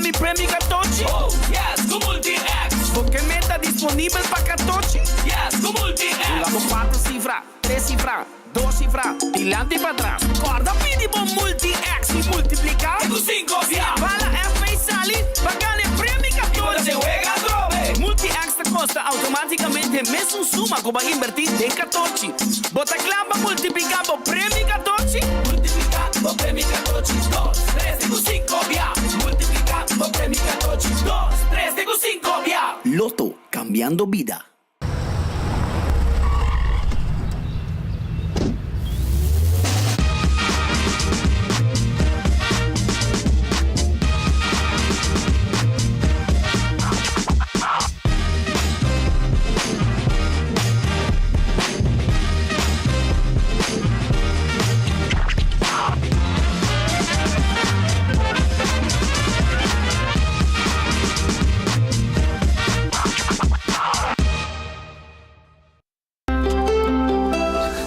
mi premio katochi? Oh, yes, ku Multi-X! Bo ke meta disponibel pa katochi? Yes, ku Multi-X! Hunga bo kuater sifra, tres sifra, dos sifra, dilanti i patras. Kòrda pidi bo Multi-X i multipliká. Te ku sinku bia! Bala FB sali pa gana e premio katochi! I bo ta den wega atrobe! Multi-X ta kosta outomátikamente mesun suma ku bo a inbertí den katochi. Bo ta kla pa multipliká bo premio katochi? Multipliká bo premio katochi dos, tres te ku sinku bia. Multipliká bo premio katochi dos, tres te ku sinku bia. Lotto, kambiando bida.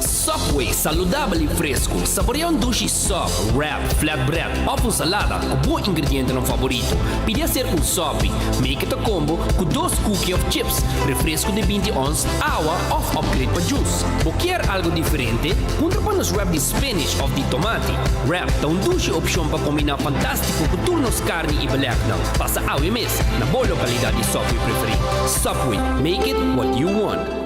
Subway, saludabel y fresco. Saborea un dushi sub, wrap, flatbread of un salada cu bo ingredientenan favorito. Pidi hacer un sopi. Make it a combo cu dos cookie of chips, refresco di 20 ons, awa of upgrade pa juice. Bo kier algo diferente? Puntra pa nos wrap di spinach of di tomati. Wrap ta un dushi opcion pa combina fantastico cu tur nos carni y belegnan. Pasa awe mes na bo localidad di Subway preferi. Subway, make it what you want.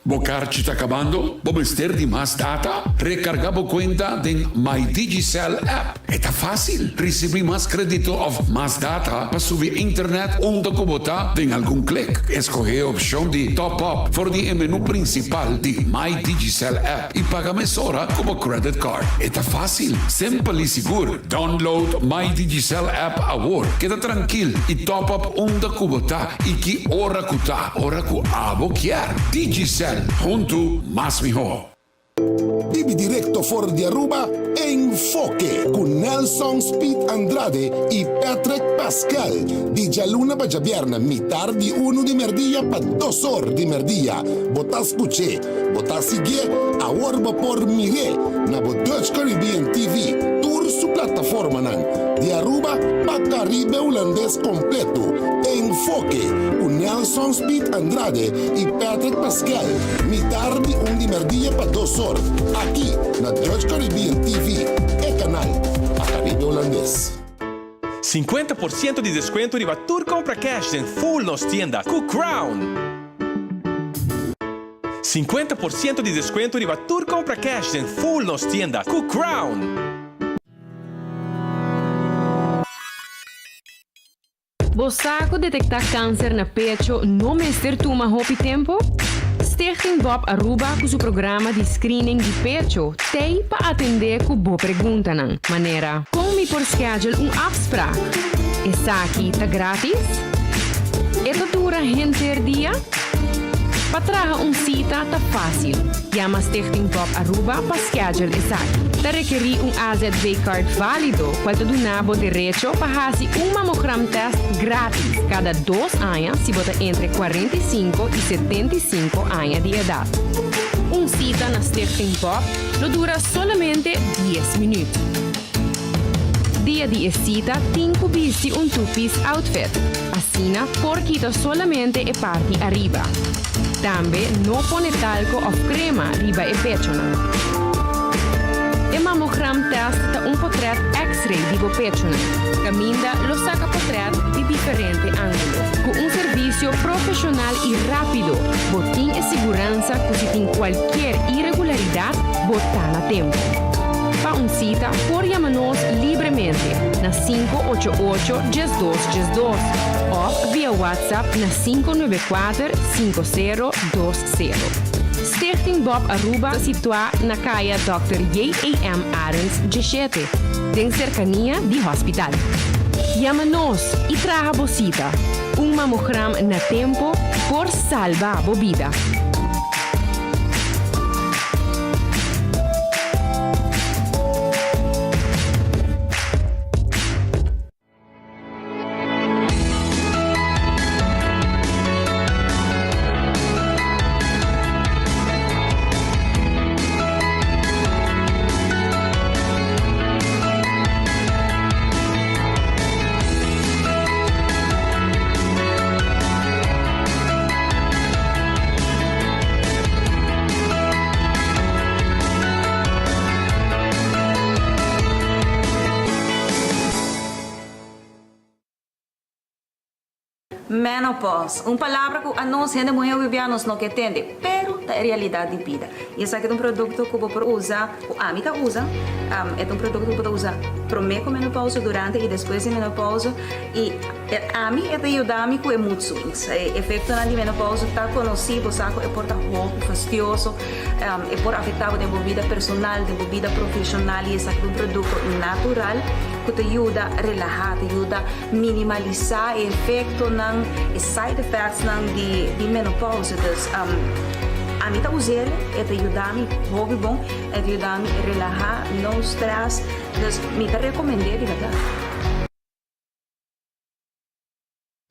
Bo karchi ta kabando? Bo mester di mas data? Rekargá bo kuenta den My Digicel app. E ta fásil! Risibí mas kredito òf mas data pa subi internet unda ku bo ta den algun klik. Eskohé e opshon di Top Up for di e menú prinsipal di My Digicel app i paga mesora ku bo credit card. E ta fásil, simpel i sigur. Download My Digicel app awor. Keda trankil i top up unda ku bo ta i ki ora ku ta, ora ku abo kier. Digicel, huntu mas mihó. Bibi directo for di Aruba, Enfoke cu Nelson Speed Andrade y Patrick Pascal, di djaluna pa djabièrnè mitar di unu di merdia pa dos or di merdia. Bo ta scuch'é, bo ta siguié, awor bo por mir'é na bo Dutch Caribbean TV, tur su plataformanan. Di Aruba pa Caribe Hulandes completo, Enfoke cu Nelson Speed Andrade y Patrick Pascal, mitar di un di merdia pa dos or, aki na Dutch Caribbean TV, e canal pa Caribe Hulandes. 50% di descuento riba tur compra cash den full nos tienda cu Crown! 50% di descuento riba tur compra cash den full nos tienda cu Crown! Bo sa cu detecta cancer na pecho no mester tuma hopi tempo? Stichting Bob Aruba cu su programa di screening di pecho t'ey pa atende cu bo preguntanan, manera, Con mi por schedule un afspraak? Esaki ta gratis? E ta dura henter dia? Pa traha un cita ta facil. Yama Stichting Bob Aruba pa schedule esaki. Ta rekerí un AZV card válido cual ta duna bo derecho pa haci un mamogram test gratis cada dos aña si bo ta entre 45 y 75 aña di edad. Un cita na Stichting Bob lo dura solamente dies minuut. Dia di e cita tin cu bisti un two-piece outfit. Asina por kita solamente e parti ariba. Tambe no pone talco of crema riba e pechonan. E mammogram test ta un potret x-ray di bo pechonan, caminda lo saca potret di diferente angulo. Cu un servicio profesional y rapido, bo tin e siguransa cu si tin cualkier irregularidad, bo ta na tempo. Pa un cita por yama nos libremente na 588 12 12 of via WhatsApp na 594 5020. Stichting Bob Aruba ta situá na Kaya Dòkter J.A.M. Arends 17, den serkania di hospital. Yama nos i traha bo sita. Un mamogram na tempo por salba bo bida. Menopause, un palabra ku anos hende muhé hopi bia nos no ke tende, pero ta e realidat di bida. I esaki ta un produkto ku bo por usa, ku ami ta usa, e ta un produkto ku bo ta usa promé ku menopause, durante i despues di menopause, i ami e ta yuda mi ku e mood swings. E efektonan di menopause ta konosí, bo sa ku e por ta hopi fastioso, e por afektá bo den bo bida personal, den bo bida profeshonal i esaki ta un produkto natural ku ta yuda relahá, ta yuda Minimalisá e efektonan, e side effectsnan di di menopausa. Dus ami ta us'el, e ta yuda mi hopi bon, e ta yuda mi relahá, no stress. Dus mi ta rekomend'é di bèrdat.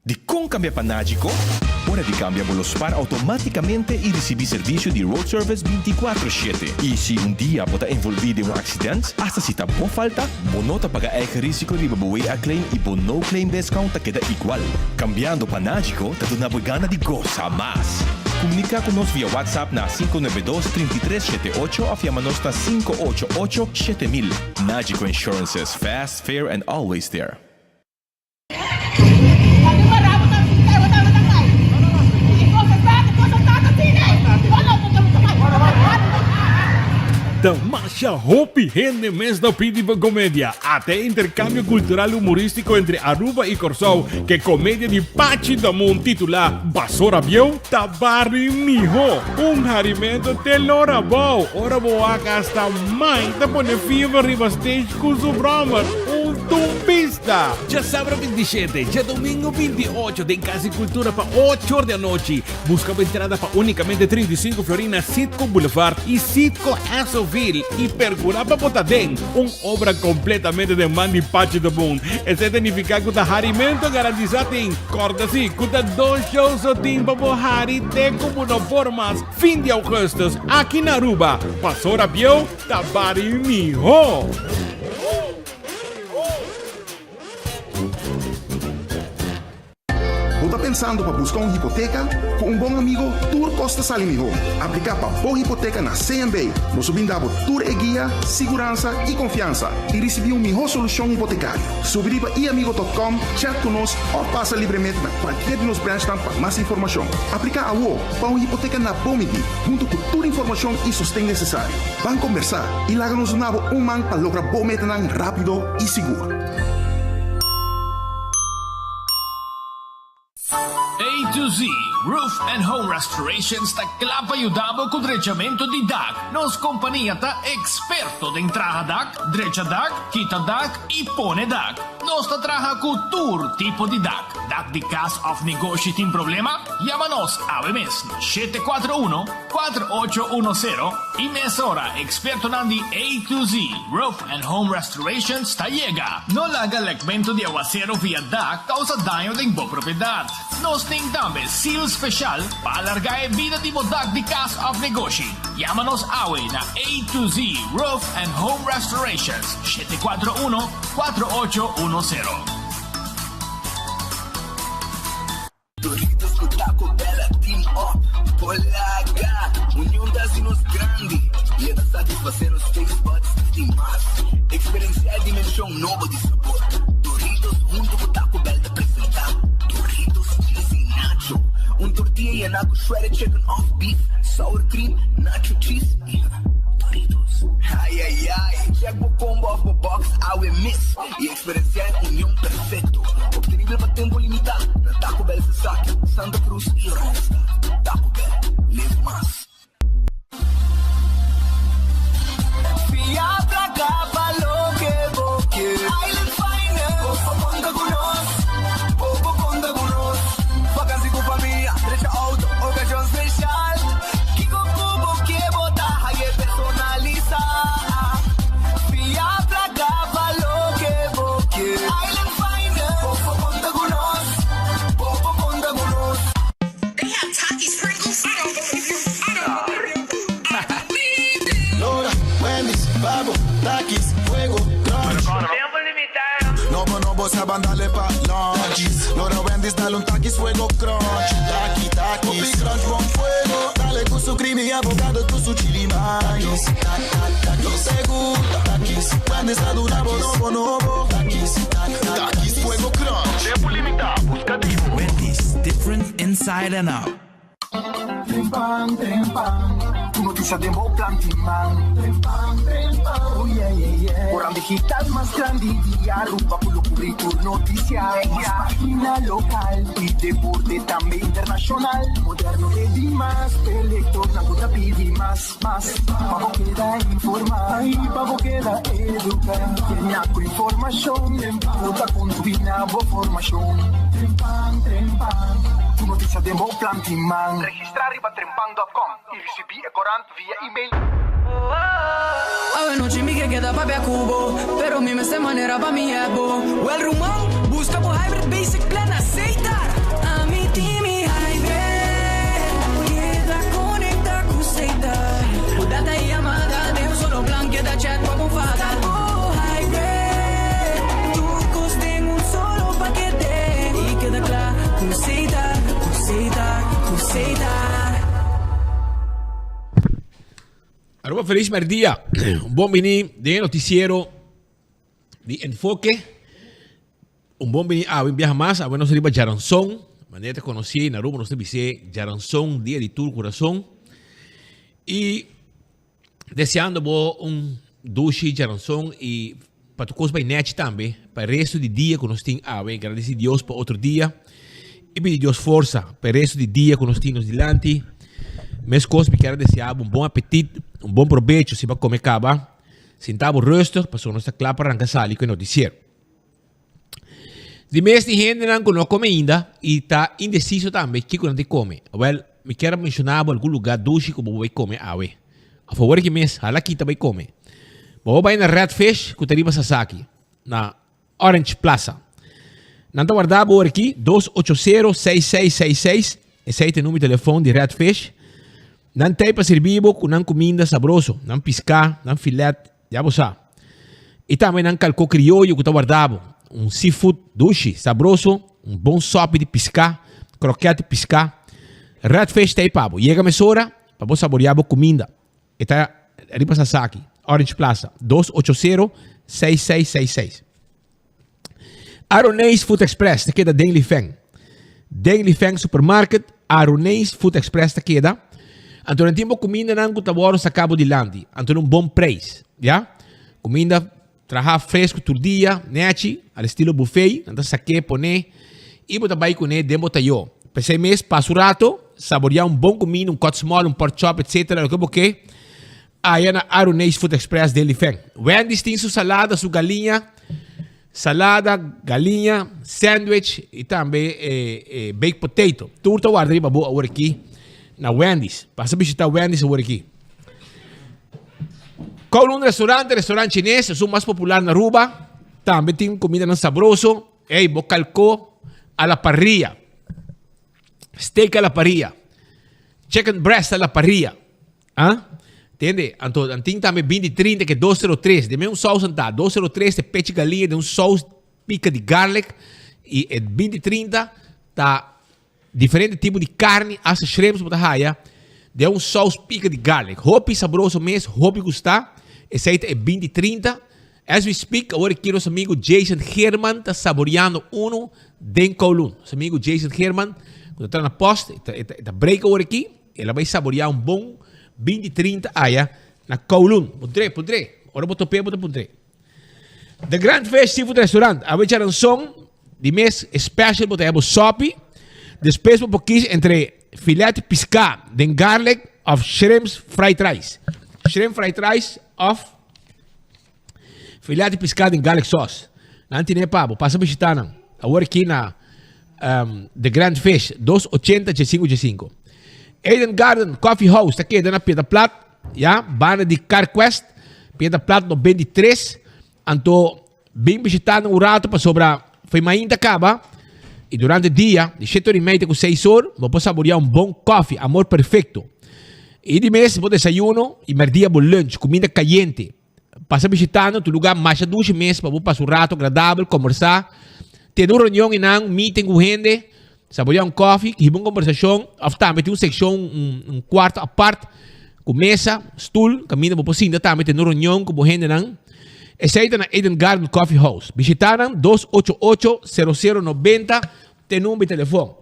Dikon kambia pa Nagico? Ora di kambia bo lo spar outomátikamente i risibí servisio di road service 24 shete. I si un dia bo ta envolví den un aksident, asta si ta bo falta, bo no ta paga eigen risiko riba bo WA claim i bo no claim discount ta keda igual. Kambiando pa Nagico ta duna bo e gana di gosa mas. Komuniká ku nos via WhatsApp na 592 33 78 òf yama nos na 588 7000. Nagico Insurances, fast, fair and always there. Ta masha hopi hende mes ta pidi pa comedia. Ata e intercambio cultural humoristico entre Aruba y Corsou ke comedia di Pachi Damun titula Basora Bieu ta bari miho. Un harimento te lora abou ora bo wak hasta mai ta pone fever riba stage cu su brommer. Un tumbista! Ta djasabra 27, djadomingo 28 den Cas di Cultura pa ocho or di anochi. Busca bo entrada pa unicamente 35 florin na Citgo Boulevard y Citgo Essoville y percura pa bo ta den un obra completamente den man di Pachi de Boon. Esey ta nifica cu ta harimento garantisa tin. Corda si cu ta dos show so tin pa bo hari te cu bo no por mas fin di augustus aki na Aruba. Pasora bieu ta bari miho! Bo ta pensando pa buska un hipoteka? Ku un bon amigo tur kos ta sali mihó. Apliká pa bo hipoteka na CMB. Nos lo brinda bo tur e guia, siguransa i konfiansa i risibí un mihó solushon hipotekario. Subi riba iamigo.com, chat ku nos òf pasa libremente na kualkier di nos branchnan pa mas informashon. Apliká awo pa un hipoteka na bo midí, huntu ku tur informashon i sosten nesesario. Ban kombersá i laga nos duna bo un man pa logra bo metanan rápido i sigur. A to Z Roof and Home Restorations ta kla pa yuda bo ku drechamentu di dak. Nos kompania ta eksperto den traha dak, drecha dak, kita dak i pone dak. Nos ta traha ku tur tipo di dak. Dak di kas òf negoshi tin problema? Yama nos awe mes na 741 4810 i mesora ekspertonan di A to Z Roof and Home Restorations ta yega. No laga lekmentu di awasero via dak kousa daño den bo propiedat. Nos tin tambe seal speshal pa alargá e bida di bo dak di kas òf negoshi. Yama nos awe na A to Z Roof and Home Restorations, 741 4810. Doritos cu Taco Bell a team up por laga Union ta haci nos grandi y e ta satisface nos taste buds di mas. Experiencia e dimension nobo di sabor. Doritos hunto cu Taco Bell ta presenta Doritos Cheesy Nacho, un tortilla yena cu shredded chicken of beef, sour cream, nacho cheese y Doritos. Ay ay ay, check bo combo of bo box awe mes y Experiencia e union perfecto, obtenibel pa tempo limita na Taco Bell Sasaki, Santa Cruz y Oranjestad. Taco Bell, live mas. Fia placa pa loke bo kier. Island Finance, bo por conta cu nos, bo por conta cu nos. Vakantie cu famia, drecha auto, ocasion special. Kico cu bo kier bo ta haye personalisa. Fia placa pa loke bo kier. Island Finance, bo por conta cu nos, bo por conta cu nos. They have Takis Pringles? I don't believe you, I don't believe you, I don't believe you. Lora, Wendy's, Babo, Takis, Fuego, Crunch. Tempo limita. Nobo, nobo, sa ban dale pa lunch. Lora, Wendy's, dale un Takis, Fuego, Crunch. Taki, Takis. Hopi crunch, bon fuego. Dale cu su creamy avocado, cu su chili mayo. Nos te gusta. Takis, Wendy's ta duna bo nobo, nobo. Takis, Takis, Fuego, Crunch. Tempo limita, busca di bo. Wendy's. Inside and out. Trempan, trempan, ku notisia den bo plan tin man. Trempan, trempan, oh yeah, yeah, yeah. Koran digital mas grandi di Aruba ku lo kubri tur notisia. Mas pagina lokal i deporte tambe internashonal. Moderno te di mas, p'e lektornan ku ta pidi mas, mas. Pa bo keda informá i pa bo keda eduká. Yena ku informashon ku ta kontribuí na bo formashon. Trempan, trempan, tur notisia den bo plan tin man. Registrá riba trempan dòt kòm i risibí e korant via email. Awe nochi mi ke keda papia ku bo, pero mi mester manera pa mi hep bo. Wel ruman, buska bo Hybrid Basic Plan na Setar! Ami tin mi hybrid, keda konekta ku Setar. Ku data i yamada den un solo plan, keda chat pa bo fada. Bo hybrid, tur kos den un solo pakete. I keda kla ku Setar, ku Setar, ku Setar. Aruba feliz merdia. Un bon bini den e noticiero di Enfoke. Un bon bini awe un biaha mas. Awe nos riba Djaranson. Manera ta conoci na Aruba nos ta bis'é Djaranson dia di tur curason. Y deseando bo un dushi Djaranson y pa tur cos bay nechi tambe pa e resto di dia cu nos tin awe. Gradeci Dios pa otro dia y pidi Dios forsa pa e resto di dia cu nos tin nos dilanti. Mescos mi kier a desea bo un bon apetit, un bon probecho si bo a come caba. Sinta bo rustig pasobra nos ta cla pa ranca sali cu e noticiero. Di mes tin hendenan ku no a kome ainda i ta indesiso tambe kiko nan tin kome. Wèl, mi kier a menshoná bo algun lugá dushi ku bo por bai kome awe. Òf awor aki mes, hala kita bai kome. Bo por bai na Red Fish ku ta riba Sasaki, na Orange Plaza. Nan ta warda bo awor aki, 280 6666, esei ta e numero di telefòn di Red Fish. Nan ta ei pa sirbi bo ku nan kuminda sabroso, nan piská, nan filet, Ya bo sa. I tambe nan kalkó krioyo ku ta warda bo. Un seafood dushi, sabroso, un bon sòpi di piská, krokèt di piská. Red Fish ta ei pa bo. Yega mesora pa bo saboriá bo kuminda. E ta riba Sasaki, Orange Plaza, 280 6666. Aroneis Food Express ta keda den Lifeng. Den Lifeng Supermarket, Aroneis Food Express ta keda. Anto nan tin bo kumindanan ku ta wòrdu saká bo dilanti. Anto na un bon preis, ya. Kuminda traha fresku tur dia, nèchi, al estilo buffet. Nan ta sak'é, pon'é i bo ta bai kuné den bo tayó. P'esei mes, pasa un rato, saboriá un bon kuminda, un kòt smòl, un pork chop, etsetera, loke bo ke. Aya na Aruneis Food Express den Lifeng. Wendy's tin su salada, su galiña, salada, galiña, sandwich y tambe eh, eh, baked potato. Tur ta warda riba bo awor aki na Wendy's. Pasa bishita Wendy's awor aki. Kowloon Restaurant, restaurant chines, esun mas popular na Aruba. Tambe tin comidanan sabroso. Ey, bo calco a la parrilla. Steak a la parrilla. Chicken breast a la parrilla. Ah? Tende? Anto, nan tin tambe 20 30 ke 203. De un saus anta. 203 te pechi galiña de un saus pica di garlic. Y e 20 30 ta diferente tipo di carne, hasta shrimps bo ta haya. De un saus pica di garlic. Hopi sabroso mes, hopi gusta. Esei ta e 20 30. As we speak, awor aki nos amigo Jason Geerman ta saboreando uno den Kowloon. Nos amigo Jason Geerman, ku ta traha na post, e ta, e ta, e ta break awor aki. El a bai saboreá un bon 20, 30 aya na Kowloon. Puntr'é, puntr'é. Ora bo top'é, bo ta puntr'é. The Grand Fish Seafood Restaurant. Awe djaranson di mes special bo ta haya bo sopi. Despues bo por kies entre filet piská den garlic of shrimps fried rice. Shrimp fried rice of Filet di piská den garlic sauce. Nan tine pa bo. Pasa bishita nan. Awor aki na um, The Grand Fish, 280 8585. Eden Garden Coffee House ta keda na Piedra Plat, ya, banda di CarQuest, Piedra Plat 93. Anto bin bishita nan un rato pasobra foi mainta kaba y durante dia di 7 or y media te ku 6 or bo por saborea un bon koffie, amor perfecto. Y di mes bo desayuno y merdia bo lunch, kuminda kayente. Pasa bishita nan, tur lugar masha dushi mes pa bo pasa un rato agradabel, kombersá, tene un reunion einan, un meeting ku hende, saboreá un koffie, hiba un kombersashon òf tambe tin un sekshon, un un kuarto apart ku mesa, stul, kaminda bo por sinta tambe tene un reunion ku bo hendenan. Esei ta na Eden Garden Coffee House. Bishita nan, 288 00 90 te number di telefon.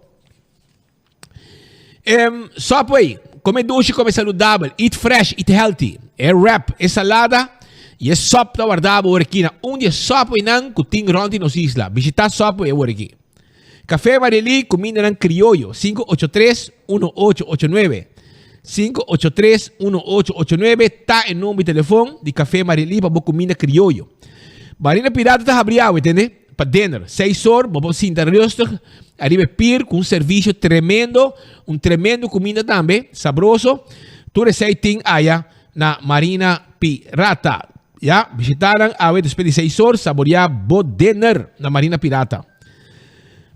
Em, Subway, come dushi, come saludabel, eat fresh, eat healthy. E wrap, e salada y e sop ta warda bo ora aki na un di e Subwaynan cu tin rond di nos isla. Bishita Subway awor aki. Café Marily, cumindanan crioyo, 583 1889. 583 1889 ta e number di telefon di Café Marily pa bo cuminda crioyo. Marina Pirata ta habri awe, tende? Pa dinner, seis or, bo por sinta rustig ariba e pier cu un servicio tremendo, un tremendo cuminda tambe, sabroso. Tur esey tin aya na Marina Pirata. Ya, bishita nan awe despues di seis or, saborea bo dinner na Marina Pirata.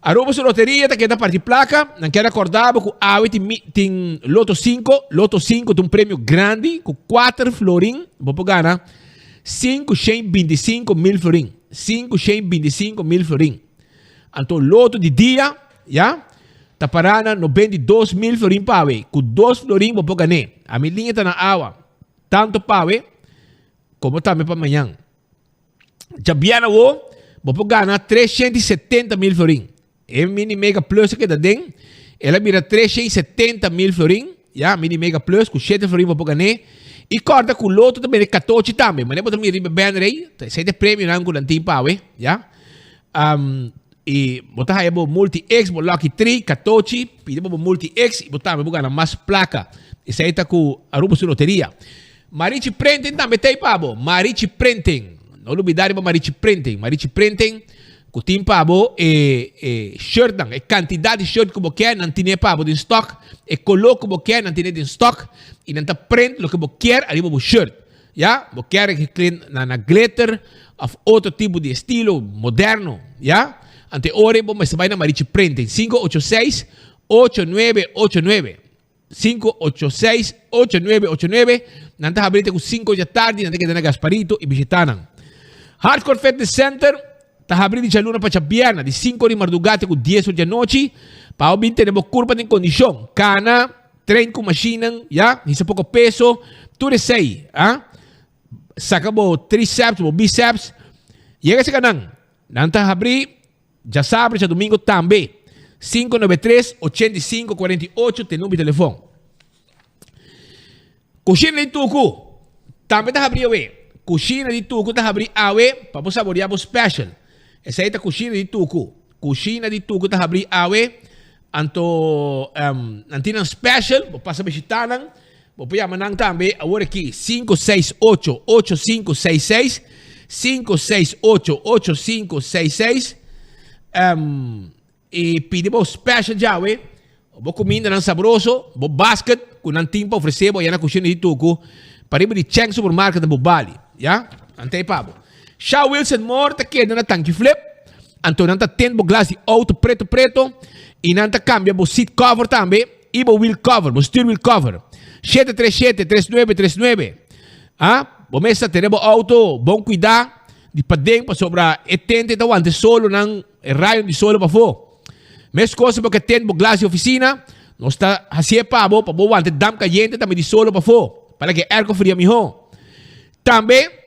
Aruba su loteria ta keda parti placa, nan kier acorda bo cu awe tin tin Loto 5, Loto 5 ta un premio grandi cu cuater florin bo por gana 525 mil florin, 525 mil florin. Anto loto di dia, ya, ta para na 92 mil florin pawe, cu 2 florin bo por gané. Ami liña ta na awa, tanto pawe como tambe pa mañan. Djabièrnè awo, bo por gana 370 mil florin. E Mini Mega Plus a keda den, el a bira 370 mil florin, ya, Mini Mega Plus ku shete florin bo por gané. I kòrda ku loto ta bini katochi tambe, manera bo ta mira riba e banner ei, ta esei ta e premionan ku nan tin pa awe, ya. I bo ta haya bo Multi X, bo Lucky Tree, katochi, pidi pa bo Multi X i bo tambe bo gana mas plaka. Esei ta ku Aruba su loteria. Marichi Printing tambe ta ei pa bo. Marichi Printing. No lubida riba Marichi Printing. Marichi Printing ku tin pa bo e e shirtnan, e kantidat di shirt ku bo ke, nan tine pa bo den stock. E koló ku bo ke, nan tine den stock. I nan ta print loke bo kier ariba bo shirt. Ya, bo kier e klin na na glitter of otro tipo di estilo moderno. Ya, ante ora bo mester bai na Marichi Printing. 586 8989. 586 8989 Nan ta habri te ku 5 dja tardi, nan ta keda na Gasparito i bishita nan. Hardcore Fitness Center ta habri di djaluna pa djabierna, di 5 or di marduga te ku 10 or di anochi, pa bo bin tene bo kurpa den kondishon. Kana, train ku mashinnan, ya, hisa poko peso, tur esei, ah. Saka bo triceps, bo biceps, yega seka nan. Nan ta habri Djasabra, djadumingo tambe. 593 85 48 te number di telefon. Kushina di Tuku tambe ta habri awe. Kushina di Tuku ta habri awe pa bo saborea bo special. Esei ta Kushina di Tuku. Kushina di Tuku ta habri awe. Anto um, nan tin nan special, bo pasa bishita nan. Bo por yama nan tambe awor aki 568 8566 568 8566 um, y pidi bo special djawe bo kumindanan sabroso bo basket ku nan tin pa ofrece bo allá na Kushina di Tuku pariba di Cheng Supermarket na Bobali ya nan ta ei pa bo. Sha Wilson Moore ta keda na Tanki Flip anto nan ta tint bo glas di auto preto preto y nan ta cambia bo seat cover tambe. I bo wheel cover, bo stuur wheel cover. 737 3939. Ah, bo mester tene bo auto bon cuida di paden pasobra e tente ta wanta e solonan, e rayo di solo pafó. Mescos bo ke tente bo glas di oficina, nos ta hacié pa bo pa bo wanta e damp cayente tambe di solo pafó, para ke airco fria mihó. Tambe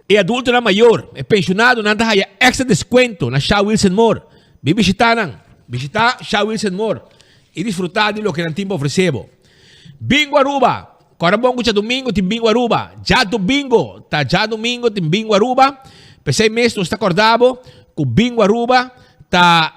E adultonan mayor, e pensionadonan ta haya extra descuento na Sha Wilson Moore. Bin bishita nan. Bishita Sha Wilson Moore y disfruta di loke nan tin pa ofrece bo. Bingo Aruba! Kora bon cu djadomingo tin Bingo Aruba. Djadomingo! Ta djadomingo tin Bingo Aruba. P'esey mes nos ta corda bo cu Bingo Aruba ta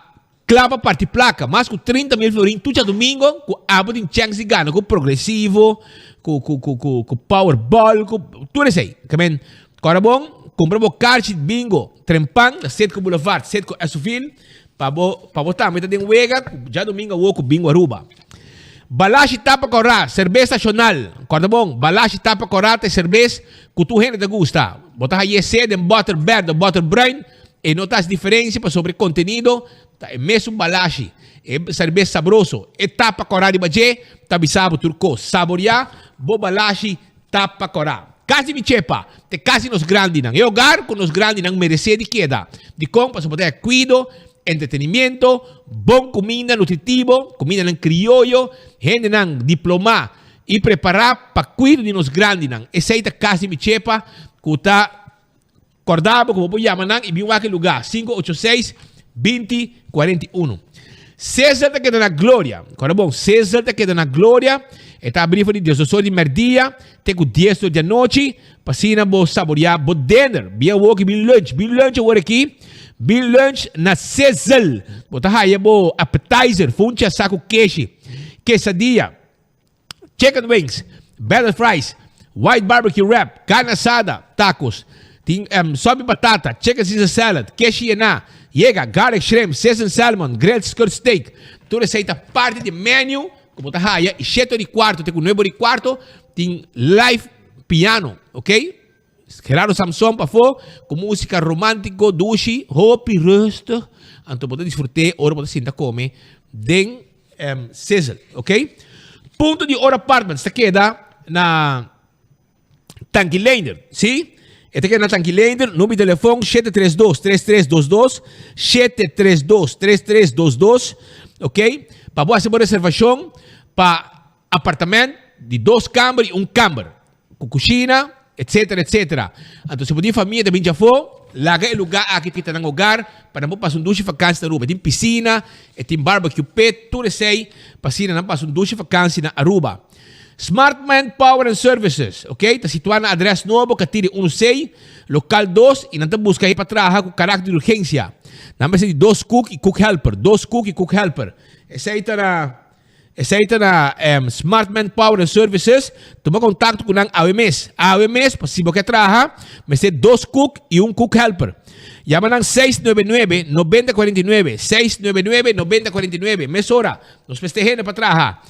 Kla pa parti plaka, mas ku 30 mil florin tur djadumingo ku abo tin chèns di gana ku progresivo, ku ku ku ku ku powerball, ku tur esei. Ke men, kòrda bon, kumpra bo karchi bingo trempan na Citgo Boulevard, Citgo Esovil, pa bo pa bo tambe ta den wega ku djadumingo awo ku Bingo Aruba. Balashi Tapa Kòrá, serbes nashonal. Kòrda bon, Balashi Tapa Kòrá ta e serbes ku tur hende ta gusta. Bo ta hañ'é sea den bòter bèrdè òf bòter bruin. E no ta haci diferencia pasobra e contenido ta e mesun balashi, e serbes sabroso, e tapa cora riba dje ta bisa bo tur cos. Saborea bo balashi tapa cora. Casi mi chepa, te casi nos grandinan. E hogar cu nos grandinan merece di keda. Dicon? Pasobra bo ta haya cuido, entretenimiento, bon cuminda nutritivo, cumindanan crioyo, hendenan diploma y prepara pa cuido di nos grandinan. Esey ta casi mi chepa cu ta. Kòrda bo ku bo por yama nan i bin wak e lugá, 586 20 41. Sizzle ta keda na Gloria. Kòrda bon, Sizzle ta keda na Gloria. E ta abrí for di diesdos or di mèrdia te ku dies or di anochi pa asina bo saboriá bo dinner. Bin awoki, bin lunch. Bin lunch awor aki. Bin lunch na Sizzle. Bo ta haya bo appetizer, funchi asá ku keshi, quesadilla. Chicken wings, battered fries, white barbecue wrap, carne asada, tacos. Tin um, sopi batata, chicken Caesar salad, keshi yená, yega, garlic shrimp, seasoned salmon, grilled skirt steak. Tur esei ta parti di menu ku bo ta haya i shete ora i kuarto te ku nuebe ora i kuarto tin live piano, ok? Gerardo Samson pafó ku músika romántico, dushi, hopi rustig. Anto bo ta disfrut'é ora bo ta sinta kome den Sizzle, ok? Punto di Oro Apartments ta keda na Tanki Leender, si? E ta keda na Tanki Leender, number di telefon 732 3322, 732 3322, ok? Pa bo hasi bo reservashon pa apartament di dos kamber i un kamber. Ku kushina, etsetera, etsetera. Anto si bo tin famia ta bin djafó, laga e lugá aki kita nan hogar pa nan por pasa un dushi fakansi na Aruba. E tin pisina, e tin barbecue pit, tur esei pa asina nan pasa un dushi fakansi na Aruba. Smartman Power and Services, ok, ta situá na adrès nobo Katiri unu sei, lokal dos i nan ta buska hende pa traha ku karakter di urgensia. Nan mester di dos kuk i kuk helper, dos kuk i kuk helper. Esei ta na. Esei ta na Smart Manpower and Services. Tuma kontakto ku nan awe mes. Awe mes, pa si bo ke traha, mester dos kuk i un kuk helper. Yama nan 699 90 49, 699 90 49. Mesora, nos mester hende pa traha.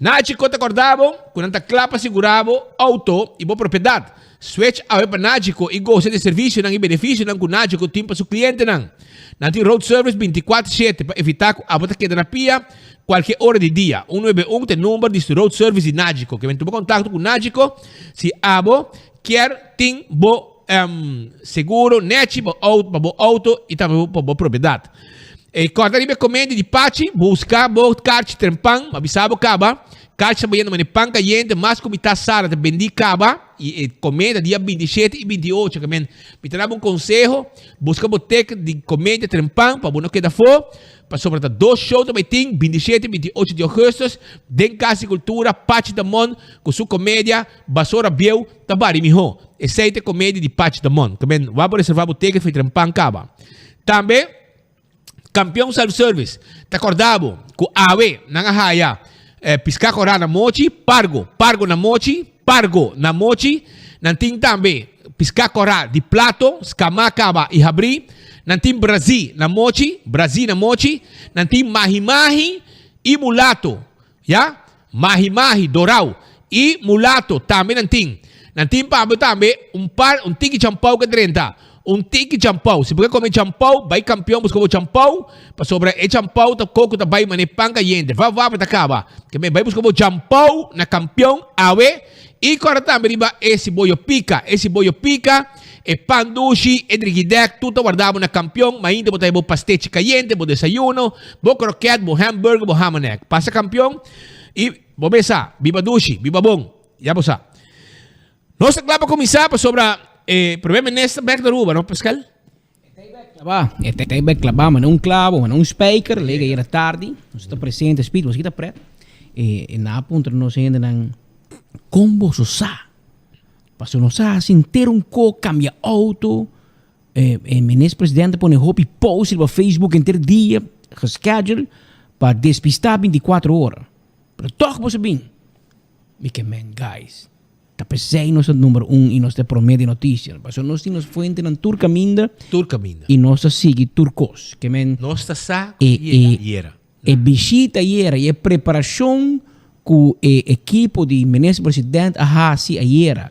Nachi ko ta kòrda bo ku nan ta kla pa sigurá bo outo i bo propiedat. Switch awe pa Nagico i gosa di servisionan i benefisionan ku Nagico tin pa su klientenan. Nan tin road service bintikuater shete pa evitá ku abo ta keda na pia kualke ora di dia. Un nuebe un ta e number di su road service di Nagico. Ke men tuma kontakto ku Nagico si abo kier tin bo seguro nechi pa pa bo outo i tambe pa bo propiedat. E kòrda riba e komendi di Pachi, buska bo karchi trempan, m'a bisa bo kaba. Karchi ta bayendo manera pan kayente, mas ku mitá sala ta bendí kaba. I e komeda dia 27 i 28 ke men mi ta daba un konseho, buska bo teken di komedia trempan pa bo no keda afó, pasobra ta dos show ta bai tin, 27 i 28 di ougùstùs, den Kas di Kultura, Pachi Damon ku su komedia Basora Bieu ta bari mihó. Esei ta e komedia di Pachi Damon. Ke men wak bo reservá bo teken for trempan kaba. Tambe. Campeon Self Service ta corda bo cu awe nan a haya pisca cora na mochi, pargo, pargo na mochi, pargo na mochi. Nan tin tambe pisca cora di plato, scama caba y habri. Nan tin brazi na mochi, brazi na mochi. Nan tin mahi mahi y mulato, ya, mahi mahi dorao y mulato tambe nan tin. Nan tin pa bo tambe un par, un tiki champou ke drenta. Un tiki champou. Si bo ke kome champou, bai Kampion buska bo champou, pasobra e champou ta koko ta bai manera pan kayente. Va va ta kaba. Ke men bai buska bo champou na Kampion awe i kòrda tambe riba e siboyo pika. E siboyo pika, e pan dushi, e drigidèk, tur ta warda bo na Kampion. Mainta bo ta haña bo pastechi kayente, bo desayuno, bo kroket, bo hamburger, bo hamanek. Pasa Kampion i bo mesa. Biba dushi, biba bon. Ya bo sa. Nos ta kla pa kuminsá pasobra e primer minister bek na Aruba, no Pascal? Klabá, e ta e bek klabá, manda un klabo, manda un spijker, lega yera tardi, nos ta presente, Speed, boso kita pret. E, e na puntra nos hendenan, kon boso sa? Paso nos sa hasi henter un ko, kambia auto, e, e minister presidente pone hopi post riba Facebook henter dia, geschedule, pa despistá 24 ora. Pero tòg boso bin. Mi ke men guys. Ta p'esei nos ta number un i nos ta e promé di notisia. Pasobra nos tin nos fuentenan tur kaminda. Tur kaminda. I nos ta sigui tur kos. Ke men. Nos ta sa ku yega ayera. E bishita ayera i e preparashon ku e ekipo di Minister President a hasi ayera.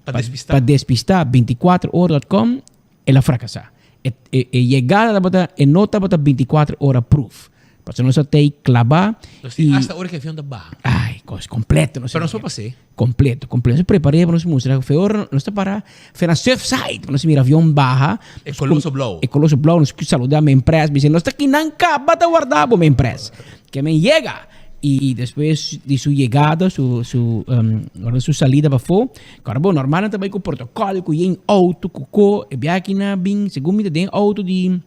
Pa despistá. Pa despistá 24 ora dot com El a fracasa. E, e, e yegada tabata, e no tabata 24 ora proof. Pasobra nos a tei claba. Nos tin hasta ora que avion ta baha. Ay, cos completo. Nos Pero nos por pas'é. Completo, completo. Nos prepar'é pa nos mustra fe ora nos ta para fe na Surfside pa nos mira avion baha. E coloso blauw. E coloso blauw. Nos saluda men pres. Bisa nos ta kinan caba ta warda bo men pres. Ke men yega. Y despues di su yegada, su, su, um, ora su salida pafó, kòrda bo, normal nan ta bai ku protokòl, ku yen outo, ku ko, e biaha aki nan a bin, segun mi ta den outo di,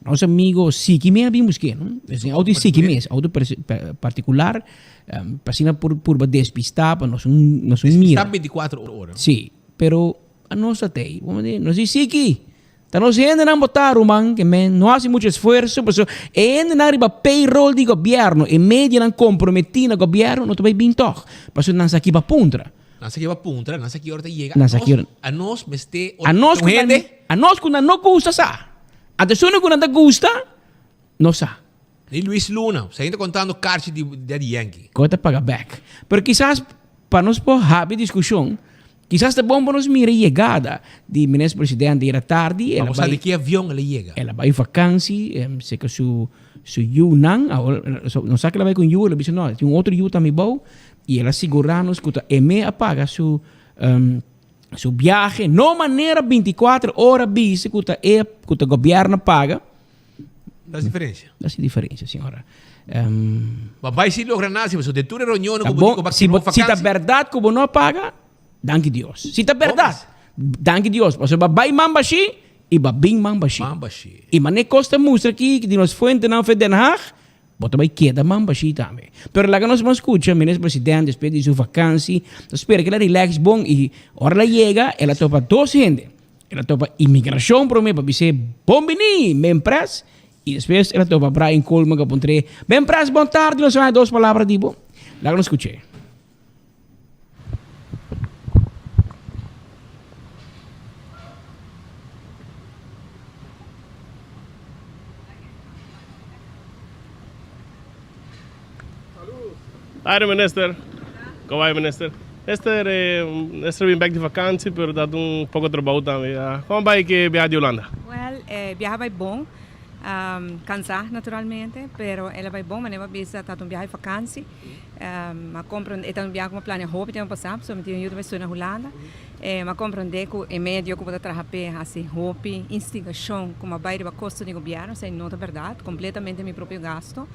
Nos amigo Siki mes a bin busk'é, no? Es un auto di Siki mes, auto particular, pa asina por purba despistá pa nos un nos un mira. Despistá binticuatro ora. Sí, pero a nos ta tei. Bo mende, nos di Siki, ta nos hendenan bo ta ruman, ke men no hasi mucho esfuerso, pasobra e hendenan riba payroll di gobierno, e medianan comprometí na gobierno no ta bai bin tog, pasobra nan sa ki pa puntra. Nan sa ki pa puntra, nan sa ki ora ta yega. Nan sa ki ora. A nos mester A nos ku nan, a nos ku nan no gusta sa. Anto esun ku nan ta gusta, no sa. Ni Luis Luna, sa hende kontando karchi di Daddy Yankee. Ku ta paga bek. Pero kisas pa nos por habi diskushon, kisas ta bon pa nos mira e yegada di Minister Presidente ayera tardi. Pa bo sa di ki avion el a yega. El a bai vakansi, seka su su yunan. Awor nos sa ku el a bai ku un yu, el a bisa no, tin un otro yu tambe bou. I el a sigurá nos ku ta e me a paga su su biahe, no manera bintikuater ora bisa ku ta e ku ta gobièrnu a paga. Ta diferensia. Ta si diferensia, señora. Ma bai si logra nada, si pasobra den tur e reunionnan ku bo di ku bo Si bo si ta bèrdat ku bo no a paga, danki Dios. Si ta bèrdat, danki Dios, pasobra bai man bashí i ba bin man bashí. Man bashí. I manera kos ta mustra aki di nos fuentenan for Den Haag, Bo ta bai keda man bashí tambe. Pero laga nos ban skucha Minister President despues di su vakansi. Ta spera ku el a relax bon i ora el a yega el a topa dos hende. El a topa imigrashon promé pa bis'é bon biní Men Pres i despues el a topa Brian Koolman ku a puntr'é Men Pres bon tardi nos a haña dos palabra di bo. Laga nos skuch'é. Aire minister, como vai minister? Minister, eh, minister bin back di vakantie, pero dat un poco trabou tambe. Ah, como vai que viaja di Holanda? Well, eh, viaja bai bon. Um, cansá naturalmente, pero ela bai bon, manera bisa ta un viaje vakantie. M'a komprondé, e ta un biaha ku m'a plania hopi tempu pasá, pasobra mi tin un yu ta bai studia na Hulanda. M'a komprondé ku e medio ku bo ta traha p'e hasi hopi instigashon ku m'a bai riba kosto di gobièrnu, esei no ta bèrdat, kompletamente mi propio gasto.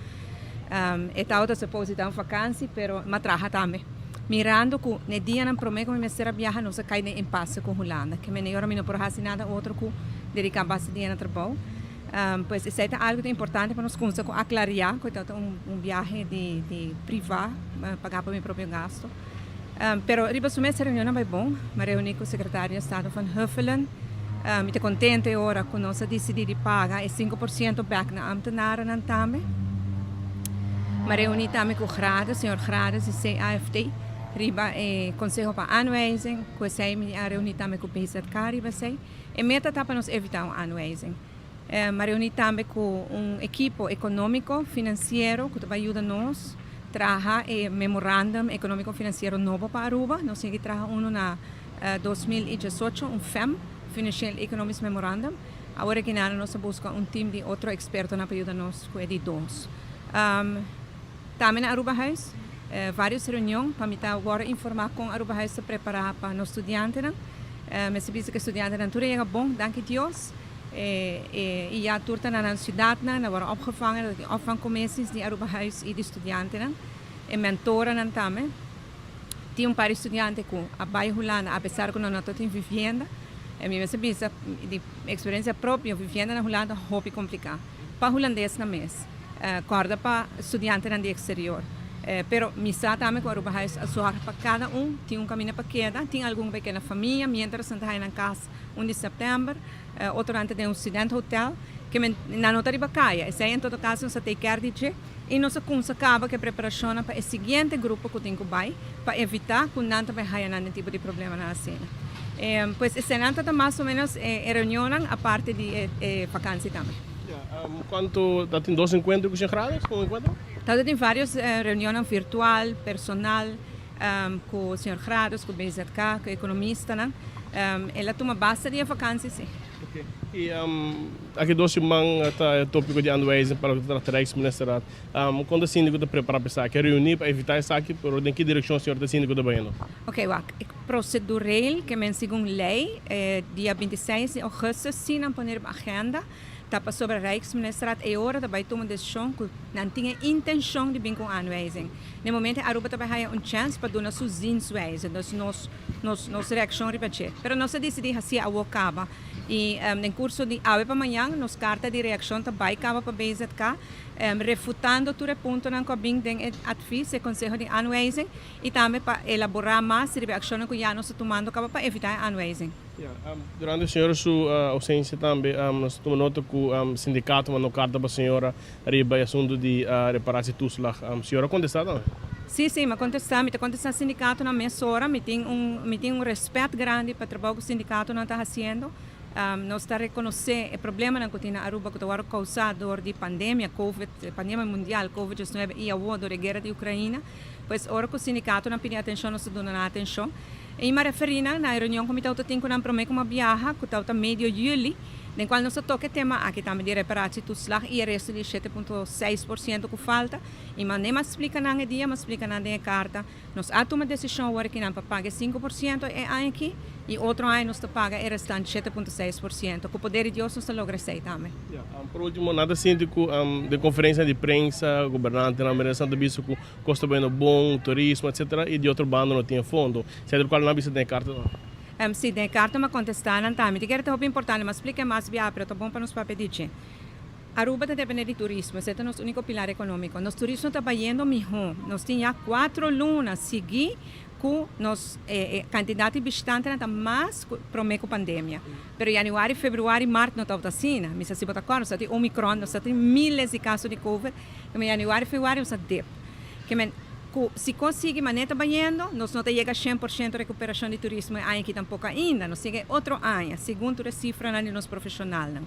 E tabata suppose di ta un fakansi, pero m'a traha tambe. Mirando ku n'e dianan promé ku mi mester a biaha nos a kai den impase ku Hulanda, ke mene ora mi no por hasi nada otro ku dediká basta dia na trabou. Pues esei ta algu ta importante pa nos kumsa ku aklariá ku e tabata un biahe di di privá pagá pa mi propio gasto. Pero riba su mes e reunionnan bai bon. Mi a reuní ku sekretario di estado Van Huffelen. Mi ta kontento e ora ku nos a disidí di paga e 5% bèk na ámtenarennan tambe. Mi a reuní tambe ku Grades, señor Grades di CAFT riba e konseho pa aanwijzing. Ku esei mi a reuní tambe ku BZK riba esei. E meta ta pa nos evitá un aanwijzing. M'a reuní tambe ku un ekipo ekonómiko finansiero ku ta bai yuda nos traha e memorandum ekonómiko finansiero nobo pa Aruba. Nos tin ki traha unu na 2018, un FEM, Financieel Economisch Memorandum. Awor aki nada nos ta buska un tim di otro ekspertonan pa yuda nos ku e di dos. Tambe na Arubahuis varios reunion pa mi ta wòrdu informá kon Arubahuis ta prepará pa nos studiantenan. Mester bisa ku e studiantenan tur a yega bon, danki Dios. I ya tur ta na nan siudatnan, nan wòrdu opgevangen, ta tin opvangcommissies di Arubahuis i di studiantenan. E mentoranan tambe. Tin un par di studiante ku a bai Hulanda apesar ku nan no ta tin vivienda. I mi mester bisa di eksperensia propio, vivienda na Hulanda hopi kompliká pa hulandesnan mes. Kòrda pa studiantenan di eksterior. Pero mi sa tambe ku Arubahuis a sòrg pa kada un tin un kaminda pa keda. Tin algun ku bai keda na famia miéntras nan ta haña nan kas un di sèptèmber. Otronan ta den un student hotel. Ke men nan no ta riba kaya. Esei en todo kaso nos a take care di dje i nos a kumsa kaba ku e preparashonnan pa e siguiente grupo ku tin ku bai pa evitá ku nan ta bai haña nan den tipo di problemanan asina. Pues eseinan ta ta mas o ménos e reunionnan aparte di e vakansi tambe. Cuanto ta tin dos encuentro cu Sint Grades? Un encuentro? Ta tin varios reunionnan virtual, personal, cu señor Grades, cu BZK, cu economistanan. El a tuma basta di e vakantie si. Ok. Y aki dos siman ta e topico di aanwijzing pa loke ta trata Rijksministerraad. Con ta sinti cu ta prepara pa esaki? A reuni pa evita esaki, pero den ki direccion señor ta sinti cu ta bayendo? Ok, wak. E procedureel ke men segun ley, dia 26 di augustus si nan pone riba agenda. Ta pasobra Rijksministerraad e ora ta bai tuma un desishon ku nan tin e intenshon di bin ku un aanwijzing. Na e momento Aruba ta bai haya un chèns pa duna su zienswijze, dus nos nos nos reakshon riba dje. Pero nos a disidí hasié awor kaba i den kurso di awe pa mañan nos karta di reakshon ta bai kaba pa BZK refutando tur e puntonan ku a bin den e advies, e konseho di aanwijzing i tambe pa elaborá mas riba e akshonnan ku ya nos ta tumando kaba pa evitá e aanwijzing. Durante señora su ausencia tambe nos a tuma nota cu sindicato mandó carta pa señora riba e asunto di reparatie toeslag. Señora a contesta tambe? Sí, sí, mi a contesta. Mi ta contesta sindicatonan mesora. Mi tin un mi tin un respet grandi pa e trabou cu sindicatonan ta haciendo. Nos ta reconoce e problemanan cu tin na Aruba cu ta worde causa door di pandemia, covid, pandemia mundial, covid diesnuebe y awor door e guera di Ucraina. Pues ora cu sindicatonan pidi atencion nos ta duna nan atencion. I mi a referí nan na e reunion ku mi tabata tin ku nan promé ku mi a biaha, ku tabata medio yüli, den kual nos a toka e tema aki tambe di reparatietoeslag i e resto di 7.6 por siento ku falta. I manera mi a splika nan e dia, mi a splika nan den e karta, nos a tuma desishon awor aki nan pa paga e 5 por siento e aña aki i otro aña nos ta paga e restante 7.6 por siento. Ku poder di Dios nos ta logra esei tambe. Por ultimo, nan ta sinti ku den konferensianan di prensa, gobernantenan, minister ta bisa ku Cos ta bayendo bon, turismo, etc. Y di otro banda no tin e fondo. Esei ta locual nan a bisa den e carta tambe. Em, si, den e carta mi a contesta nan tambe. Mi ta kere ta hopi importante, mi a splica e mas bia, pero ta bon pa nos papia di dje. Aruba ta depende di turismo, esei ta nos unico pilar economico. Nos turismo ta bayendo miho. Nos tin ya cuatro luna sigui cu nos e cantidad di bishitantenan ta mas cu prome cu pandemia. Pero januari, februari, mart no tabata asina. Mi sa si bo ta acorda, nos ta tin omicron, nos ta tin miles di caso di covid. Ke men januari, februari nos a dip. Ke men ku si kos sigui manera ta bayendo, nos no ta yega 100% rekuperashon di turismo e aña aki tampoko ainda. Nos yega e otro aña, segun tur e sifranan di nos profeshonalnan.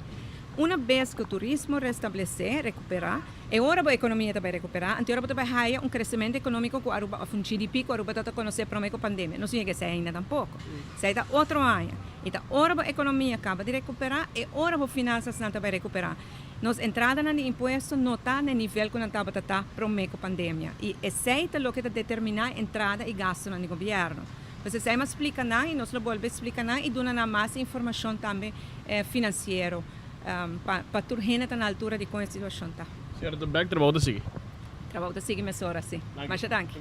Una bes ku turismo restablesé, rekuperá, e ora bo ekonomia ta bai rekuperá, anto e ora bo ta bai haya un kresementu ekonómiko ku Aruba òf un GDP ku Aruba tabata konosé promé ku pandemia. Nos no yega esei ainda tampoko. Esei ta otro aña. I ta ora bo ekonomia kaba di rekuperá, e ora bo finansasnan ta bai rekuperá. Nos entradanan di impuesto no ta na e nivel ku nan tabata ta promé ku pandemia i esei ta loke ta determiná entrada i gastunan di gobièrnu. Pues esei mi a splika nan i nos lo bolbe splika nan i duna nan mas informashon tambe finansiero pa pa tur hende ta na altura di kon e situashon ta. Señora de Beck, trabou ta sigui. Trabou ta sigui mesora, si. Masha danki.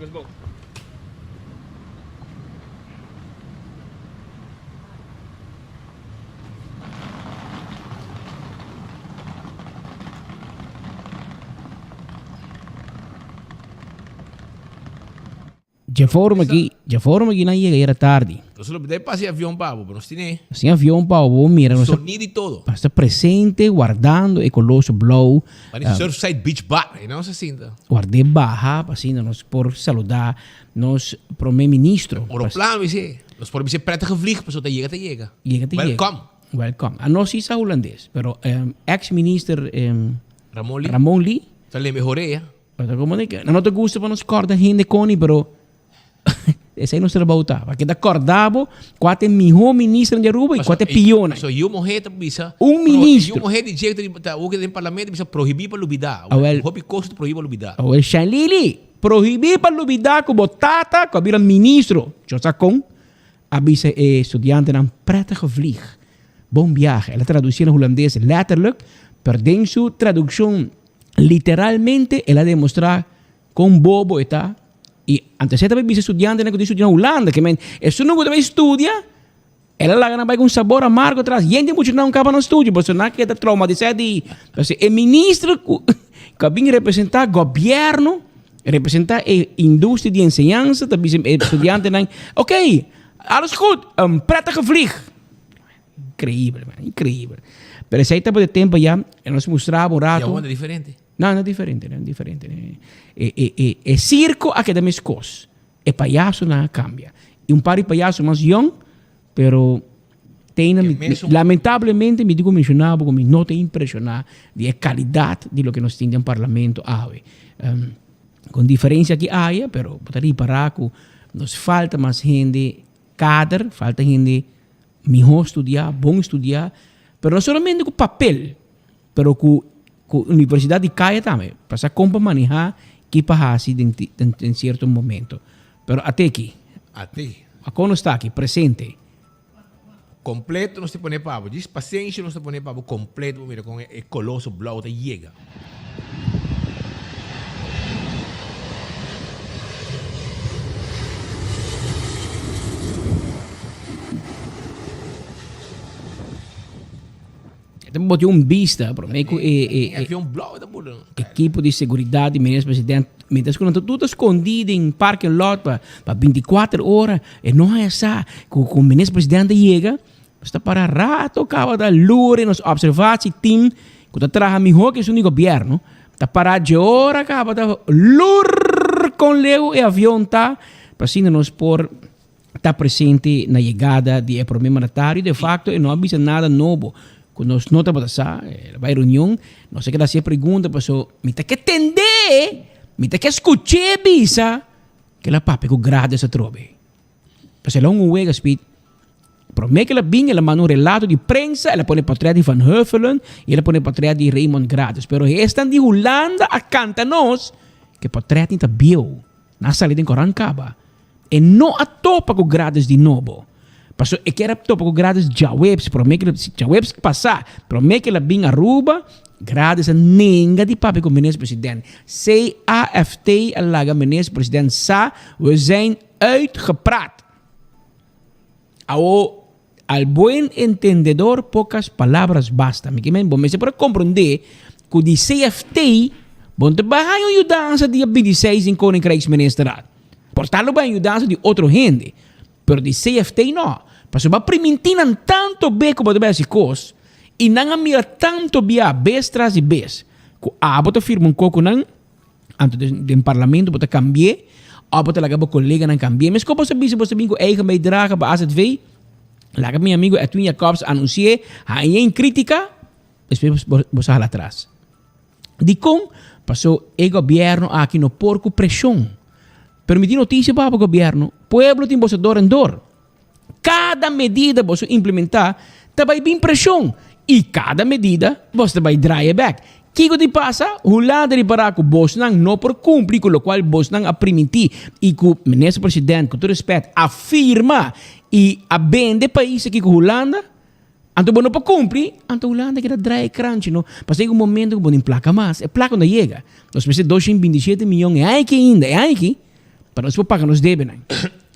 Dje forma aki, dje forma aki nan yega era tardi. Nos lo bidai pasa e avion pa bo, pero nos tine. Nos tin avion pa bo, bo mira nos. Sonido y todo. Nos ta presente guardando e coloso blou. Mari Surfside Beach Bar, y nos a sinta. Guard'é baha pa asina nos por saluda nos prome ministro. Oroplan bis'é. Nos por bis'é prettige vlieg, pasobra ta yega ta yega. Yega ta yega. Welkom. Welkom. Anos si sa hulandes, pero ex minister Ramon Lee. Ramon Lee. Ta lembe horea. Pero como de que no te gusta pa nos corda hende coni, pero esey nos trabou ta. Pa keda corda bo cua ta e miho minister di Aruba y cua ta e pionan. So yu muher ta bisa. Un ministro. Yu muher di dje ta ta den parlamento bisa prohibi pa lubida. Awel. Hopi cos ta prohibi pa lubida. Awel Shanlili, prohibi pa lubida cu bo tata cu a bira ministro, yo sa con, a bisa e studiantenan prettige vlieg, bon biahe. El a traduci na hulandes letterlijk, pero den su traduccion Literalmente el a demostrá kon bobo e ta i antes e ta bai bisa studiantenan ku tin studia na Hulanda ke men esun ku ta bai studia el a laga nan bai ku un sabor amargo atras yende muchu nan kaba nan studio pasobra nan a keda traumatisá di pasobra e minister ku a bin representá gobièrnu representá e industria di enseñansa ta bisa e studiantenan ok alles goed een prettige vlieg. Increíble, man. Increíble. Pero esei tabata e tempo ya, e nos mustraba un rato. Y awor diferente? No, no diferente, no diferente. E, e, e, e circo a keda meskos. E payasonan a cambia. Y un par di payaso mas yong, pero teina mi, mi, lamentablemente mi digo menciona bo mi no ta impresiona di e calidad di loke nos tin den parlamento awe. Um, con diferencia ki haya, pero bo ta ripara cu nos falta mas hende kader, falta hende Mihó studiá, bon studiá, pero no solamente ku papel, pero ku ku universidat di kaya tambe, pa sa kon pa manehá, ki pa hasi den den sierto momento. Pero ate aki. Ate. Akon nos ta aki, presente. Completo nos ta pone pa bo. Djis pasenshi nos ta pone pa bo completo pa mira con e coloso blauw ta yega. Ta bote un bista prome cu e e avion blauw ta bula. Ekipo di seguridad di minister president mientras cu nan ta tur ta scondi den parking lot pa pa binticuater ora e no haya sa cu cu minister president ta yega nos ta para rato caba ta luri nos observatie team cu ta traha miho cu esun di gobierno ta para dje ora caba ta lur con leu e avion ta pa asina nos por ta presente na yegada di e prome mandatario. De facto e no a bisa nada nobo cu nos no tabata sa. El a bay reunion, nos a keda haci e pregunta paso mi ta ke tende, mi ta ke scuche bisa cu el a papia cu Grades atrobe. Paso el a un wega speed. Prome cu el a bin el a manda un relato di prensa, el a pone portret di Van Huffelen y el a pone portret di Raymond Grades. Pero esnan di Hulanda a canta nos cu e portret ni ta bieu. Nan a sali den koran kaba. E no a topa ku Grades di nobo. Paso e kier a topa ku Grades djaweps, promé ku djaweps pasá, promé ku el a bin Aruba, Grades a nenga di papia ku Minister President. CAFT a laga Minister President sa, we zijn uitgepraat. Awo, al buen entendedor pocas palabras basta. Mi ke men, bo mester por a komprondé ku di CFT bo no ta bai haña un yudansa dia 26 den Koninkrijksministerraad. Por ta lo bai haña yudansa di otro hende, pero di CFT no. Pasobra bo a primintí nan tanto be ku bo ta bai hasi kos i nan a mira tanto bia bes tras di bes ku abo ta firma un kos ku nan, Anto den parlamento bo ta cambi'é of bo ta laga bo coleganan cambi'é. Mesco bo sa bisa bo sa bin cu eigen bijdrage pa AZV, laga mi amigo Edwin Jacobs anunci'é, hañ'é en critica, despues bo sa hala atras. Dicon? Paso e gobierno aki no por cu presion. Pero mi tin noticia pa bo gobierno, pueblo tin boso dor en dor. Cada medida boso implementa ta bay bin presion y cada medida boso ta bay draai bek. Kico di pasa? Hulanda ripara cu bosnan no por cumpli cu locual bosnan a priminti y cu Minister President cu tur respet a firma y a bende pais aki cu Hulanda. Anto bo no por cumpli, anto Hulanda keda draai e kranchi no. Pasobra yega un momento cu bo no tin placa mas, e placa no yega. Nos mester 227 miyon e aña aki ainda, e aña aki, pa nos por paga nos debenan.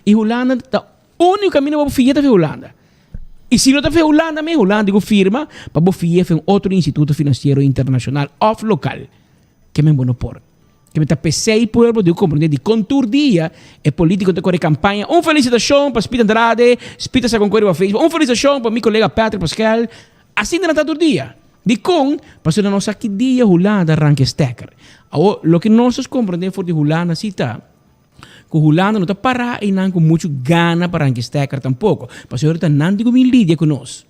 Y Hulanda ta unico caminda pa bo fia ta fia Hulanda. Y si no ta fia Hulanda mes, Hulanda tin cu firma pa bo fia fia un otro instituto financiero internacional of local. Ke men bo no por. Ke men ta pesey pueblo di comprende di con tur dia e politico ta core campaña. Un felicitacion pa Speed Andrade, Speed ta sa con core riba Facebook. Un felicitacion pa mi colega Patrick Pascal. Asina nan ta tur dia. Dicon? Pasobra nos sa ki dia Hulanda ranca e stekker. Awor, loke nos ta comprende for di Hulanda si ta cu Hulanda no ta para eynan cu mucho gana pa ranca e stekker tampoco. Pasobra ta nan tin cu bin lidia cu nos.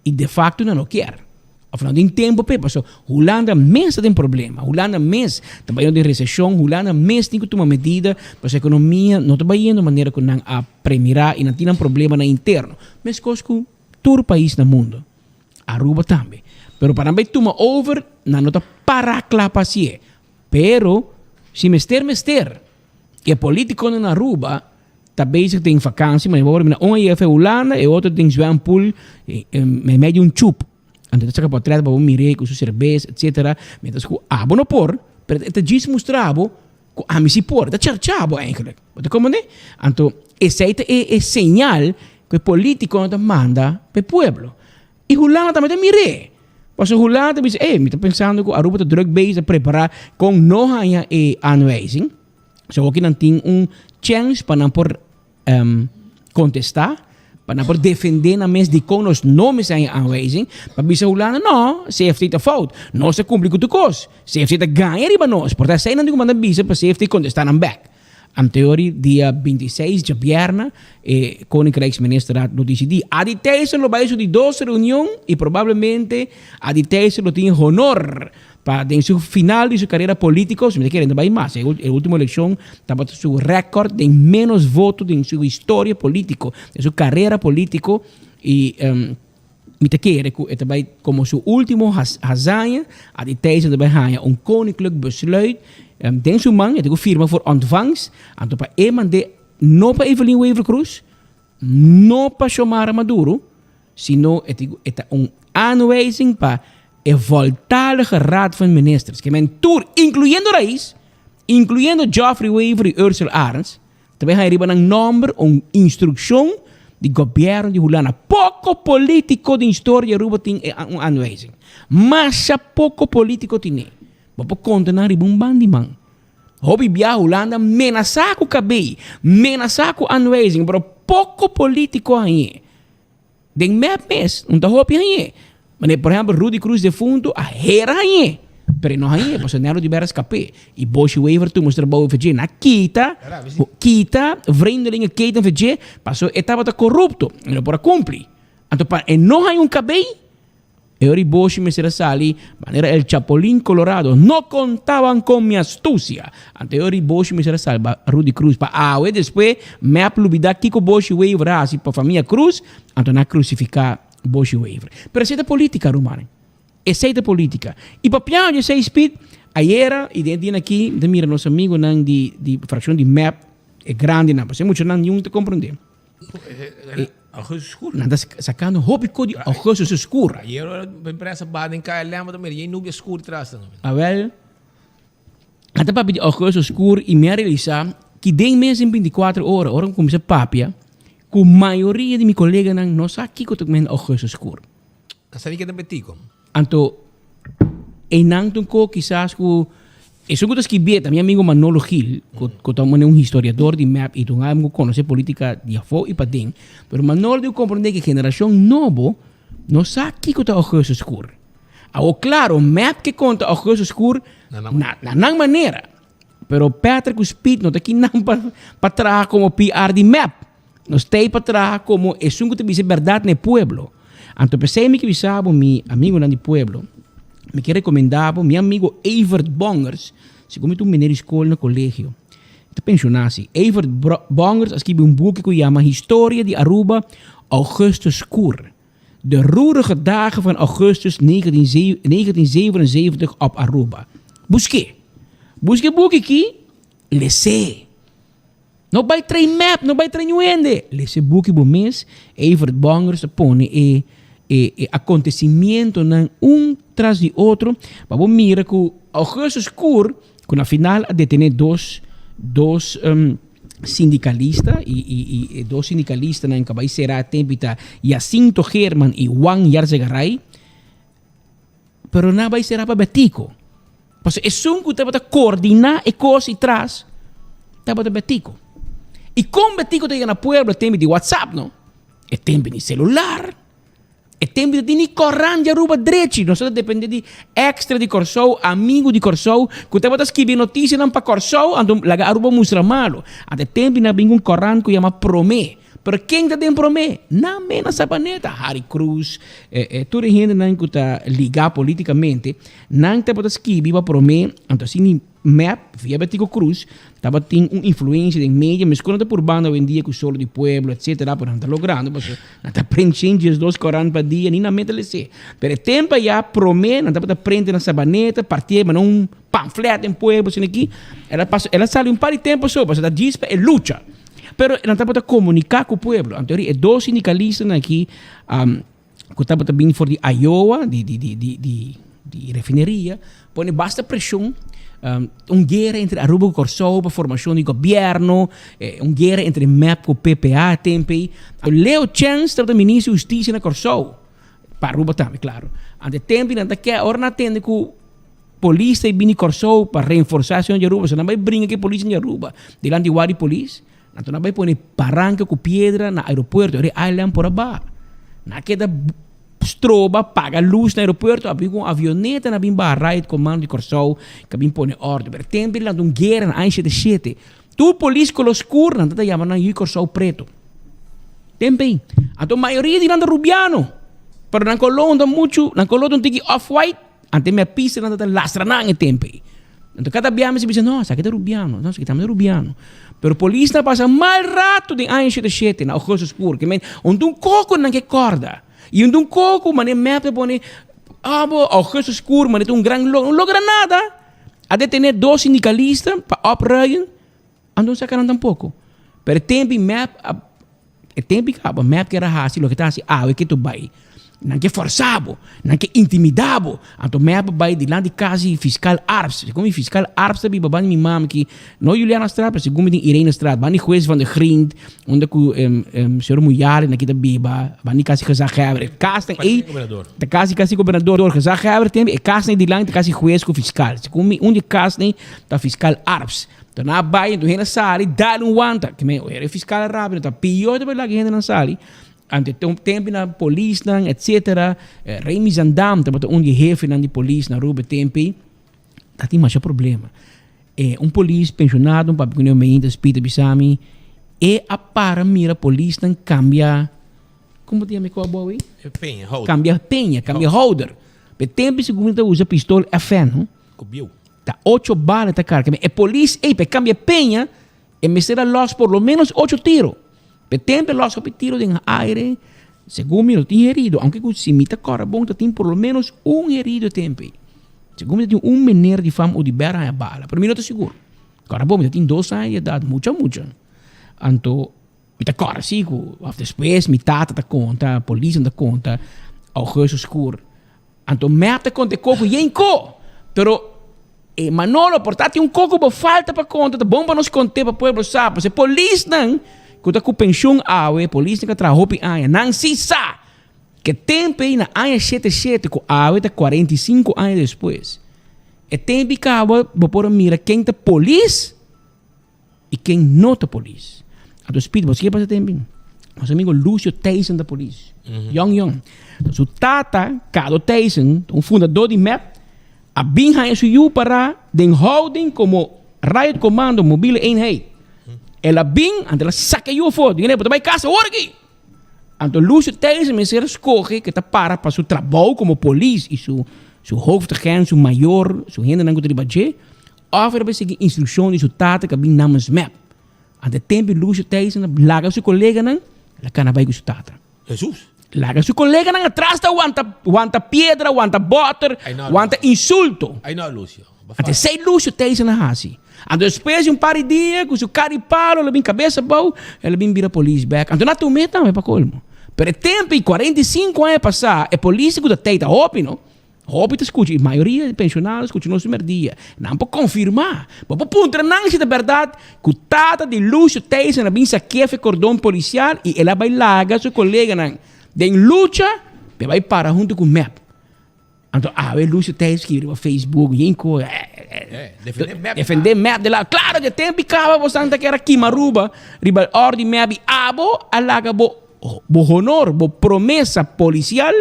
Y de facto nan no kier. Of nan tin tempo p'e, paso Hulanda mes ta den problema. Hulanda mes ta bayendo den recesion, Hulanda mes tin cu tuma medida paso economia no ta bayendo manera cu nan a premira y nan tin nan problemanan interno. Mescos cu tur pais na mundo. Aruba tambe. Pero pa nan bay tuma over, nan no ta para cla pa haci'e. Pero si mester mester. E politiconan na Aruba ta bezig den vakantie, maar bo mira un a yega Hulanda, e otro den zwempool, meimei di un chup. Anto ta saca portret pa bo mir'é cu su cerbes, etcetera. Mientras cu abo no por, pero e ta djis mustra bo cu ami si por. E ta charcha bo eigenlijk. Bo ta comprende? Anto esey ta e señal cu e politiconan ta manda pa e pueblo. Y Hulanda tambe ta mir'é. Pasobra Hulanda ta bisa, ey, mi ta pensando cu Aruba ta druk bezig ta prepara con no haña e aanwijzing. So awor ki nan tin un chens pa nan por contesta, pa nan por defende nan mes dicon nos no mester haña aanwijzing, pa bisa Hulanda, no, CFT ta fout, nos ta cumpli cu tur cos, CFT ta gaña riba nos, por ta esey nan tin cu manda bisa pa CFT contesta nan bek. Anteori dia 26 djabierna e Koninkrijksministerraad lo dicidi. Adi Thijssen lo bay su di dos reunion y probablemente Adi Thijssen lo tin honor pa den su final di su carera politico, si mi ta kere no bay mas, e ultimo eleccion tabata su record den menos voto den su historia politico, den su carera politico y mi ta kere cu e ta bay como su ultimo hazaña, Adi Thijssen ta bay haña un koninklijk besluit den su man, e ta cu firma voor ontvangst, anto pa e mande no pa Evelyn Wever-Croes, no pa Xiomara Maduro. sino e tin e ta un aanwijzing pa e voltallige Raad van Ministers. Ke men tur, incluyendo Raiz, incluyendo Geoffrey Wever y Ursel Arends, ta bay haña riba nan nomber un instruccion di gobierno di Hulanda. Poco politico den historia di Aruba tin e un aanwijzing. Masha poco politico tine. Bo por conta nan riba un ban di man. Hopi bia Hulanda menasá ku kabei, menasá ku aanwijzing, pero poko polítiko hañ'é. Den mep mes, no ta hopi hañ'é. Manera por ehèmpel Rudy Cruz defuntu a hera hañ'é, pero e no hañ'é pasobra Nero di Bera skap'é. I Boshy Wever tur mester bou fedjé. Nan a kita, kita vreemdelingen keten fedjé pasobra e tabata korupto, e no por a kumpli. Anto pa e no haña un kabei, E ora Boshi mester a sali manera El Chapulín Colorado, No contaban con mi astucia! Anto e ora Boshi mester a salba Rudy Cruz pa awe despues mep lubida kico Boshi Wever a haci pa famia Cruz, anto nan a crucifica Boshi Wever. Pero esey ta politica rumannan. Esey ta politica. Y papiando di esey Speed, ayera y den dia aki mi ta mira nos amigonan di di fraccion di mep, e grandinan, pasobra e muchanan niun ta comprende. Augustus Scur. Nan ta sacando hopi co di Augustus Scur. Ayer ora prensa baha den KLM ta mira yen nubia scur tras nan. Awel, nan ta papia di Augustus Scur y mi a realisa ki den mes den binticuatro ora, ora mi cuminsa papia cu mayoria di mi coleganan no sa kico ta men Augustus Scur. Nan sa ni ke ta betico. Anto einan ta un ko kisas ku esun ku ta skibié ta mi amigo Manolo Gil ku ku ta un historiador di mep i ta un algu ku konosé politika di afó i paden. Pero Manolo diu komprondé ku e generashon nobo no sa kiko ta Augustus Skur. Awor klaro mep ke konta Augustus Skur na na nan manera. Pero Patrick ku Speed no ta kinan pa pa traha komo PR di mep. Nos t'ei pa traha komo esun ku ta bisa e bèrdat na e pueblo. Anto p'esei mi ke bisa bo, mi amigunan di pueblo, mi ke rekomendá bo mi amigo Evert Bongers, segun mi ta un meneer di skol na kolegio, e ta penshoná si. Evert Bongers a skibi un buki ku yama Historia di Aruba Augustus Koer, De roerige dagen van augustus 1977 op Aruba. Busk'é. Buska e buki aki, les'é. No bai train mep, no bai train niun hende. Lesa e buki bo mes, Evert Bongers ta pone e e e acontecimientonan un tras di otro pa bo mira cu Augustus Koer, cu na final a detene dos dos sindicalista y y y e dos sindicalistanan cu a bai cera tempo ta Jacinto Geerman y Juan Yarzegaray, pero nan a bai cera pa Betico. Pasobra esun ku tabata koordiná e kos i tras tabata Betico. I kon Betico ta yega na pueblo e tempu di WhatsApp no, e tempu di selular, e tempu di ni korant di Aruba drechi. Nos ta depende di extra di Kòrsou, amigu di Kòrsou ku tabata skibi notisianan pa Kòrsou anto laga Aruba mustra malu. Anto e tempu nan a bin ku un korant ku yama Promé. Pero ken ta den promé? Nan mes na Sabaneta, Harry Croes, tur e hendenan ku ta ligá polítikamente, nan tabata skibi pa promé, anto asina mep, via Betico Croes, tabatin un influensia den media, meskos nan ta purbando awendia ku Solo di Pueblo, etcetera, pero nan ta logrando, pasobra nan ta print shen diesdos korant pa dia, ni nan meta lesé. Pero e tempu ayá promé nan tabata prente na Sabaneta, partié manda un pamflet den pueblo, asina aki, el a pasa, el a sali un par di tempu so, pasobra ta djis pa e lucha. Pero nan tabata komuniká ku pueblo. Anto e dos sindikalistanan aki ku tabata bini for di Iowa, di di di di di di refineria, pone basta preshon, un guera entre Aruba ku Kòrsou pa formashon di gobièrnu, un guera entre mep ku PPA e tempu ei. Leo Chance tabata minister di hustisia na Kòrsou, pa Aruba tambe klaro. Anto e tempu ei nan ta ke ora nan a tende ku Polis ta bini Kòrsou pa reenforsá e di Aruba, so nan bai bringa ku e polis di Aruba dilanti wak di polis, anto nan bai pone baranka ku piedra na aeropuerto, ora e ILM por a baha. Nan a keda stroba paga lus na aeropuerto, a bin ku un avioneta nan a bin baha riot commando di Kòrsou ku a bin pone òrdu. Pero tempu di lanta un guera na aña shete shete, tur polis koló skur nan ta yama nan yu Kòrsou preto. Tempu ei, anto mayoria di nan ta rubiano, pero nan koló no ta muchu, nan koló ta un tiki off white. Ante mi a pisa nan ta lastra nan e tempo ei. Anto kada bia mi si bisa no, esaki ta rubiano, no, esaki tambe ta rubiano. Pero polisnan a pasa mal rato den aña shete shete na Augustus Pur, ke men un un koko nan ke korda. I un un koko mane mep ta pone, ah bo Augustus Pur mane ta un gran logro, no logra nada. A detene dos sindikalista pa opruien, anto no saka nan tampoko. Pero e tempo ei mep a. E tempo kaba mep kier a hasi loke ta hasi awe ke tu bai. Nan ke forsa bo, nan ke intimida bo. Anto mep a bai dilanti kas di fiskal Arps. Segun mi fiskal Arps ta biba banda mi mama aki, no Julianastraat pero segun mi den Irenestraat, banda di hues van de Griend, unda ku señor Muyale nan ki ta biba, banda di kas di gezaghebber. E kasnan ei ta kas di kas di gobernador. Gezaghebber tempo e kasnan ei dilanti ta kas di hues ku fiskal. Segun mi un di e kasnan ei ta fiskal Arps. Anto nan a bai, anto hende a sali, dal un wanta. Ke men, e fiskal a rabia, ta pió ta bai laga e hendenan sali. Ante tempi na polisnan etcetera, Remy Zandam tabata un di e hefenan di polis na Aruba e tempi, ta tin masha problema. E un polis pensionado, un papia ku mi ainda spita bisa mi, e a para mira polisnan kambia, komo ta yama e kos abou ei? Peña, houder. Kambia peña, kambia houder. Pe tempi segun ta usa pistol FN, no? Ku bieu. Ta ocho bala ta karga. E polis ei pa e kambia peña, E mester a los por lo menos ocho tiro. P'e tempo e los hopi tiro den aire, segun mi no tin herido, aunke ku si mi ta kòrda bon ta tin por lo menos un herido e tempo ei. Segun mi ta tin un mener di fam Oduber haña bala, pero mi no ta sigur. Kòrda bon mi ta tin dos aña di edat, mucha mucha. Anto mi ta kòrda si ku òf despues mi tata ta konta, polisnan ta konta, Augustus Skur. Anto mep ta konta e koko yen ko. Pero e Manolo por ta tin un koko bo falta pa konta ta bon pa nos konte pa pueblo sa. Pasobra e polisnan ku ta ku penshun awe, polisnan ku a traha hopi aña, nan si sa ke tempu ei na aña shete shete ku awe ta 45 aña despues. E tempu ei kaba bo por a mira ken ta polis I ken no ta polis? Anto Speed, bo sigue pasa tempi. Nos amigo Lucio Thijssen ta polis. Yong yong. Su tata, Cado Thijssen, un fundador di mep, a bin haña su yu para den houding como Riot Commando Mobiele Eenheid. El a bin, anto el a saca e yu afó. Diga, bo ta bai casa awor aki! Anto Lucio Thijssen mester a scoge ke ta para pa su trabou como polis y su su hoofdagent, su mayor, su hendenan ku ta riba dje. Òf el a bai sigui instrukshon di su tata ku a bin namens mep. Ante tempu Lucio Thijssen a laga su koleganan, el a kana bai ku su tata. Hesus! Laga su koleganan atras ta wanta, wanta piedra, wanta bòter, wanta insulto. Ai no, Lucio. Ante esei Lucio Thijssen a hasi. Anto despues di un par di dia, ku su kara di palo, el a bin kabes abou, el a bin bira polis bèk. Anto na tum'é tambe pa kolmo. Pero e tempu ei, 45 aña pasá, e polis ku ta tei ta hopi no. Hopi ta skucha i mayoria di pensionado skucha nos merdia. Nan por konfirmá. Bo por puntra nan si ta bèrdat ku tata di Lucio Thijssen a bin sakeaf e kordon polisial i el a bai laga su koleganan den lucha pa e bai para huntu ku mep. Anto awe Lucio Thijssen skibi riba Facebook yen ku defendé mep de la. Klaro dje tempu i kaba bo san ta kera kima Aruba riba òrdi mep i abo a laga bo bo honor, bo promesa polisial.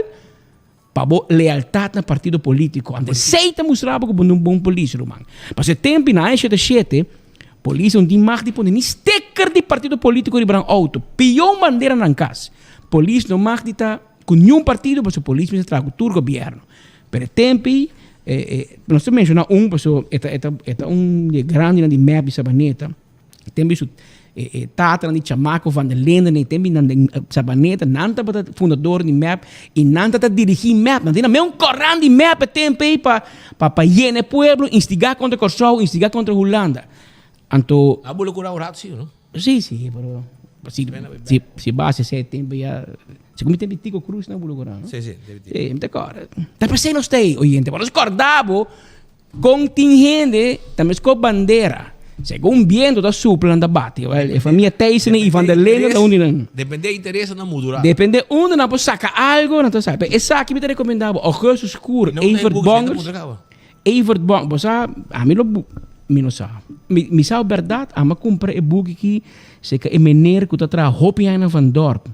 Pa bo lealtad na partido politico. Anto esey ta mustra bo cu bo no un bon polis, ruman. Pasobra e tempo na aña shete shete, polis no tin mag di pone ni sticker di partido politico riba nan auto. Pio un bandera na nan cas. Polis no mag di ta cu niun partido pasobra polis mester traha cu tur gobierno. Pero e tempo ey, nos ta menciona un pasobra e ta, e ta, e ta un di e grandinan di mep di Sabaneta. Tembe su e tatanan di Chamaco van der Linden e tembe nan den Sabaneta, nan tabata fundador di mep i nan tabata dirigí mep. Nan tin un korant di mep e tempe ei pa pa pa yena e pueblo, instigá kontra Kòrsou, instigá kontra Hulanda. Anto. A bula kura un rato si, no? Si, si, pero si si si base esei tempe ya segun mi tempe Tico Cruz nan bula kura, no? Si, si, si, mi ta kòrda. Ta p'esei nos ta ei, oyente, pa nos kòrda bo. Kon tin hende ta meskó bandera, segun biento ta supla nan ta bati. Wel, e famia Thijssen i Van der Linden ta un di nan. Depende interes nan mudura. Depende unda nan por saka algo nan ta saka. Pero esaki mi ta rekomendá bo, Augustus Koer, Evert Bongers. Evert Bongers, bo sa, ami lo bu, mi no sa. Mi, mi sa bèrdat, ami a kumpra e buki aki serka e meneer ku ta traha hopi aña na Van Dorp.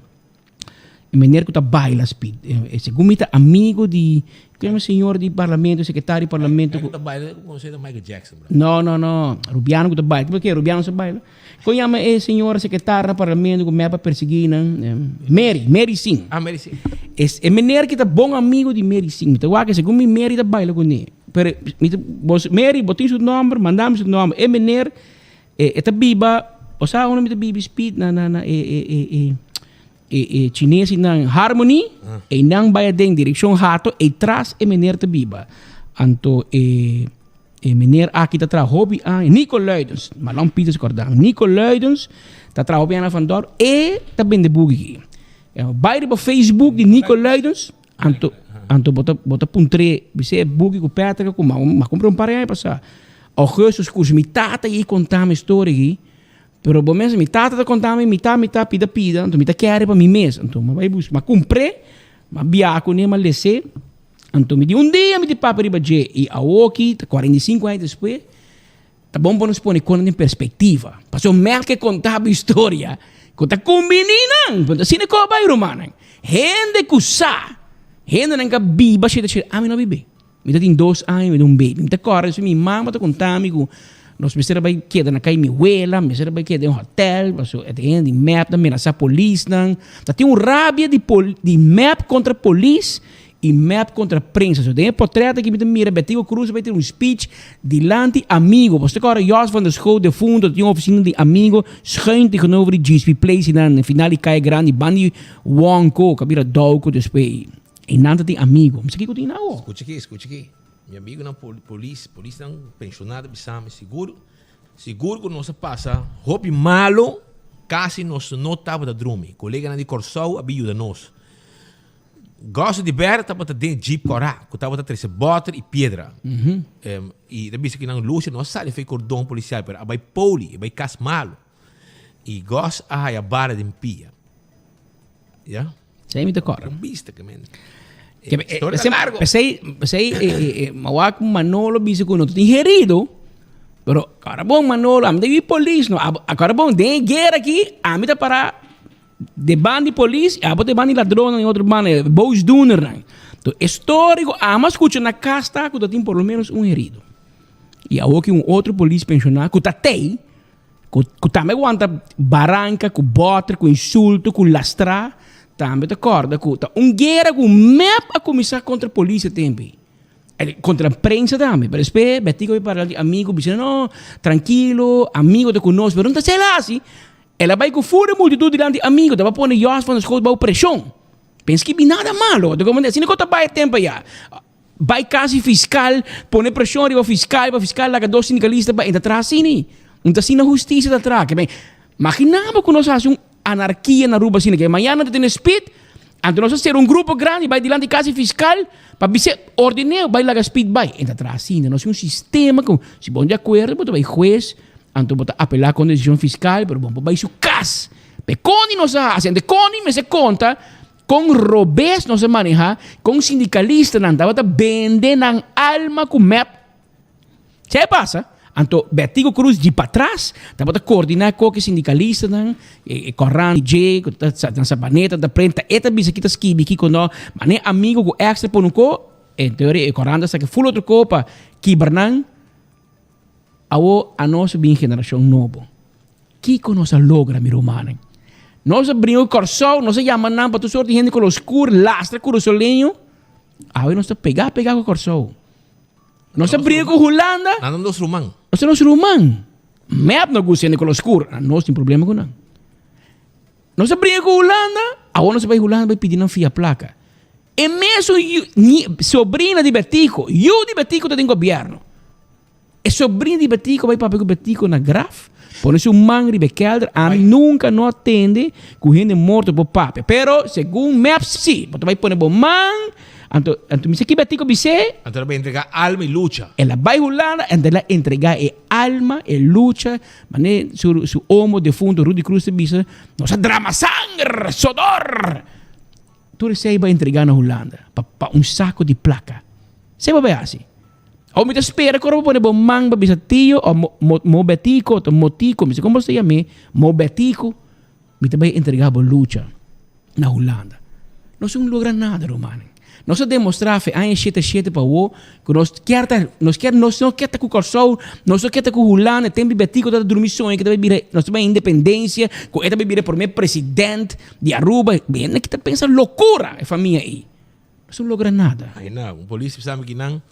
E meneer ku ta baila speed. E segun mi ta amigo di, ku yama señor di parlamento, secretario di parlamento. Ku ta baila ku konosé ta Michael Jackson bro. No, no, no. Rubiano ku ta baila. Por ke Rubiano sa baila? Kon yama e señor secretario na parlamento ku mep a persiguí nan? Mary, Mary Singh. Ah, Mary Singh. Es, e meneer ki ta bon amigo di Mary Singh. Mi ta wak segun mi Mary ta baila kuné. Pero mi ta, bos, Mary, bo tin su nomber, manda mi su nomber. E meneer E e ta biba, bo sa unda mi ta biba speed na na na e e e e e e chinesi nan Harmony, einan bai aden direccion Hato, ei tras e meneer ta biba. Anto e. E meneer aki ta traha hopi aña, Nico Luidens, Marlon Pieters kòrda, Nico Luidens ta traha hopi aña na Van Dorp, e ta bende buki aki. Bai riba Facebook di Nico Luidens, anto anto bo ta bo ta puntr'é, bis'é e buki ku Patrick a kuma, m'a kumpra un par di aña pasá. Augustus Cruz, mi tata i konta mi e storia aki, pero bo mes mi tata ta konta mi mitá mitá, pida pida, anto mi ta kere pa mi mes, anto m'a bai buska, m'a kumpr'é, m'a biaha kuné, m'a les'é. Anto mi di un dia mi di papia riba dje i awoki ta 45 aña despues ta bon pa nos pone konan den perspektiva. Pasobra mèk ke konta bo historia ku ta kumbiní nan. Punto asina ku a bai rumannan. Hende ku sa, hendenan ku a biba shete shete, ami no a bib'é. Mi ta tin dos aña mi ta un baby. Mi ta kòrda esei mi mama ta konta mi ku nos mester a bai keda na kai mi wela, mester a bai keda den hotèl pasobra e hende di mep ta menasá polisnan. Ta tin un rabia di di mep kontra polis I mep kontra prensa. So den e potret aki mi ta mira Betico Croes a bai tene un speech dilanti Amigo. Boso ta kòrda Jos van der Schoot defunto ta tin un ofisina di Amigo schuin tegenover di GSP Place einan na final di Kaya Grandi banda di Wonko ku a bira Dowco despues. Einan ta tin Amigo. Mi sa kiko tin awo. Skucha aki, skucha aki. Mi amigonan polis, polisnan penshonado bisa mi sigur, sigur ku nos a pasa hopi malo, kasi nos no tabata drumi. Koleganan di Kòrsou a bin yuda nos. Goso di ber tabata den jeep kòrá ku tabata trese bòter i piedra. I ta bisa ku nan Lucio no a sali for e kordon polisial pero a bai poli, a bai kas malu. I Gos a haya bala den pia. Ya. Esei mi ta kòrda. Un bista ke men. Historia ta largo. P'esei, p'esei mi a wak Manolo bisa ku no ta tin herido, pero kòrda bon Manolo, ami ta yu polis no, kòrda bon den e guera aki ami ta para De ban di polis y abo ta e ban di ladronnan y otro banda e boosdoenernan. Enton e story cu amo a scucha na cas ta cu ta tin por lo menos un herido. Y awo ki un otro polis pensiona cu ta tey, cu cu tambe wanta baranca, cu boter, cu insulto, cu lastra, tambe ta corda cu ta un guera cu mep a cuminsa contra polis e tempo ey. Contra prensa tambe, pero despues Betico a bay para di amigo bisa no, tranquilo, amigo ta cu nos, pero no ta cela asi. El a bai ku fur e multitut dilanti amigu, tabata pone Jos van der Schoot bou preshon. Pensa ki bin nada malo, ta komprende? Asina ku ta bai e tempu aya. Bai kas di fiskal, pone preshon riba fiskal, pa fiskal laga dos sindikalista bai. E ta traha asina. Un ta asina hustisia ta traha. Ke ben, magina bo ku nos hasi un anarkia na Aruba asina, ke mañana ta tene spit, anto nos a sera un grupo grandi bai dilanti kas di fiskal pa bis'é, ordené bai laga spit bai. E ta traha asina. Nos tin un sistema ku si bo no di akuerdo bo ta bai hues. Anto bo ta apelá kontra desishon fiskal, pero bo no por bai su kas. P'e koni nos a hasi, anto e koni mester konta kon robes nos a manehá, kon sindikalistanan tabata bende nan alma ku mep. Sa e pasa? Anto Betico Croes di patras tabata koordiná koke sindikalistanan, e koran di dje ku ta na Sabaneta ta prenta, e ta bisa ki ta skibi kiko no, mane amigo ku extra pone un ko, en teoria e koran ta saka ful otro ko pa kibra nan. Awor anos a bin generashon nobo. Kiko nos a logra, mi rumannan? Nos a bringa ku Kòrsou, nos a yama nan pa tur sort di hende kolo skur, lastra kurasoleño. Awe nos ta pegá pegá ku Kòrsou. Nos a bringa ku Hulanda. Nan ta nos ruman. Nos ta nos ruman. Mep no gusta hende kolo skur. Nos tin problema ku nan. Nos a bringa ku Hulanda, awor nos a bai Hulanda bai pidi nan fia plaka. E mesun yu, ni, sobrina di Betico, yu di Betico ta den gobierno. E sobrina di Betico bai papia ku Betico na graf, pone su man riba e kelder, ami nunka no a tende ku hende morto por papia. Pero segun mep si, bo ta bai pone bo man, anto, anto mi sa ki Betico bis'é. Anto el a bai entrega alma i lucha. El a bai Hulanda, anto el a entrega e alma, e lucha, Mane su su omo defunto Rudy Cruz ta bisa, nos a drama sanger, sodor! Tur esei bai entrega na Hulanda pa pa un saco di placa. Esei bo bai haci. Awor mi ta spera cu ora bo pone bo man pa bisa tio o mo mo mo Betico o Motico, mi sa como bo ta yam'é, mo Betico, Mi ta bai entrega bo lucha na Hulanda. Nos un logra nada, rumannan. Nos a demostra fe aña shete shete pa awo ku nos kier ta, nos kier, nos no kier ta ku Kòrsou, nos no kier ta ku Hulanda. Tempu di Betico ta drumi soña ku ta bai bira, nos ta bai independensia, ku e ta bai bira prome president di Aruba. Hende ki ta pensa lokura e famia ei. Nos no logra nada. Ai na, un polis bisa mi kinan,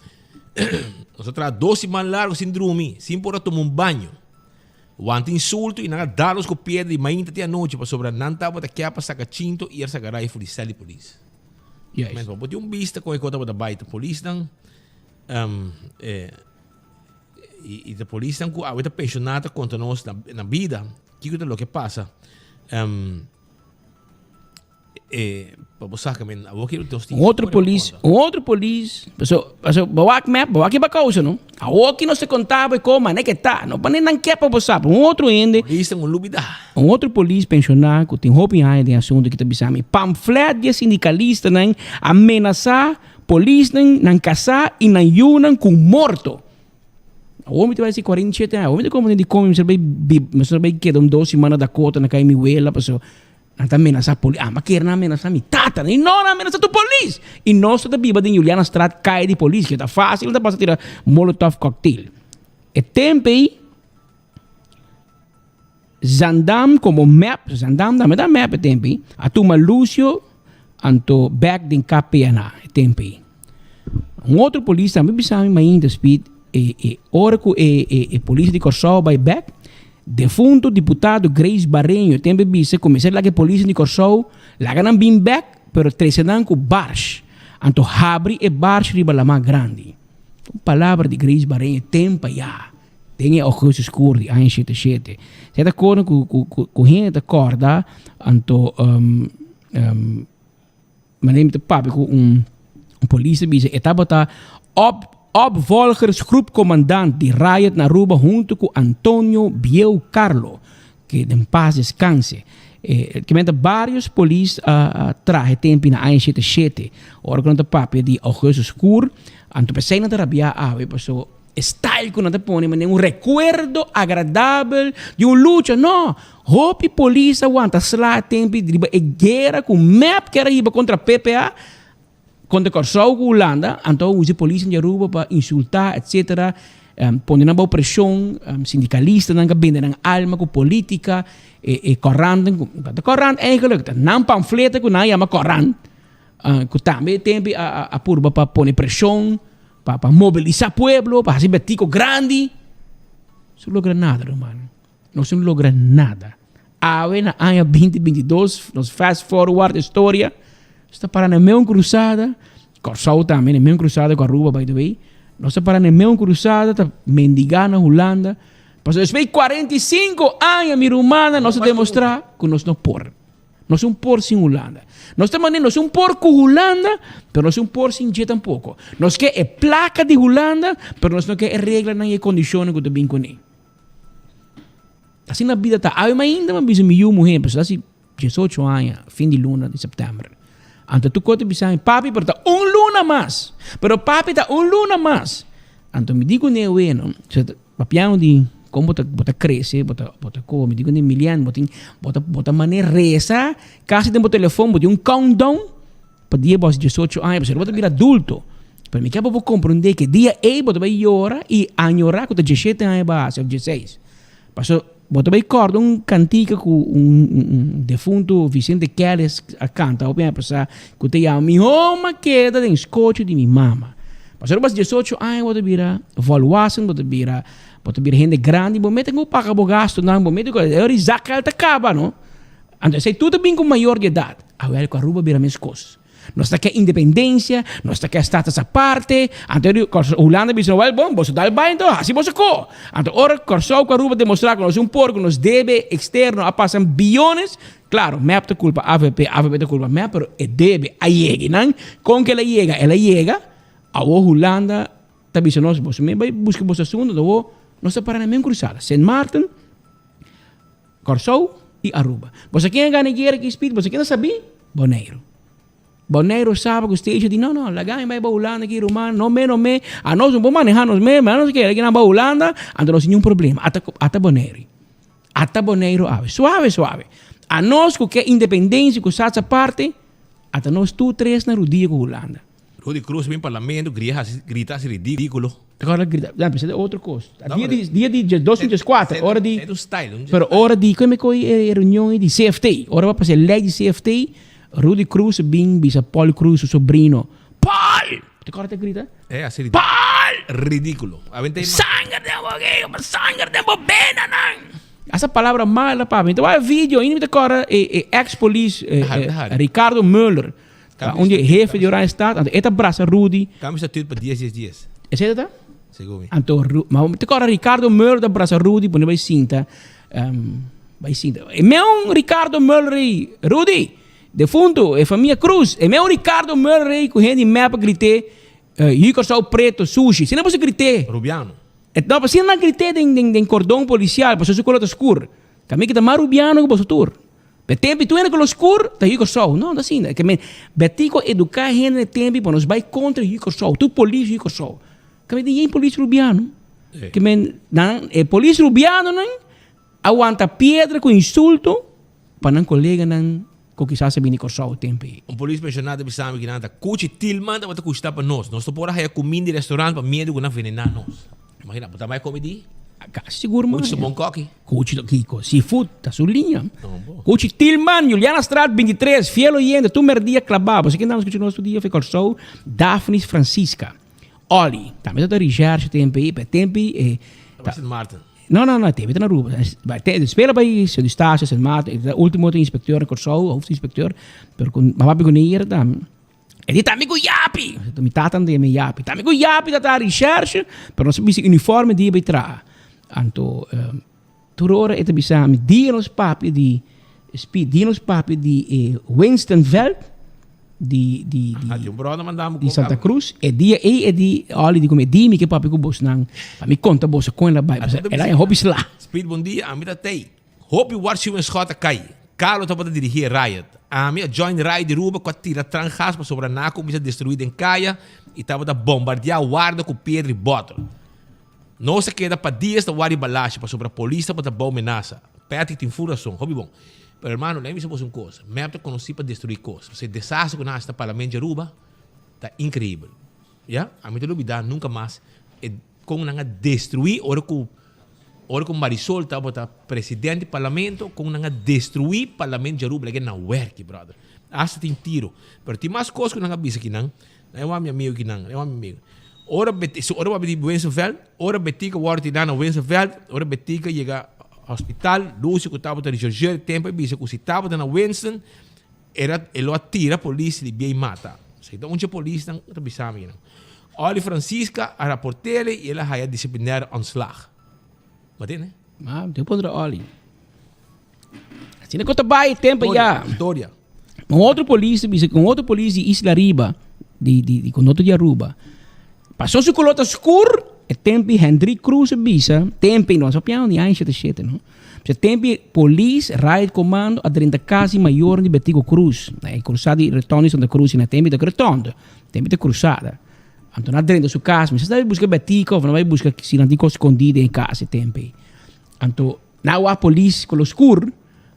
nos a traha dos siman largo sin drumi, sin por a tuma un baño. Wanta insulto i nan a dal nos ku piedra di mainta te anochi pasobra nan tabata kia pa saka chinto i er saka rai for di sel di polis. Juist. Men, bo tin un bista kon e kos tabata bai. Ta polisnan, eh. I ta polisnan ku awe ta penshoná ta konta nos na bida kiko ta loke pasa. E pa bo saka men awor ki nos tin Un otro polis, un otro polis, paso, paso bo wak mep, bo wak riba kousa no. Awor ki nos ta konta bo e kon mane ke ta, no pone nan ke pa bo sa, un otro hende. Polis un lubida. Un otro polis penshoná ku tin hopi aña den asuntu ki ta bisa mi, pamflet di e sindikalistanan a menasá polisnan, nan kasá i nan yunan ku morto. Awor mi ta bai si 47 aña, awor mi ta komprende dikon mi mester bai bib, mester bai keda un dos simana Dakota na kai mi wela paso nan ta menasá polis. Ah, ma kier nan a menasá mi tata, i no, nan a menasá tur polis. I nos ta biba den Julianastraat kai di polis, ke ta fásil nan ta pasa tira molotov cocktail. E tempu ei Zandam komo mep, Zandam tambe ta mep e tempu ei, a tuma Lucio anto bek den KPNA e tempu ei. Un otro polis tambe bisa mi mainta Speed, e e ora ku e e e polis di Kòrsou bai bek, defunto diputado Grace Bareño tempu e bisa ku mester laga e polisnan di Kòrsou laga nan bin bek pero trese nan ku barsh, anto habri e barsh riba lamá grandi. Un palabra di Grace Bareño tempu ayá. Den e augustus skur di aña shete shete. Sey ta kona ku ku ku ku hende ta kòrda anto um um manera mi ta papia ku un un polis ta bisa e tabata op opvolgersgroepcommandant di riot na Aruba hunto ku Antonio Bieu Carlo ke den pas deskanse. E ke menta varios polis a a traha e tempi na aña shete shete ora ku nan ta papia di augustus skur anto p'esei nan ta rabia awe paso E style ku nan ta pone manera un rekuerdo agradabel di un lucha. No! Hopi polis a wanta sla e tempu riba e guera ku mep ker a hiba kontra PPA, kontra Kòrsou ku Hulanda. Anto a usa e polisnan di Aruba pa insultá etsetera, pone nan bou preshon, sindikalistanan ka bende nan alma ku politika, e e kòrantnan ku, ta kòrant eigenlik, ta nan pamfleta ku nan a yama kòrant, ku tambe e tempu a a purba pa pone preshon. Pa pa mobilisa pueblo, pa hasi betico grandi. No se logra nada, ruman. No se logra nada. Awe na aña 2022, nos fast forward historia, nos ta para na meun cruzada, Kòrsou tambe na meun cruzada ku Aruba by the way, nos ta para na meun cruzada ta mendiga na Hulanda. Pasobra despues di 45 aña mi rumannan nos a demostra ku nos no por. Nos un por sin Hulanda. Nos ta manera nos un por ku Hulanda, pero nos un por sin dje tampoko. Nos ke e plaka di Hulanda, pero nos no ke e reglanan i e kondishonnan ku ta bin kuné. Asina bida ta. Awe mainda mi a bisa mi yu muhé, pasobra ta hasi diesocho aña, fin di luna di sèptèmber. Anto tur kos ta bisa mi, papi, pero ta un luna mas. Pero papi ta un luna mas. Anto mi di kuné, weno, Papiando di kon bo ta bo ta krese, bo ta bo ta kome, di ku ni Milian bo tin bo ta bo ta manera resa kasi den bo telefon bo tin un countdown pa dia bo hasi diesocho aña pasobra bo ta bira adulto. Pero mi ke pa bo komprende ke dia ei bo ta bai yora i añora ku ta dieshete aña bo a hasi òf dieseis. Pasobra bo ta bai kòrda un kantika ku un un defunto Vicente Kellis a kanta hopi aña pasá ku ta yama mi homa keda den skochi di mi mama. Pasobra bo hasi diesocho aña bo ta bira volwassen, bo ta bira bo ta bira hende grandi, bo mester ku paga bo gastunan, bo mester ku e ora di zakgeld ta kaba no. Anto esei tur ta bin ku mayor di edat. Awel ku Aruba bira meskos. Nos ta ke independensia, nos ta ke status aparte, anto e Hulanda bisa wel bon, boso dal bai anto hasi boso ko. Anto ora Kòrsou ku Aruba demostrá ku nos un por ku nos debe eksterno a pasa biyones, klaro mep ta kulpa avp, avp ta kulpa mep, pero e debe a yega i nan kon ku el a yega? El a yega awor Hulanda ta bisa nos boso mes bai buska boso asuntu, anto awor nos ta para na men krusada, Sint Maarten, Kòrsou i Aruba. Boso ken a gana e guera ki spit? Boso ken a sabí? Boneiru. Boneiru saba ku Stacia di no no, laga mi bai ba Hulanda ki ruman, no me no me, anos no por maneha nos mes, ma nos kere kinan ba Hulanda, anto nos tin un problema. Ata ata Boneiru. Ata Boneiru awe. Suave suave. Anos ku ke independensia ku sats aparte, ata nos tur tres na rudia ku Hulanda. Rudy Cruz bin parlamento gria hasi grita hasi ridículo. Ora grita, no, pero otro cos. Dia di dia di 2004, ora di Sento style, un Pero ora di kome koi e reunion di CFT, ora ba pasa e ley di CFT, Rudy Cruz bin bisa Paul Cruz su sobrino, Paul! Te acorda te grita? Eh, hasi ridículo. Paul! Ridículo. Aventa Sanger den bo oreja, sanger den bo benanan. Esa palabra mala, papi. Mi ta wak e video, ainda mi ta acorda e e ex police eh, eh, Ricardo Muller. Ta un di e hefe di Oranjestad, anto e ta brasa Rudy. Cambio statuut pa dies dies dies. Esei ta ta? Segun mi. Anto, ma te kora Ricardo Muller ta brasa Rudy pone bai sinta. Um, bai sinta. E meu Ricardo Muller ei, Rudy, defunto, e famia Cruz. E meu Ricardo Muller ei ku hende mep a grité, uh, Yu Kòrsou preto, sushi. Sina bo se grité. Rubiano. E, no, pa sina nan grité den, den, den cordon policial, pasobra su color ta skur. Kami kita mas rubiano ku boso tur. Pe tempi tu hende ku lo skur ta yu Kòrsou. No, no asina. Ke men Betico eduká hende na e tempi pa nos bai kontra yu Kòrsou. Tur polis yu Kòrsou. Kami tin yen polis rubiano. Ke men nan e polis rubianonan a wanta piedra ku insulto pa nan koleganan ku kisas a bini Kòrsou e tempi ei. Un polis menshoná ta bisa mi ku nan ta kuchi Tilman tabata kushta pa nos. Nos no por a haya kuminda di restaurant pa miedu ku nan venená nos. Imagina, bo ta bai come di? Casi sigur man. Cuchi ta bon koki. Cuchi ta kiko? Seafood ta su liña. Cuchi Tilman, Julianastraat 23, fiel oyente, tur merdia klabá. Bo sa ken ta scucha nos tur dia? Fe Kòrsou, Daphnis Francisca. Olly, tambe ta ta recherche tempo ei, pe tempo ei e Ta Sint Maarten. No, no, no, tempo ta na Aruba. Te spela bai Sint Eustatius, Sint Maarten, e ta ultimo ta inspecteur na Kòrsou, hoofdinspecteur, pero ku mama Piconera tambe. E di tambe ku Yapi. Mi tata anda yama Yapi. Tambe ku Yapi ta traha recherche, pero nos a bisti uniforme dia bai traha. Anto tur ora e ta bisa mi, dia nos papia di Speed, dia nos papia di e Winston Veld di di di di Santa Cruz, e dia ei e di Olly di ku mi, di mi ke papia ku bosnan pa mi konta boso kon el a bai. Pasobra el a hopi sla. Speed bon dia, ami ta tei. Hopi warsiuw en schot a kai. Carlo tabata dirigí e riot. Ami a join riot di Ruba ku a tira trangas pasobra nan a kuminsá destruí den kaya i tabata bombardiá warda ku piedra i bòter. Nos a keda pa dias ta wari balashi pasobra polis tabata bou menasa. Patrick tin ful rason. Hopi bon. Pero hermano, lei mi bisa boso un kos. Mep ta konosí pa destruí kos. Pasobra e desastre ku nan hasi na parlamento di Aruba ta inkreibel. Ya? Ami ta lubidá nunka mas e kon nan a destruí ora ku Ora ku Marisol tabata president di parlamento kon nan a destrui parlamento di Aruba lege na werki brother. Hasta tin tiro. Pero tin mas kos ku nan a bisa kinan. Nan e wak mi amigo kinan. Nan e wak mi amigo. Ora Beti ora wak di Winsenveld, ora Betika wòrdu tirá na Winsenveld, ora Betika yega hospital, Lucio ku tabata rechercheur e tempu a bisa ku si tabata na Winston era e lo a tira polis di bia i mata. Esei ta un dje polisnan ta bisa mi kinan. Olly Francisca a raport'ele i el a haya disciplinaire ontslag. Bo tende? Ma, te pondra Olly. Asina ku ta bai e tempo ya. Historia. Un otro polis bisa, un otro polis di Isla Riba, di di di konoto di Aruba. Pasó su kolor ta skur, e tempi Hendrik Cruz a bisa, tempi no sa piano di aña shete shete no. Bisa tempi polis riot commando a drenta kas di mayor di Betico Cruz, na e krusada di Rotonde di Santa Cruz, na tempi ta rotonde. Tempi ta cruzada. Anto nan drenta su cas, mi sa bai busca Betico of nan bai busca si nan tin cos scondi den e cas e tempo ei. Anto nan wak polis cu lo scur,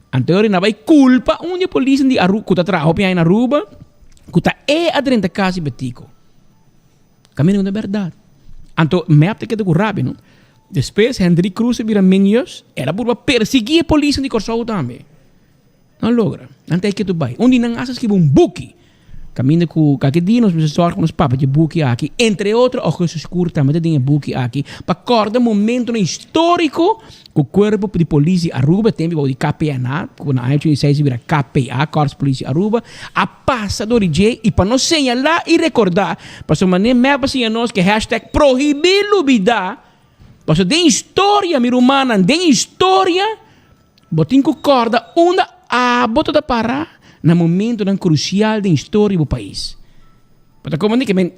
anto e ora nan bai culpa un di e polisnan di Aruba cu ta traha hopi aña na Aruba cu ta e a drenta cas di Betico. Caminda cu ta berdad. Anto mep ta keda cu rabia no. Despues Hendrik Cruz a bira Minjus, el a purba persigui e polisnan di Corsou tambe. Nan logra. Nan ta e ketu bai. Un di nan hasta skibi un buki. Kaminda ku kake dia nos mester sòrg pa nos papia dje buki aki. Entre otro Augustus Koer tambe ta den e buki aki. Pa kòrda momentonan históriko ku Kuerpo di Polis di Aruba, e tempu bou di KPNA, ku na aña ochenta i seis a bira KPA, Korps Politie Aruba, a pasa dor di dje i pa nos señalá i rekordá, pasobra manera mep a siña nos ku e hashtag prohibí lubidá, pasobra den historia mi rumannan, den historia, Bo tin ku kòrda unda abo ta ta pará na momentonan krusial den historia di bo pais. Bo ta komprendé ke men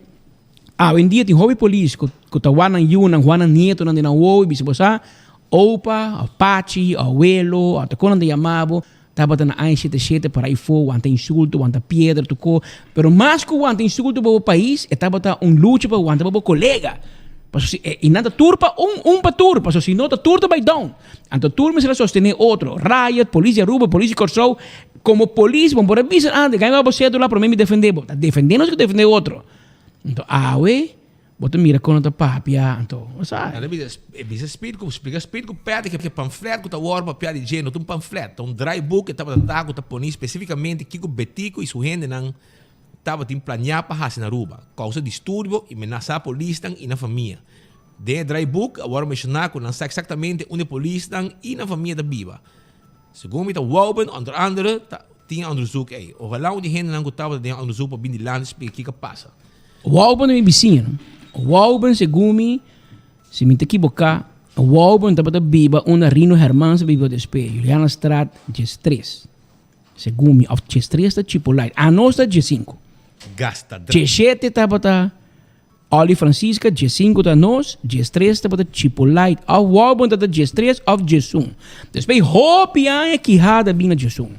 awendia tin hopi polis ku ku ta wak nan yunan, wak nan nietonan den nan wowo i bisa bo sa opa òf pachi òf awelo òf ta kon nan ta yama bo tabata na aña shete shete pará ifó wanta insulto, wanta piedra tur ko. Pero mas ku wanta insulto pa bo pais e tabata un lucha pa wanta pa bo kolega. Pasobra si i nan ta tur pa un, un pa tur pasobra si no ta tur ta bai down. Anto tur mester a sostené otro. Riot, polis di Aruba, polis di Kòrsou. Komo polis bo por a bisa antes, gana bo sédula promé mi defendé bo. Ta defendé nos ku defendé otro. Anto awe bo ta mira kon nan ta papia, anto bo sa. Nan ta bisa, e bisa Speed ku splika Speed ku Patrick ke pamflet ku ta wòrdu papia di dje no ta un pamflet, ta un draaiboek e tabata ta ku ta poni spesifikamente kiko Betico i su hendenan tabatin planiá pa hasi na Aruba, kousa disturbio i menasá polisnan i nan famia. Den e draaiboek a wòrdu menshoná ku nan sa eksaktamente unda e polisnan i nan famia ta biba. Segun mi ta Wouben, onder andere, ta tin e onderzoek ei. Ohalá un di hendenan ku tabata den e onderzoek por bin dilanti splika kiko a pasa. Wouben ta mi bisiña, no? Wouben, segun mi. Si mi ta ekiboká, Wouben tabata biba unda Rino Hermans a biba despues, Julianastraat diestres, segun mi, òf diestres ta Chipolite, anos ta diesinku. Gasta dra. Diesshete tabata Ollie Francisca, diesinku ta nos, diestres tabata Chipolite, òf Wouben tabata diestres òf diesun. Despues hopi aña Kihada a bin na diesun.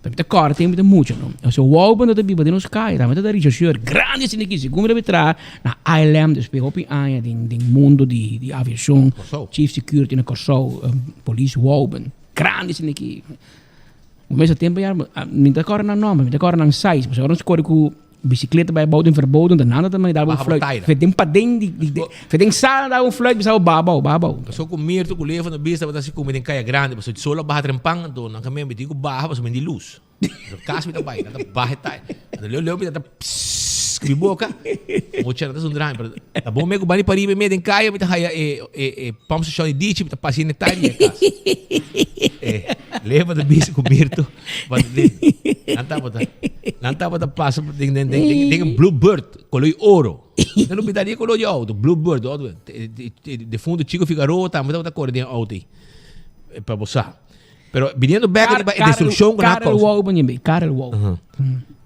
Ta mi ta kòrda tempu mi ta mucha no. Osea Wouben ta ta biba den nos kaya, tambe ta ta richasheur grandi asina aki. Segun mi ta bin traha na ILM despues hopi aña den den mundo di di aviashon, chief security na Kòrsou, polis Wouben, grandi asina aki. Mi mester tempu ya mi ta kòrda nan nòmber, mi ta kòrda nan size, pasobra ora nos kore ku bisikleta bai abou den verboden ta nada ta manda dal bo Baha bo fluit. taira. Fe den paden di di di fe den sala dal bo fluit bisa bo baha abou, baha abou. Paso ku Mirto ku Lefo na bista tabata hasi kumi den kaya grandi paso sol a baha trempan anto nan ka mi tin ku baha paso mi di lus. Paso kas mi ta bai nan ta baha e taira. Anto leu leu mi ta ta pssss ku mi boka mucha nan ta zundra mi pero ta bon me ku bani pariba me den kaya mi ta haya e e e pump station di dichi mi ta pasa yende taira mi a kas. E Lefo ta bisa ku Mirto Nan tabata, nan tabata pasa den, den, den, den, den Bluebird, color oro. Nan no pinta ni color di auto, Bluebird, auto. Defunto Chico Figaroa tambe tabata corre den auto ei. Pa bo sa. Pero viniendo back riba e destruccion ku nan a Karel causa. Wou ban yembe, Karel Wou.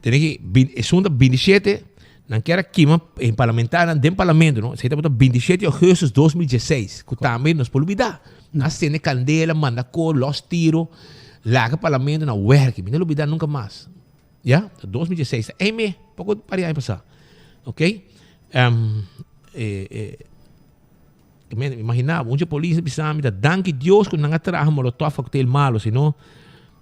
Tene ki, bin, esun ta 27, nan kier a kima e parlamentarionan den parlamento, no? Esei tabata 27 augustus 2016, ku tambe nos por lubida. Nan a sende kandela, manda kor, los tiro, laga parlamento na werki. Mi no lubida nunka mas. Ya, ta 2016, ta ei poko par di aña pasá. Ok? Um, eh, eh, imagina bo, un dje polis a bisa mi ta danki Dios ku nan a traha molotov cocktail malo, sino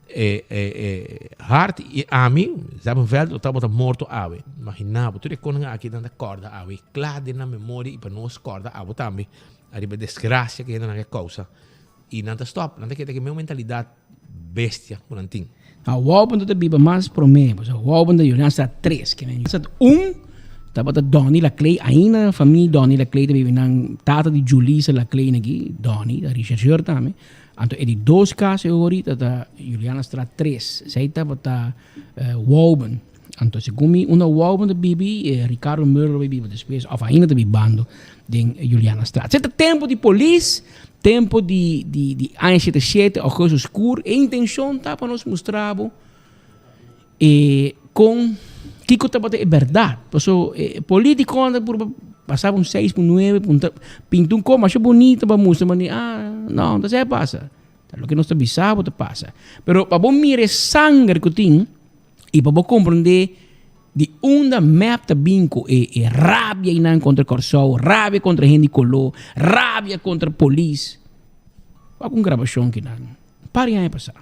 eh, eh, eh, Hart i ami, Zabenveld, lo tabata morto awe. Imagina bo, tur e konan aki nan ta kòrda awe, kla den nan memoria i pa nos kòrda abo tambe. Ariba e desgracia ku hendenan a kousa i nan ta stop, nan ta keda ku e mesmo mentalidat bestia ku nan tin. A Wouben ta biba mas prome, pasobra Wouben ta Julian sa tres, ke men sa un tabata Donny Laclay, ainda famia Donny Laclay ta biba nan, tata di Julisa Laclay naki, Donny ta rechercheur tambe, anto e di dos kas e hori ta ta Julianastraat tres, esei tabata Wouben. Anto segun mi unda Wouben ta bibi, Ricardo Muller lo biba despues of ainda ta bibando den Julianastraat. Esei ta tempo di polis, tempo di di di aña shete shete, augustus skur. E intencion ta pa nos mustra bo e kon kiko tabata e berdad. Paso e politiconan ta purba pasa un seis pun nuebe pun ta pinta un kos masha bunita pa mustra mane ah no ta esei a pasa. Ta loke nos ta bisa bo ta pasa. Pero pa bo mira e sanger ku tin. I pa bo komprondé di unda mep ta bin ku e e rabia einan kontra Kòrsou, rabia kontra hende di koló, rabia kontra polis. Wak un grabashon kinan un par di aña pasá.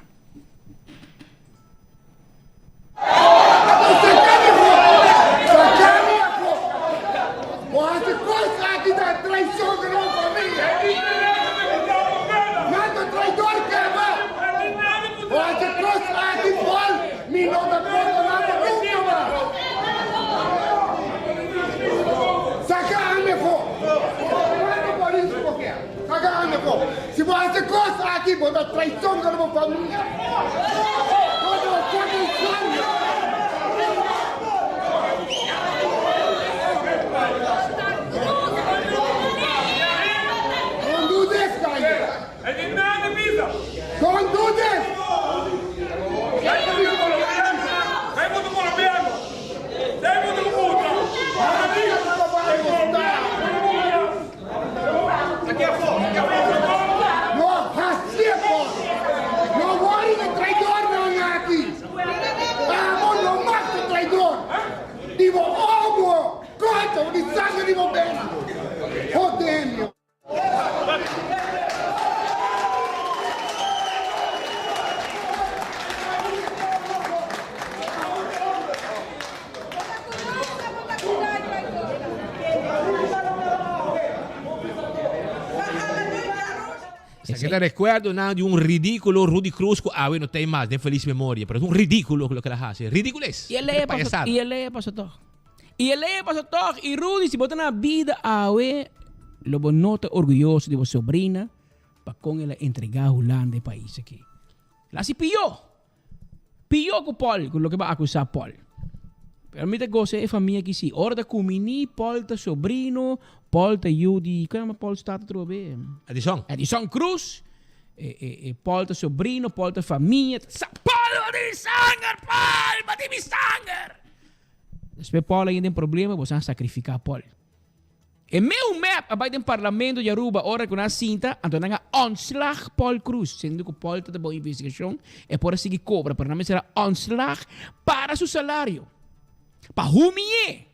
Mi no ta perdona bo nunca mas. Saca ami afo. Cuanto polis bo kier? Saca ami afo. Si bo haci cos aki, bo ta traicion contra bo familia. Contra bo fucking sangre. Don't do this, guys. Don't do this! No hacié por! No worry e traidornan aki! Abo no mas ta traidor! Di bo obo, concha, di sangre di bo bena! Hodemio! Esaki ta recuerdonan di un ridiculo Rudy Cruz cu awe no ta mas den feliz memoria, pero es un ridiculo loke el a haci. Ridiculez! Y e ley a pasa, y e ley a pasa toch. I e lei a pasa tòg. I Rudy, si bo ta na bida awe, lo bo no ta orguyoso di bo sobrina pa kon el a entregá Hulanda e pais aki. El a hasi pió! Pió ku Paul, ku loke bo a akusá Paul. Pero mi ta gosa e famia aki si. Ora ta kumini, Paul ta sobrino, Paul ta yu di, kon yama Paul su tata atrobe? Edison. Edison Cruz. E, e, e Paul ta sobrino, Paul ta famia. Sa, Paul bo tin sanger, Paul bo tin mi sanger! Despues Paul a yenda den problema, boso a sacrifica Paul. E meu mep a bai den parlamento di Aruba ora cu nan a sinta, anto nan a ontslag Paul Croes. Siendo cu Paul ta ta bao investigacion, e por a sigui cobra, pero nan mester a ontslag para su salario. Pa humi'e!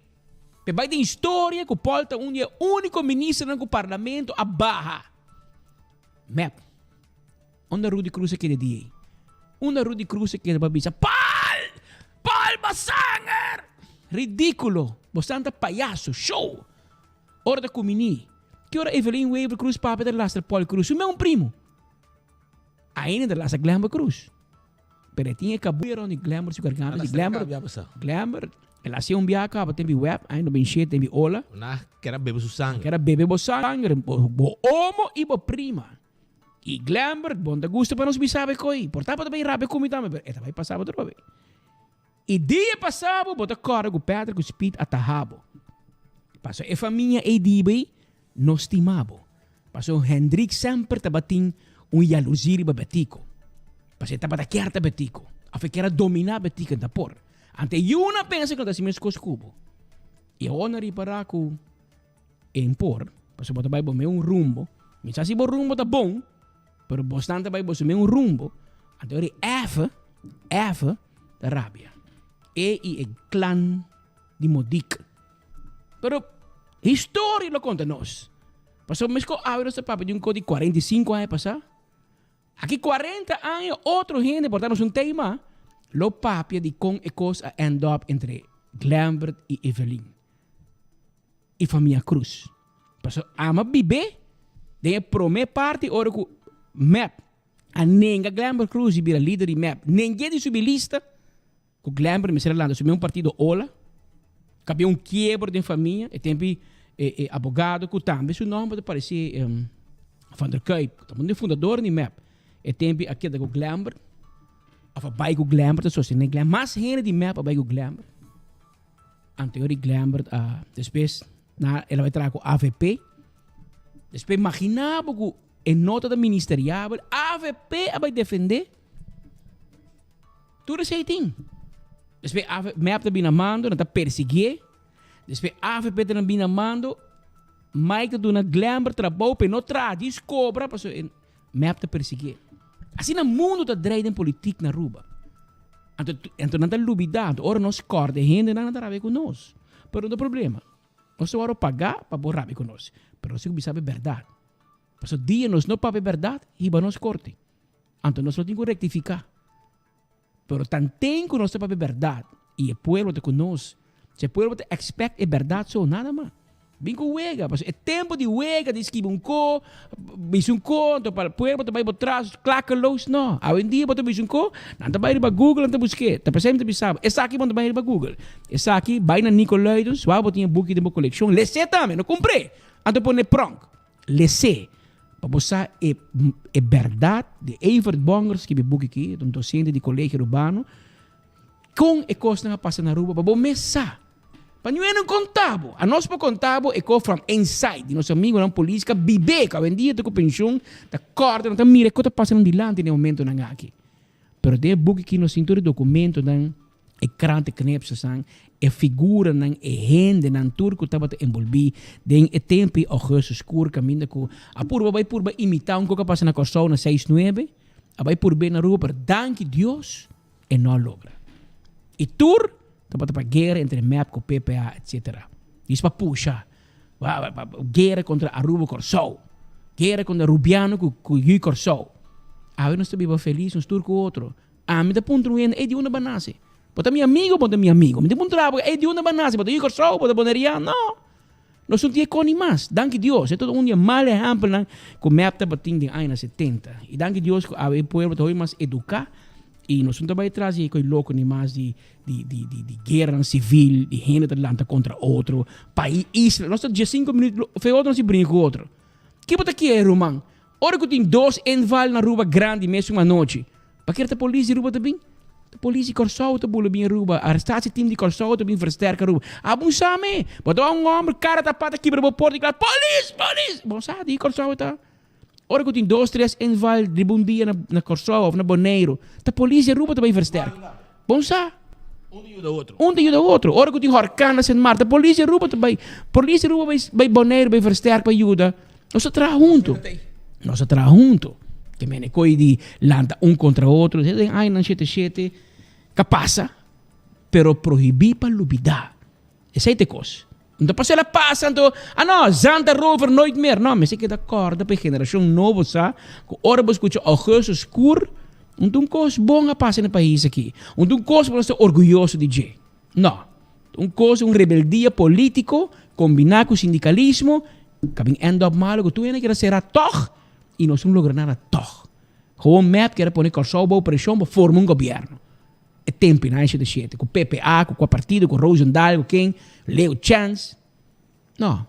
P'e bai den historia cu Paul ta un di e unico ministernan cu parlamento a baha. Mep. Unda Rudy Croes a keda di ei? Unda Rudy Croes a keda pa bisa, Paul! Paul ba sanger! Ridiculo! Bo santa payaso, show! Ora ta cuminí. Ki ora Evelyn Wever Croes papia ta lastra Paul Croes? Su meun primo. Ainda ta lastra Glenber Croes. Pero e tin e kabuya rond di Glenber su garganta. Di Glenber, Glenber, el a hacia un biaha caba tempi web, ainda no bin shit tempi ola. Una kera bebe su sanger. Kera bebe bo sanger, bo, bo omo y bo prima. Y Glenbert, bon ta gusta pa nos bisa be koy. Por ta bo ta bay rabia cu mi tambe, pero e ta bay pasa bo trobe. Y dia pasa bo, bo ta corda cu Patrick cu Speed a taha bo. Paso e famia ey di bay no stima bo. Paso Hendrik semper tabatin un jaloezie riba Betico. Paso e tabata kier ta Betico. Of e kier a domina Betico, e ta por. Ante e yuna pensa cu no ta haci mescos cu bo. Y awor nan ripara cu. En por, pasobra bo ta bai bo meun rumbo. Mi sa si bo rumbo ta bon, pero bosnan ta bai boso meun rumbo. Anto ora e efe, efe ta rabia. E i e klan di Modik. Pero historia lo konta nos. Pasobra mesco awe nos ta papia di un kos di 45 aña pasá. Aki 40 aña otro hende por ta nos un tema lo papia di kon e kos a end up entre Glenbert i Evelyn. i famia Cruz. Pasobra ama bib'é den e promé parti ora ku mep a nenga Glenbert Cruz di bira lider di mep, neng'é di subi lista, ku Glenbert mester a lanta su mes partido ola, kabia un kiebro den famia, e tempu e e abogado ku tambe su nomber ta paresé Van der Kuyp, ku ta un di fundadornan di mep, e tempu a keda ku Glenbert, òf a bai ku Glenbert a sostené Glenbert, mas hende di mep a bai ku Glenbert. Anterior di Glembert a despues na el a bai traha ku avp. Despues imagina bo ku e nota ta ministeriabel, avp a bai defende. Tur esei tin. Despues avp, mep ta bini na mando, nan ta persiguié. Despues avp ta bini na mando, Mike ta duna Glembert trabou pa e no traha, djis kobra pasobra e mep ta persiguié. Asina mundu ta drei den politik na Aruba. Anto, anto nan ta lubida, anto ora nos kòrda e hendenan, nan ta rabia ku nos. Pero no ta problema. Nos ta wòrdu pagá pa bo rabia ku nos. Pero nos tin ku bisa bo e bèrdat. Pasobra dia nos no papia e bèrdat, hiba nos korte. Anto nos lo tin ku rektifiká. Pero tanten ku nos ta papia bèrdat i e pueblo ta ku nos, si e pueblo ta expect e bèrdat so, nada mas. Bin ku wega, pasobra e tempu di wega di skibi un ko, bisa un ko, anto pa pueblo ta bai bo tras, klakeloos, no. Awendia bo ta bisa un ko, nan ta bai riba Google nan ta busk'é. Ta p'esei mi ta bisa bo, esaki bo no ta bai riba Google. Esaki, bai na Nico Luidens, wou bo tin e buki den bo kolekshon, les'é tambe, no kumpr'é. Anto pone pronk, les'é, pa bo sa e e bèrdat di Evert Bonger skibi e buki aki, e ta un dosente di Kolegio Urbano, kon e kosnan a pasa na Aruba, pa bo mes sa. Pa niun hende konta bo. Anos por konta bo e kos from inside di nos amigunan polis ka bib'é, ku awendia ta ku penshun, ta kòrda, nan ta mira e kos ta pasa nan dilanti den e momentonan aki. Pero den e buki aki nos tin tur e dokumentonan, e krantenknipselsan, e figuranan, e hendenan, tur ku tabata enbolbí den e tempu i Augustus Koer kaminda ku a purba bai purba imitá un kos ku a pasa na Kòrsou na seis nuebe, a bai purb'é na Aruba, pero danki Dios e no a logra. I tur tabata pa guera entre mep ku PPA etc. Dis pa pusha guera kontra Aruba Kòrsou, guera kontra Rubiano ku ku yu Kòrsou. Awe nos ta biba felis nos tur ku otro. Ami ta puntra un hende, ey di unda bo a nase? Bo ta mi amigo o bo ta mi amigo? Mi ta puntra bo, ey di unda bo a nase? Bo ta yu Kòrsou? Bo ta Boneriano? No! Nos no tin e kos ni mas. Danki Dios. E ta un di e mal ehèmpelnan ku mep tabatin den añanan setenta. I danki Dios ku awe e pueblo ta hopi mas eduká i nos no ta bai tras di e kos loko ni mas di di di di di gueranan sivil, di hende ta lanta kontra otro, pais, isla. Nos ta diesinko minüt fe otro nos a bringa ku otro. Ke bo ta kier ruman? Ora ku tin dos inval na Aruba grandi mesun anochi, pakera ta polis di Aruba ta bin? Polis di Kòrsou ta bula bin Aruba, arrestatieteam di Kòrsou ta bin versterk Aruba. Abo sa me, bo ta wak un hòmber kara tapá ta kibra bo porta i kla, Polis! Polis! Bo sa di Kòrsou e ta. Ora ku tin dos tres inval riba un dia na na Kòrsou òf na Boneiru, ta polis di Aruba ta bai versterk. Bo sa. Un ta yuda otro. Un ta yuda otro. Ora ku tin hòrkan na Sint Maarten, ta polis di Aruba ta bai. Polis di Aruba bai bai Boneiru bai versterk pa yuda. Nos ta traha huntu. Nos ta traha huntu. Ke mene koi di lanta un kontra otro. Den añanan shete shete ka pasa, pero prohibí pa lubidá. Esei ta e kos. No ta pasó el a pasa anto, ah no, zand ta rover nooit meer. No, mester keda kòrda pa e generashon nobo sa ku ora bo skucha Augustus Koer, un ta un kos bon a pasa na e pais aki. Un ta un kos ku nos ta orguyoso di dje. No. Un kos, un rebeldia politico combina cu sindicalismo ka bin end up malo cu tur hende kier a cera tog y nos no logra nada tog. Gewoon mep kier a pone Corsou bou presion pa forma un gobierno. E tempo in aña 77 cu PPA, cu cua partido, cu Rosendaal, cu ken, Leo Chance. No.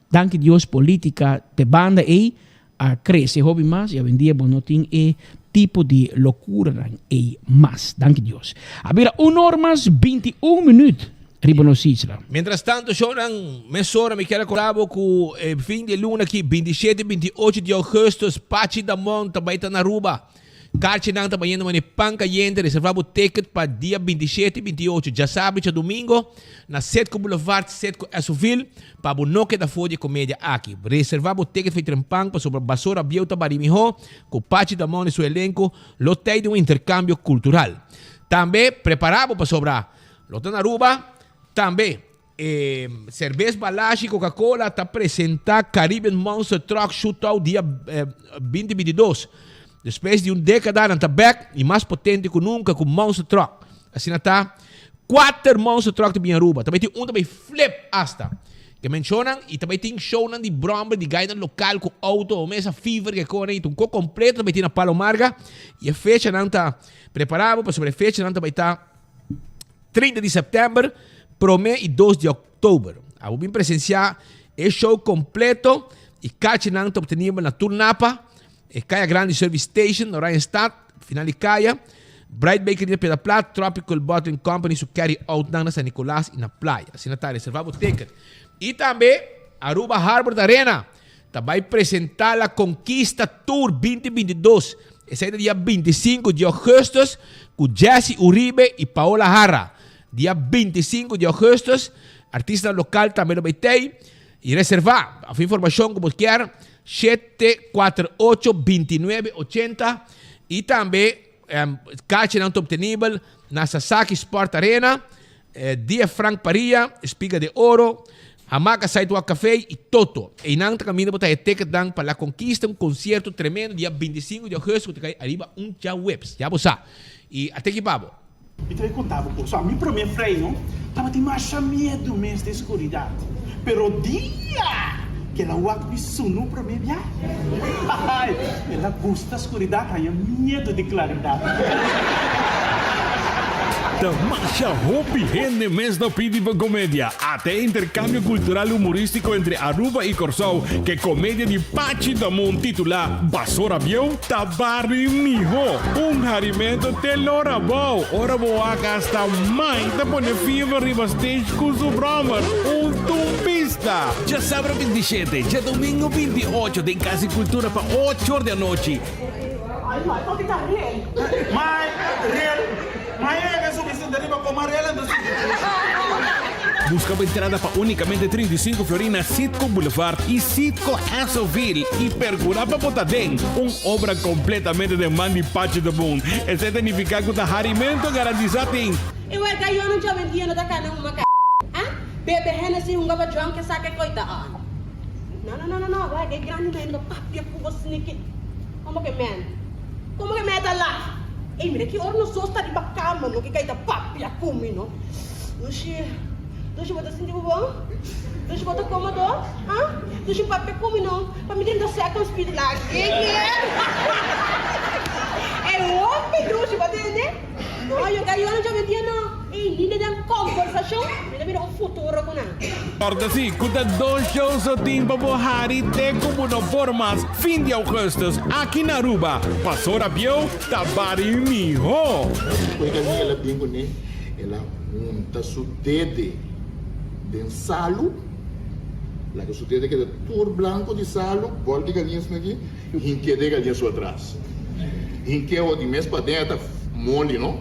Danki Dios politica te banda ey a crece hopi mas y awendia bo no tin e tipo di locuranan ey mas. Danki Dios. A bira un or mas 21 minuut riba nos isla. Mientras tanto shownan mesora mi kier a corda bo cu e fin di e luna aki 27 y 28 di augustus Pachi Damon ta bay ta na Aruba. Karchinan ta bayendo manera pan kayente. Reserva bo ticket pa dia 27 i 28, djasabra i djadumingo, na Citgo Boulevard, Citgo Esoville, pa bo no keda for di e komedia aki. Reserva bo ticket for e trempan pasobra Basora Bieu ta bari mihó ku Pachi Damon i su elenko lo tei di un interkambio kultural. Tambe prepara bo pasobra lo ta na Aruba tambe. E Cerbes Balashi Coca Cola ta presenta Caribbean Monster Truck Shootout dia 2022. Despues di un decada nan ta bek y mas potente cu nunca cu Monster Truck. Asina ta, cuater Monster Truck ta bin Aruba. Ta bay tin un ta bay flip hasta. Ke mencionan y ta bay tin shownan di bromber di guynan local cu auto o mesa fever ke kone y ta un co completo ta bay tin na Palo Marga. Y e fechanan ta prepara bo pasobra e fechanan ta bay ta 30 di sèptèmber, promé i dos di òktober. Abo bin presensiá e show kompleto i kachinan ta optenibel na tur Napa, e Kaya Grandi Service Station, Oranjestad, final di kaya, Bright Bakery na Piedra Plat, Tropical Bottling Company su carry outnan na San Nicolas i na Playa. Asina ta, reservá bo ticket. I tambe Aruba Harbor Arena ta bai presentá La Conquista Tour 2022. Esei ta dia 25 di augustus ku Jessy Uribe i Paola Jara. Dia 25 di augustus, artistanan lokal tambe lo bai tei. I reservá òf informashon ku bo kier, 748 29 80. I tambe kachinan ta optenibel na Sasaki Sport Arena, Dia Frank Parilla, Espiga de Oro, Hamaca Sidewalk Café i Toto. Einan ta kaminda bo ta e ticketnan pa La Conquista, un konsierto tremendo dia 25 di augustus ku ta kai ariba un djaweps. Ya bo sa. I a teki pa bo. Mi ta bai konta bo kos. Mi promé freino tabatin masha miedu mes den skuridat. Pero dia ku el a wak mi sunu promé bia, ai, el a gusta skuridat, haña miedu di klaridat. Ta masha hopi hende mes ta pidi pa comedia. Ata e intercambio cultural humoristico entre Aruba y Corsou ke comedia di Pachi Damon titula Basora Bieu ta bari miho. Un harimento te lora bou ora bo wak hasta mai ta pone fever riba stage cu su brommer. Un tumbista! Djasabra 27, djadomingo 28 den Cas di Cultura pa ocho or di anochi. Ai mai papi ta real. Mai real. Mai e ke subi sinta riba koma real anto sinti dushi. Buska bo entrada pa unicamente 35 florin na Citgo Boulevard y Citgo Essoville y percura pa bo ta den un obra completamente den man di Pachi de Boon. Esey ta nifica cu ta harimento garantisa tin. E wega yo no djawe dia no ta kana huma ka ah bebe Hennessy hunga pa drunk e saka e koita ah no no no no no wega e grandi no hende papia ku bo sniki. Como ke men? Como ke men ta laf? Ey mira ki ora nos dos ta riba cama no ke kai ta papia cu mi no. Dushi, Dushi bo ta sinti bo bon? Dushi bo ta comodo? Ha? Dushi papia cu mi no pa mi drenta second speed la ke kier? Ey hopi dushi bo tende? No yo ka yora djawe dia no. Ey ni den conversacion mi ta mira un futuro cu nan. Corda si cu ta dos show so tin pa bo hari te cu bo no por mas fin di augustus aki na Aruba. Pasora bieu ta bari miho. Koe galiña el a bin kuné, el a hunta su dede den salu, laga su dede keda tur blanku di salu, bòl di galiña esaki aki, hink'é den galiña su atras. Hink'é awor di mes paden a ta moli no,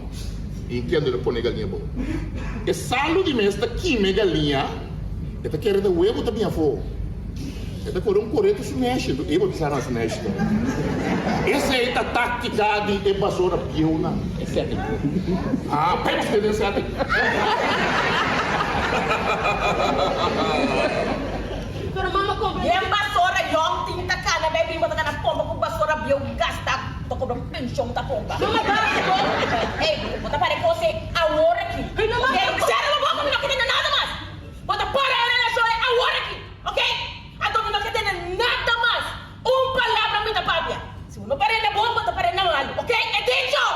hink'é anto el a pone e galiña abou. E salu di mes ta kima e galiña, e ta kere ta webu ta bin afó. E ta kore un kore ku su neshi, anto e bo ta sa na su neshi ta. Esei ta taktika di e basora bieunan. E setting. Ah, bai bo den setting. Pero mama compra den basora yong tin ta cana bay bin bo ta cana pompa cu basora bieu gasta ta cobra pension ta pompa. Mama basta bo. Ey bo ta para e cos ey awor aki. Ok cera bo boca mi no ke tende nada mas. Bo ta para e relacion ey awor aki. Ok anto mi no ke tende nada mas. Un palabra mi ta papia. Si bo no para na bon bo ta para na malo. Ok e dicho.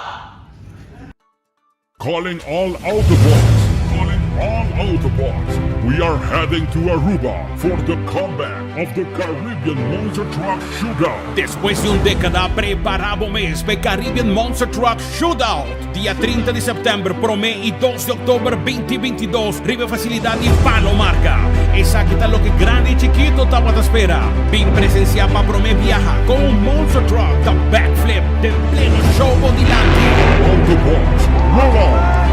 Calling all Autobots, calling all Autobots. We are heading to Aruba for the comeback of the Caribbean Monster Truck Shootout. Despues di un dékada, prepará bo mes pa e Caribbean Monster Truck Shootout, dia 30 di sèptèmber promé i dos di òktober 2022 riba e fasilidat di Palo Marca. Esaki ta loke grandi i chikito tabata spera. Bin presensiá pa promé biaha kon un monster truck ta backflip den pleno show bo dilanti. Autobots, roll out!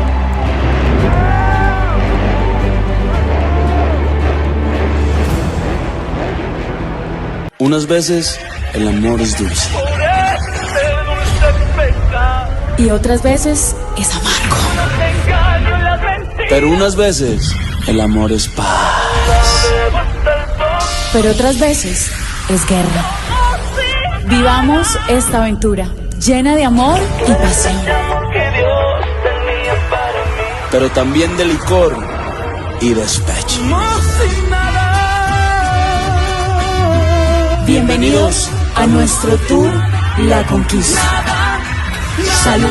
Unas veces el amor es dulce. Y otras veces es amargo. Pero unas veces el amor es paz. Pero otras veces es guerra. Vivamos esta aventura llena de amor y pasión. Pero también de licor y despecho. Bienvenidos a nuestro tour La Conquista. Salud.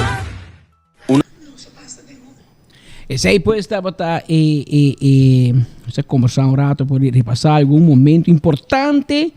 Esey pues tabata e e e nos a conversa un rato por repasa algun momento importante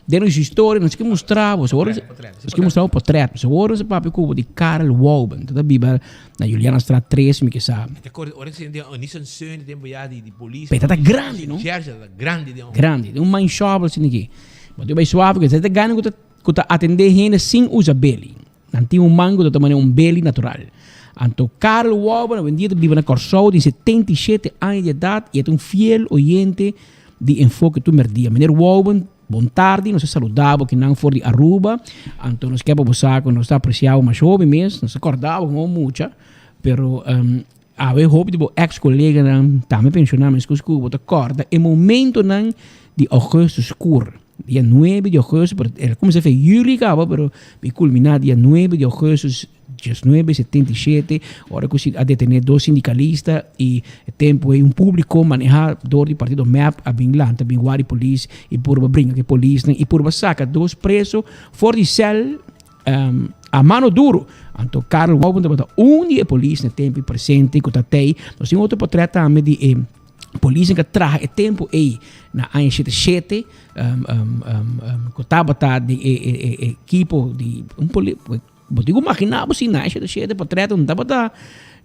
den nos historia. Nos ke mustra bo, seguro nos ke mustra bo portret. Seguro nos a papia ku bo di Karel Wouben. Ta biba na Julianastraat 3 mi ke sa. Mi ta corda ora si den un Nissan Sunny tempo ya di di polis. Pe tata grandi no? Cherche tata grandi den. Grandi, den un man shovel asina aki. Bo ta bai suave ku ta gana ku ta ku ta atende hende sin usa beli. Nan tin un man ku ta tuma un beli natural. Anto Karel Wouben awendia ta biba na Kòrsou tin 77 aña di edat i e ta un fiel oyente di Enfoke Tur Merdia. Meneer Wouben Bon tardi, nos a saluda bo kinan for di Aruba. Anto nos ke pa bo sa ku nos ta apresia bo masha hopi mes. Nos ta kòrda bo komo mucha, pero awe hopi di bo eks koleganan tambe penshoná meskos ku bo ta kòrda e momentonan di ougùstùs skur. Dia nuebe di ougùstùs, pero el a kuminsá fe yüli kaba, pero mi kulminá dia nuebe di ougùstùs. Diesnuebe setenta i shete, ora ku a detené dos sindikalista i e tempu ei un públiko manehá dor di partido mep a bin lanta bin wak di polis i purba bringa ku e polisnan i purba saka dos preso for di sèl a mano duro. Anto Karel Wouben tabata un di e polis na e tempu ei presente ku ta tei. Nos tin otro potrèt tambe di e polisnan ku a traha e tempu ei na aña shete shete ku tabata den e ekipo di un poli. Bo tin ku maginá bo si na e shete portret no tabata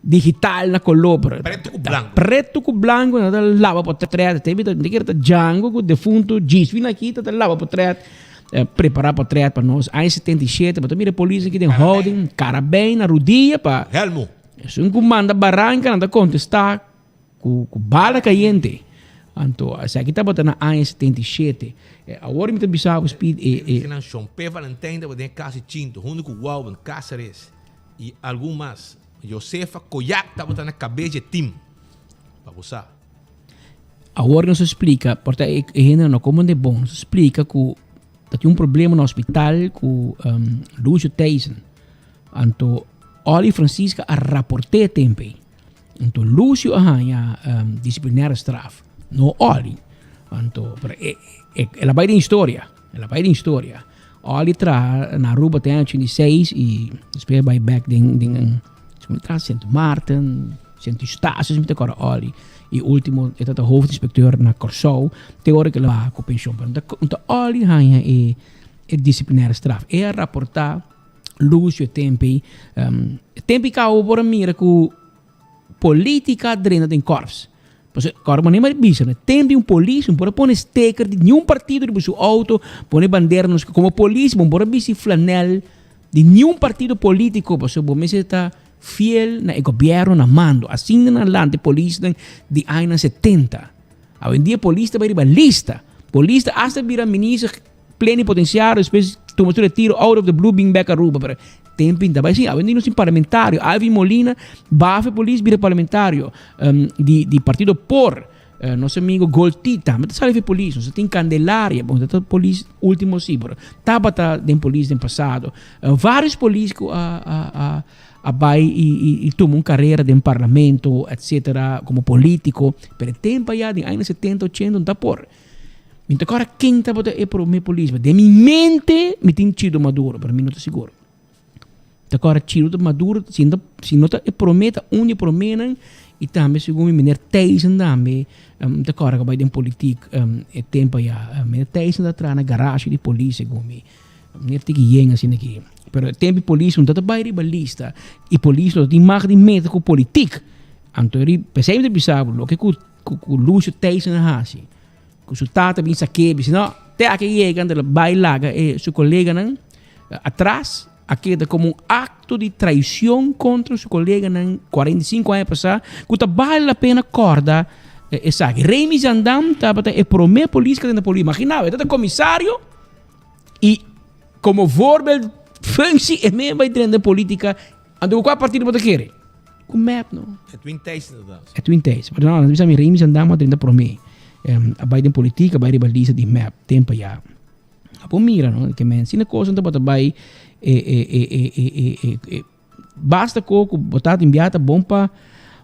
digital na koló pero Preto ku blanko. Preto ku blanko nan ta laba portret te mi ta kere ta Django ku defunto Djis vin aki ta laba portret prepara portret pa nos aña 77 bo ta mira e polis aki den houding karabijn na rudia pa Helmo. Esun ku manda baranka nan ta kontestá Ku ku bala kayente. Anto esaki tabata na aña 77. E awor mi ta bisa bo Speed e e. Nan Shon P. Valentijn tabata den e kas di Chinto huntu ku Wauben Cáceres i algun mas. Josefa Koyak tabata na kabes di e tim. Pa bo sa. Awor nos a splika, por ta e hendenan no komprende bon, nos a splika ku ta tin un problema na hospital ku Lucio Thijssen. Anto Ollie Francisca a raport'é e tempu ei. Anto Lucio a haña disciplinaire straf, no Olly. Anto, pero e, e, el a bai den historia, el a bai den historia. Olly traha na Aruba te aña 86 y despues a bai back den, den, den, traha Sint Maarten. Sint Eustatius mi ta kòrda Olly. I último e tabata hoofdinspecteur na Kòrsou te ora ku el a baha ku penshon. Pero no ta Olly haña e e disciplinaire straf. E a raportá Lucio e tempu ei. E tempu ei kaba bo por a mira ku polítika drenta den kòrps. Pasobra kòrda manera mi a bisa no, tempu un polis no por a pone steker di niun partido riba su outo, pone bandera nos komo polis bo no por a bisti flanèl di niun partido polítiko pasobra bo mester ta fiel na e gobièrnu na mando. Asina nan lanta e polisnan di añanan setenta. Awendia polis ta bai riba lista. Polis ta asta bira minister plenipotenciario despues tuma su retiro out of the blue bin bek Aruba pero ten pinta bai si awendia nos tin parlamentario Alvin Molina bafe polis bira parlamentario di di partido por nos amigo Golti tambe ta sali fe polis nos tin Candelaria bon ta polis ultimo si pero tabata den polis den pasado varios polis ku a a a a bai i i tuma un carera den parlamento etcetera como politico pero e tempo aya den aña setenta ochenta no ta por. Mi ta kòrda ken tabata e promé polis, ma den mi mente mi tin Chido Maduro, pero mi no ta sigur. Ta kòrda Chido Maduro, si no si no ta e promé ta un di e proménan i tambe segun mi meneer Thijssen tambe mi ta kòrda ku a bai den politik e tempu aya. Meneer Thijssen ta traha na garage di polis segun mi. Meneer tiki yen asina aki. Pero e tempu polis no ta bai riba lista i polis no ta tin mag di mete ku politik. Anto eri p'esei mi ta bisa bo loke ku Ku Lucio Thijssen a hasi. Ku su tata bin sak'é, bisa no, te aki yega, anto el a bai laga e su koleganan atras, a keda komo un akto di traishon kontra su koleganan 45 aña pasá, ku ta bale la pena kòrda esaki. Remy Zandam tabata e promé polis ku a tenta polis. Imaginá bo, e tabata komisario i komo voorbeeld functie e mes bai drenta politika. Anto ku kua partido bo ta kere? Ku mep no. Edwin Thijs inderdaad. Edwin Thijs. Pero no, bisa mi Remy Zandam a drenta promé. Um, a bai den politica, a bai riba lista di mep, tempo ya. A por mira, no, ke men sine cosa ta bota bai e e e e e e e e basta ko ku bo tata in biata bon pa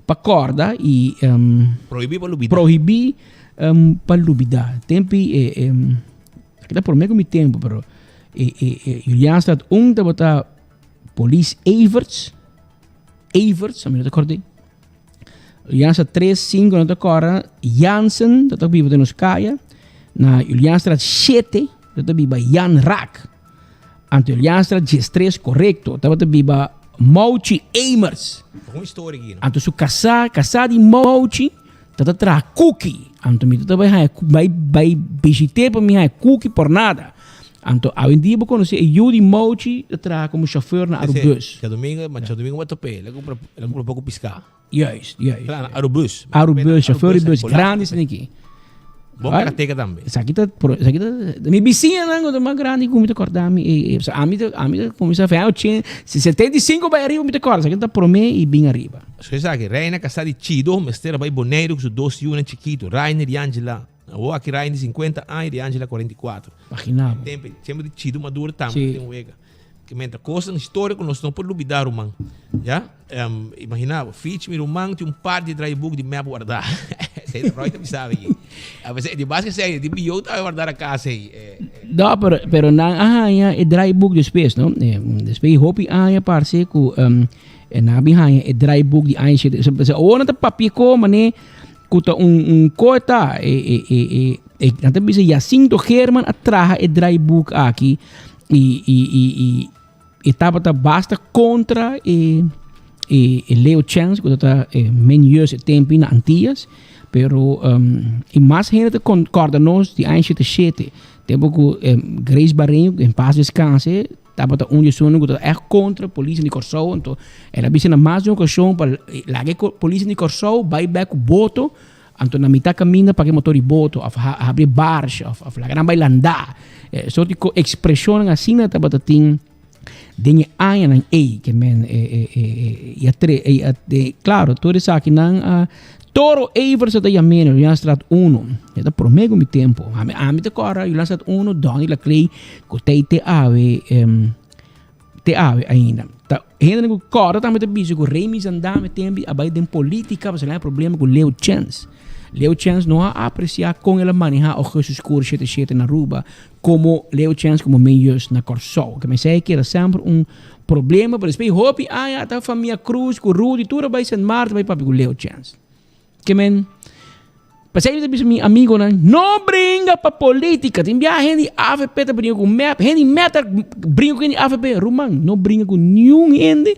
pa korda i um, Prohibí pa lubida. Prohibí um, pa lubida. Tempi e e kita promé ku mi tempo, pero e e e Julianstraat 1 tabata Polis Everts, Everts, a mi no ta kòrda. Julianstraat 3, 5 no ta kòrda. Jansen, dat ta biba den nos kaya. Na Julianstraat 7, dat ta biba Jan Raak. Anto Julianstraat 13, korekto, tabata biba Mouchi Emers. Un historia aki, no? Anto su kasá, kasá di Mouchi, ta ta traha kuki. Anto mi ta bai haña, bai, bai bishit'é pa mi haña kuki por nada. Anto awendia bo konosé e yu di Mouchi ta traha komo shofèr na Arubus. Djadomingo, ma djadomingo bo a top'é, el a kumpra, el a kumpra poko piská. Juist, juist. Kla, na Arubus. Arubus, shofèr di bus grandi esaki aki. Bon karateka tambe. Esaki ta, esaki ta, mi bisiñanan ku ta mas grandi ku mi ta kòrda mi, e, e, ami ta, ami ta kuminsá fei aña 75 bai ariba mi ta kòrda, esaki ta promé i bin ariba. So esaki, Reina kasá di Chido mester a bai Boneiru ku su dos yunan chikitu, Rainer i Angela. Awor aki Ryan di 50 aña y Angela 44. Imagina bo. Tempo, tempo di Chido Maduro tambe Sí. tin wega. Que mientras cosas historia nos no por lubida ruman. Ya? Um, imagina bo, Fitch mi ruman tin un par di draaiboek di map guarda. Sei Roy ta sabe aquí. A veces di bas que sei di bio ta guardar a casa aí. Eh, No, pero, pero nan a haña e draaiboek despues, no? Eh, despues hopi aña parce ku um, eh, nan a bin haña e draaiboek di aña shete. Se, se, awor nan ta papia ko mané Ku ta un un koe ta e e e e e nan ta bisa Jacinto Geerman a traha e draaiboek aki i i i i e tabata basta kontra e e e Leo Chance ku ta e menjeus e tempu na Antillas pero um, i mas hende ta kon kòrda nos di aña shete shete tempu ku Grace Barreño en paz descanse Tabata un di esunnan ku ta ègt kontra polisnan di Kòrsou. Anto el a bisa na mas di un okashon pa laga e polisnan di Kòrsou bai bèk ku boto, anto na mitá kaminda paka e motor di boto òf habri e barge òf laga nan bai landá. E sort di ekspreshonnan asina tabata tin den e añanan ei ke men i a tre klaro tur esakinan a Toro Evers a ta yam'é na Julianstraat uno. E ta promé ku mi tempu. Ami ami ta kòrda Julianstraat uno, Donny Laclay ku ta ei te awe te awe ainda. Ta hendenan ku kòrda tambe ta bisa ku Remy Zandam e tempu a bai den politika pasobra el a haña problema ku Leo Chance. Leo Chance no a apresiá kon el a manehá Augustus Koer shete shete na Aruba komo Leo Chance komo meyus na Kòrsou. Ke mester a keda semper un. problema, pero despues hopi aña ata famia Cruz ku Rudy tur a bai Sint Maarten bai papia ku Leo Chance. Ke men, pasei mi ta bisa mi amigonan, no bringa pa politica. Tin biaha hende di avp ta bringa ku mep, hende di mep ta bringa ku hende di avp. Ruman, no bringa ku niun hende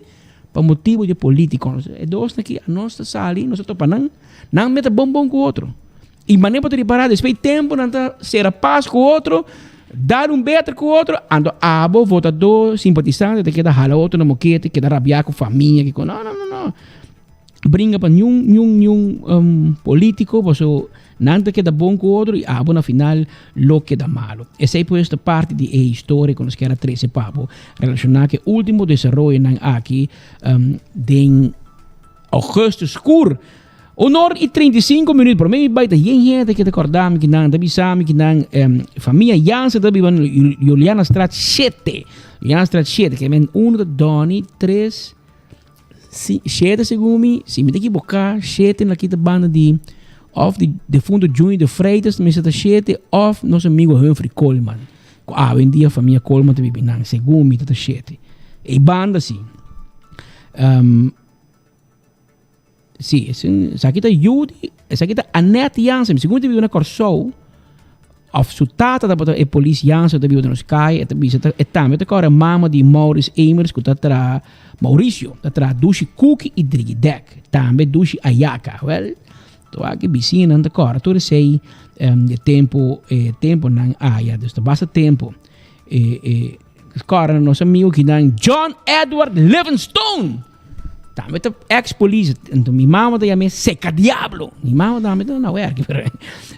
pa motibo di politico. E dosnan aki, anos ta sali, nos ta topa nan, nan meta bon bon ku otro. I manera bo ta ripará despues di tempu nan ta sera pas ku otro, dar un beter ku otro, anto abo votadó, simpatisante ta keda hala otro na mokete, keda rabiá ku famia, kiko. No, no, no, no. Bringa pa niun, niun, niun um, polítiko, paso nan ta keda bon ku otro i abo na final lo keda malo. Esei pues ta parti di e historia ku nos kier a trese pa bo relashoná ku e último desaroyonan aki um, den Augustus Skur. Un or i 35 minuut. Promé mi bai ta yen hende ke ta kòrda mi ki nan ta bisa mi ki nan um, famia Jansen ta biba na Julianastraat 7. Julianastraat 7, ke men uno ta Donny, 3, 7 segun mi, si mi ta ekiboká, 7 na kita banda di of di defunto Junior de Freitas mester ta 7 of nos amigo Humphrey Coleman. Ku awendia famia Coleman ta biba nan, segun mi ta ta 7. E banda si. Um, Sí, esaki ta yu di, esaki ta Annette Jansen, segun ta biba na Kòrsou, òf su tata tabata e polis Jansen ta biba den nos kai, e ta bisa e tambe ta kòrda mama di Maurice Emers ku ta traha, Mauricio, ta traha dushi kuki i drigidèk, tambe dushi ayaka. Wèl, to aki bisiñanan ta kòrda tur esei di e tempu, e tempunan aya, dus ta basta tempu. E e kòrda nos amigu kinan John Edward Livingstone! Tambe ta ex polis. Enton mi mama ta yam'é Seca Diablo. Mi mama tambe ta na werk, pero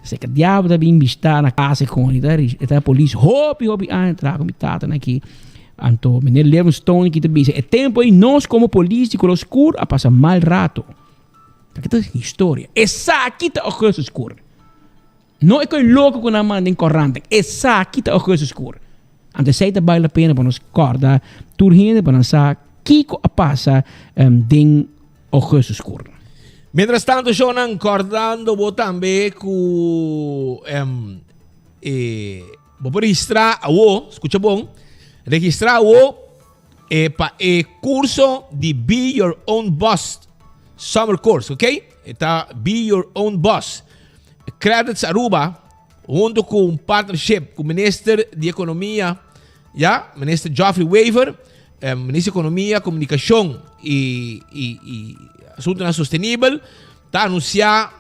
Seca Diablo ta bin bishita na casa con e ta e ta polis hopi hopi aña traha cu mi tata na aki. Anto meneer Livingstone aki ta bisa e tempo ei nos como polis di color scur a pasa mal rato. Aki ta historia. Esaki ta Augustus Scur. No e koe loko ku nan manda den korant. Esaki ta Augustus Skur. Anto esei ta bale la pena pa nos kòrda tur hende pa nan sa kiko a pasa den Augustus Skur. Mientras tanto shownan kòrdando bo tambe ku e bo por registrá awo, skucha bon, registrá awo e pa e kurso di Be Your Own Boss Summer Course, ok? E ta Be Your Own Boss. Credits Aruba, hunto cu un partnership cu Minister di Economia, ya, Minister Geoffrey Wever, eh, Minister di Economia, Comunicacion y, y, y Asuntonan Sostenibel, ta anuncia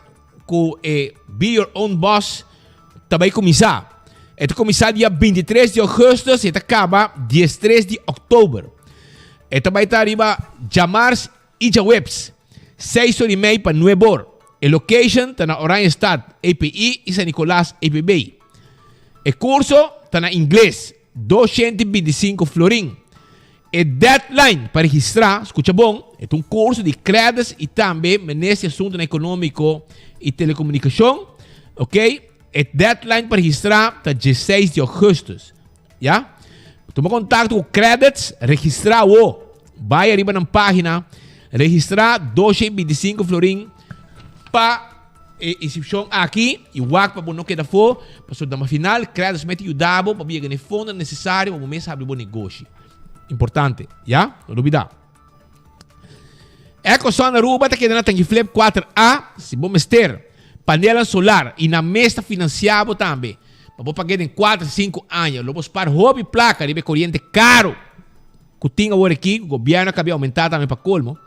cu e Be Your Own Boss ta bay cuminsa. E ta cuminsa dia 23 di augustus y e ta caba 13 di october. E ta bay ta riba djamars I djaweps, seis or i mei pa nuebe or. E location ta na Oranjestad, EPI, i San Nicolas, EPB. E kurso ta na ingles, 225 florin. E deadline pa registrá, skucha bon, e ta un kurso di Credis i tambe Minister di Asuntunan Ekonómiko i Telekomunikashon, ok, e deadline pa registrá ta dieseis di ougùstùs. Ya? Tuma contacto cu Credits, registra awo. Bai ariba nan pagina, registra 225 florin pa e inscripcion aki y wak pa bo no keda afo, pasobra na final Credits mester yuda bo pa bo yega na e fondo necesario pa bo mes habri bo negoshi. Importante, ya? No lubida. Ecosun Aruba ta keda na Tangiflip 4A, si bo mester panelnan solar y nan mes ta financia bo tambe pa bo pague den 4, 5 aña lo bo spar hopi placa riba e coriente caro cu tin awor aki cu gobierno a cabia aumenta tambe pa colmo.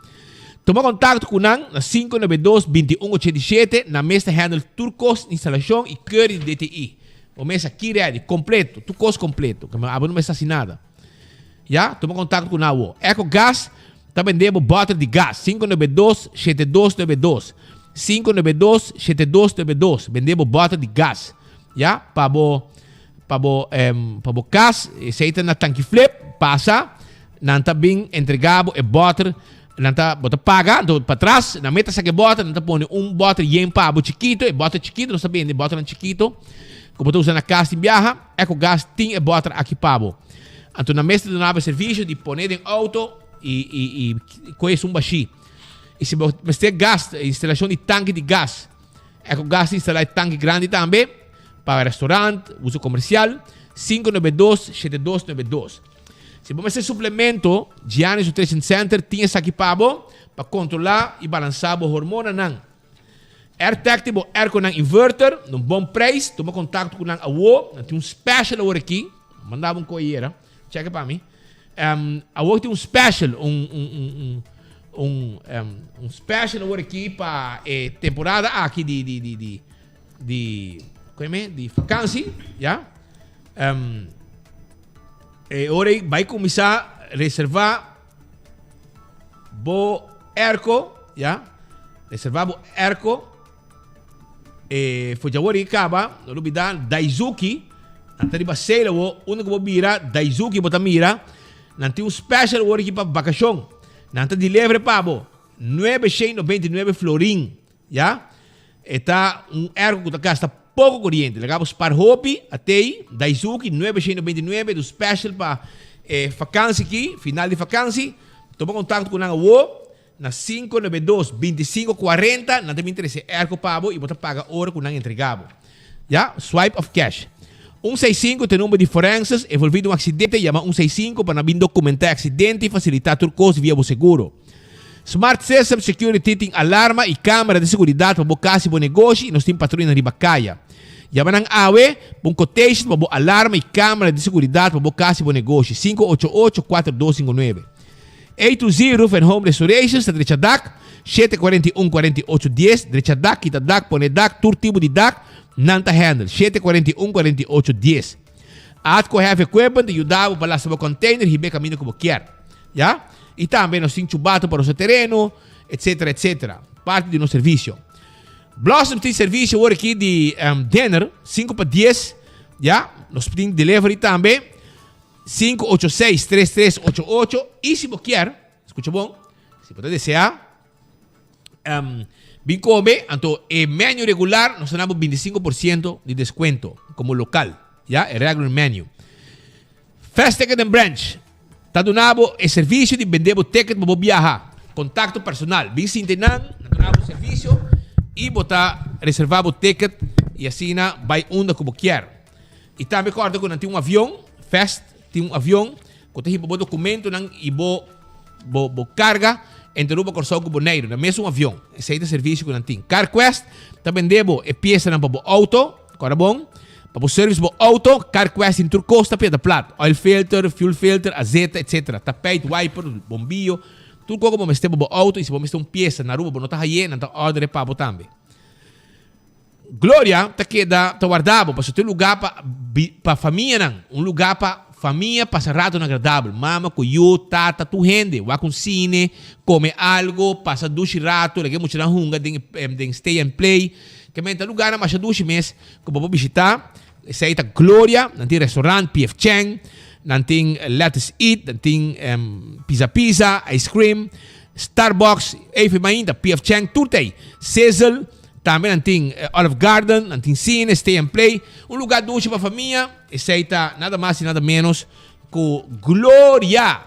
Tuma contacto cu nan na 592 21 87, nan mes ta handle tur cos instalacion y keuring di DTI. Bo mes aki ready, completo, tur cos completo, abo no mester haci nada. Ya, tuma kontakto ku nan awo. Eco Gas ta bende bo bòter di gas, 592 7292. 592 7292. Bende bo bòter di gas. Ya, pa bo pa bo em, pa bo kas, esei ta na Tanki Flip, pasa, nan ta bin entrega bo e bòter, nan ta bo ta paga, anto patras, nan meta saka e bòter, nan ta pone un bòter yen pa bo chikito, e bòter chikito, nos ta bende bòternan chikito ku bo ta usa na kas tin biaha. Eco Gas tin e bòter aki pa bo. Anto nan mester duna bo e servisio di pone den auto i i i koe esun bashí. I si bo mester gas, instalashon di tanki di gas, Eco Gas ta instalá e tanki grandi tambe pa restaurant, uso komersial, 592 7292. Si bo mester suplemento, Giannis Nutrition Center tin esaki pa bo pa kontrolá i balansá bo hormonanan. AirTag tin bo airconan inverter na un bon prijs. Tuma kontakto ku nan awo. Nan tin un special awor aki. Manda bo un koyera. Check pa mi. Um, awor tin un special, un, un, un, un, un, um, un special awor aki pa e temporada aki di, di, di, di, di, koe di vakantie, ja. Um, e ora bai kuminsá reserva bo airco, ja. Reserva bo airco. E for djawor i kaba, no lubida Daizuki, nan ta riba sale awo, unda ku bo bira Daizuki bo ta mira, nan tin un special awor aki pa bakashon. Nan ta deliver pa bo, 999 florin, ya. E ta un airco ku ta gasta poko koriente, laga bo spar hopi, atei, Daizuki 999, e ta un special pa e fakansi aki, final di fakansi. Tuma kontakto ku nan awo. Na 592 25 40 nan ta bin trece airco pa bo y bo ta paga ora cu nan entrega bo. Ya, swipe of cash. Un seis sinku ta e number di forenses envolvi den un accidente, yama un seis sinku pa nan bin documenta e accidente y facilita tur cos via bo seguro. Smart System Security tin alarma y camera di seguridad pa bo cas y bo negoshi y nos tin patruyanan riba caya. Yama nan awe pa un quotation pa bo alarma y camera di seguridad pa bo cas y bo negoshi, 588 4259. A to Z Roof and Home Restorations ta drecha dak, 741 48 10, drecha dak, kita dak, pone dak, tur tipo di dak, nan ta handle, 741 48 10. Atco Heavy Equipment ta yuda bo pa lastra bo container hib'e kaminda ku bo kier. Ya? I tambe nos tin chubato pa rosa tereno, etcetera, etcetera. Parti di nos servisio. Blossoms tin servisio awor aki di dinner, 5 pa 10, ya? Nos tin delivery tambe. 586 3388 y si bo kier, escucha bon, si bo ta desea um, bin come, anto e menu regular nos ta dabo 25% di descuento como local, ya, e regular menu. Fast Ticket and Branch ta dunabo e servicio di bende bo ticket pa bo biaha. Contacto personal, bin sinti nan, nan ta dunabo servicio y bo ta reserva bo ticket y asina bai unda cu bo kier. I tambe kòrda ku nan tin un avion, Fest tin un avion ku ta hiba bo dokumentonan i bo bo bo karga entre Aruba, Kòrsou ku Boneiru na mesun avion. Esei ta servisio ku nan tin. CarQuest ta bende bo e piesanan pa bo outo, kòrda bon, pa bo service bo outo, CarQuest tin tur kos ta pieda plat, oil filter, fuel filter, azeta, etcetera, tapijt, wiper, bombiyo, tur kos ku bo mester pa bo outo i si bo mester un piesa na Aruba bo no ta haye, nan ta order e pa bo tambe. Gloria ta keda ta warda bo, pasobra ta un lugá pa pa famianan, un lugá pa famia pasa ratonan agradabel, mama ku yu, tata, tur hende, wak un sine, kome algo, pasa dushi rato, laga e muchanan hunga den den stay and play. Ke men ta lugánan masha dushi mes ku bo por bishitá. Esei ta Gloria, nan tin restaurant, PF Chang, nan tin Lettuce Eat, nan tin Pizza Pizza, Ice Cream, Starbucks, even mainta PF Chang, tur ta ei. Sizzle, Tambe nan tin Olive Garden, nan tin cine, stay and play, un lugar dushi pa famia. Esey ta nada mas y nada menos cu Gloria.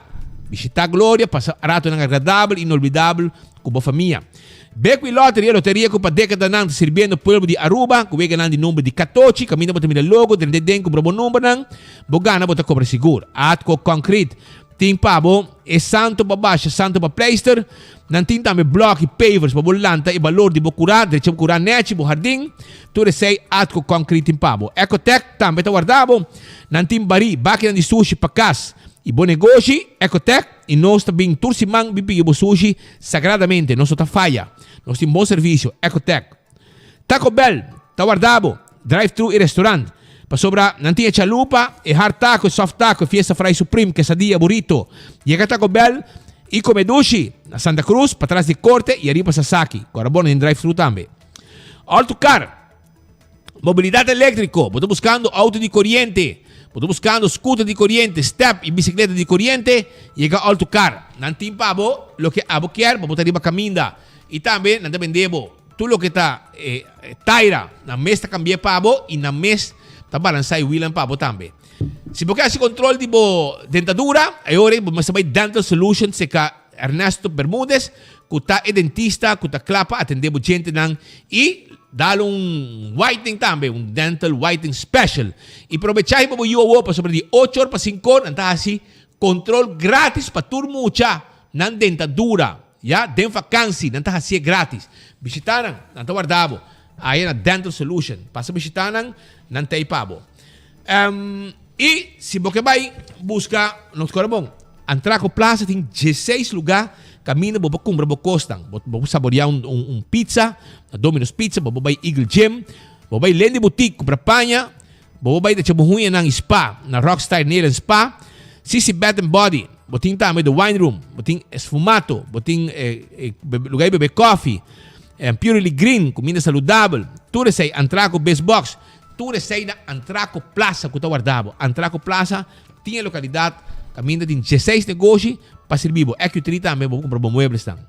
Bishita Gloria, pasa ratonan agradabel, inolvidabel cu bo famia. Bequi Lottery, e loteria cu pa decadanan ta sirbiendo pueblo di Aruba, cu weganan di number di catochi, caminda bo ta mira logo, drenta den, cumpra bo numbernan, bo gana, bo ta cobra sigur. Atco Concrete tin pa bo e santo pa basha, santo pa pleister. Nan tin tambe blòk i pavers pa bo lanta e balor di bo kurá, drecha bo kurá nèchi, bo hardin. Tur esei Atco Concrete tin pa bo. Ecotec tambe ta warda bo. Nan tin barí, bakinan di sushi pa kas i bo negoshi. Ecotec i nos ta bin tur siman bin pigi bo sushi sagradamente. Nos no ta faya. Nos tin bon servisio. Ecotec. Taco Bell ta warda bo. Drive thru i restaurant. Pasobra nan tin e chalupa, e hard taco, e soft taco, e fiesta fry supreme, quesadilla, burrito. Yega Taco Bell i come dushi na Santa Cruz, patras di Corte i ariba Sasaki. Kora bo nan tin drive thru tambe. Auto car. Mobilidad electrico. Bo ta buscando auto di coriente. Bo ta buscando scooter di coriente, step i bicicleta di coriente. Yega Auto Car. Nan tin pa bo loke abo kier pa bo ta riba caminda. I tambe nan ta bende bo. Tur loke ta e taira, nan mes ta cambi'é pa bo y nan mes ta balansa e wielnan pa bo tambe. Si bo ke haci control di bo dentadura, e ora bo mester bay Dental Solution cerca Ernesto Bermudez, cu ta e dentista cu ta cla pa atende bo djentenan y dal un whitening tambe, un dental whitening special. Y probecha hiba bo yu awo pasobra di ocho or pa cinco or nan ta haci. Control gratis pa tur mucha, nan dentadura, ya, den vakansi, nan ta hacié gratis. Bishita nan, nan ta warda bo. Aya na Dental Solution. Pasa bishita nan, nan ta ei pa bo. Em, y si bo ke bai busca, nos kore bon, Antraco Plaza tin dieseis lugar caminda bo por cumpra bo cosnan. Bo, bo por saborea un, un, un pizza, na Domino's Pizza, bo por bai Eagle Gym, bo por bai Lendy Boutique cumpra paña, Bo por bai ta bo huñanan y spa na Rockstar Nail and Spa, Sisi Bath and Body, bo tin tambe The Wine Room, bo tin Sfumato, bo tin lugar di bebe koffie, Purely Green, kuminda saludabel, tur esei, Antraco Biz Box, tur esei na Antraco Plaza ku ta warda bo. Antraco Plaza tin e lokalidat kaminda tin dieseis negoshi pa sirbi bo. EQ3 tambe bo por kumpra bo mueblesnan.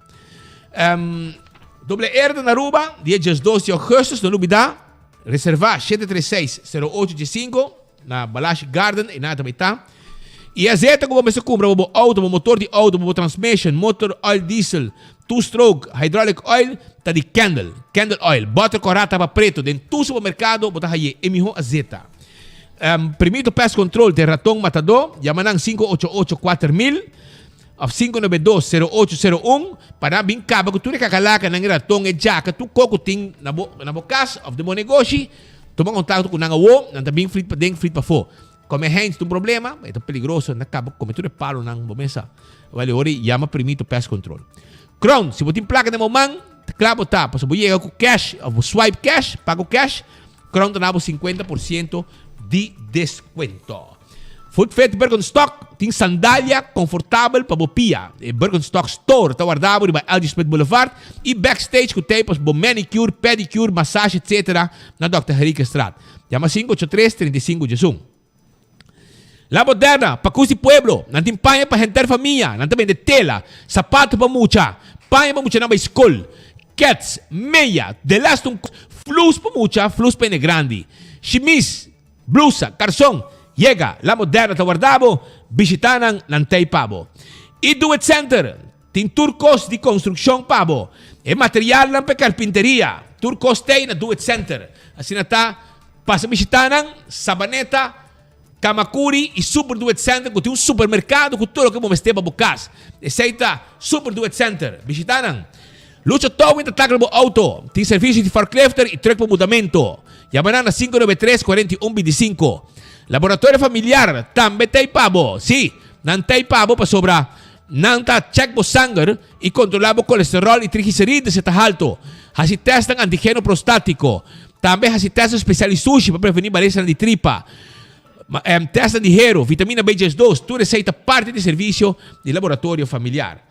Doble R ta na Aruba dia diesdos di augustus, no lubida. Reserva 736 0815 na Balashi Garden, e nada tambe ta. Y azeta cu bo mester cumpra pa bo auto, bo motor di auto, bo transmission, motor oil diesel, two stroke, hydraulic oil, ta di Kendall. Kendall Oil. Boter cora tapa preto. Den tur supermercado bo ta haye e miho azeta. Um, Primito Pest Control den Raton Matador, yama nan 588 4000. Of 592 0801 pa nan bin kaba ku tur e kakalakanan, e raton, e djaka, tur kos ku tin na bo na bo kas of den bo negoshi. Tuma kontakto ku nan awo, nan ta bin frit paden, frit pafó. Kome hens ta un problema, e ta peligroso, nan ta kaba kome tur e palonan bo mesa. Wèl e ora ei yama Primito Pest Control. Crown, si bo tin plaka den bo man, ta kla bo ta, pasobra bo yega ku cash of bo swipe cash, paga ku cash, Crown ta na bo 50 por siento di deskuento. Foot Fit Birkenstock tin sandalia konfortabel pa bo pia. E Birkenstock Store ta warda bo riba LG Smith Boulevard i backstage ku tei pa bo manicure, pedicure, massage etc. Na Dòkter Henriquezstraat. Yama 583 35 11. La Moderna, Pakus di Pueblo, nan tin paña pa henter famia, nan ta bende tela, sapato pa mucha, paña pa muchanan bai skol, kets, meya, delaste un kos, flus pa mucha, flus pa hende grandi, shimis, Blusa, karson, yega, La Moderna ta warda bo, bishita nan, nan t'ei pa bo. I Do It Center tin tur kos di konstrukshon pa bo, e materialnan pa e karpinteria, tur kos t'ei na Do It Center. Asina ta, pasa bishita nan, Sabaneta, Kamakuri i Super Do It Center ku tin un supermerkado ku tur loke bo mester pa bo kas. Esei ta Super Do It Center. Bishita nan. Lucho Towing ta takla bo auto. Tin servisio di forklifter i truck pa mudamento. Yama nan na 593 41 25. Laboratorio Familiar tambe ta ei pa bo. Sí, nan ta ei pa bo pasobra nan ta check bo sanger i kontrolá bo kolesteròl i trigliseride si ta halto. Hasi tèstnan antigeno prostátiko. Tambe hasi tèstnan spesial di sushi pa prevení malesanan di tripa. Tèstnan di hero, vitamina B12, tur esei ta parti di servisio di Laboratorio Familiar.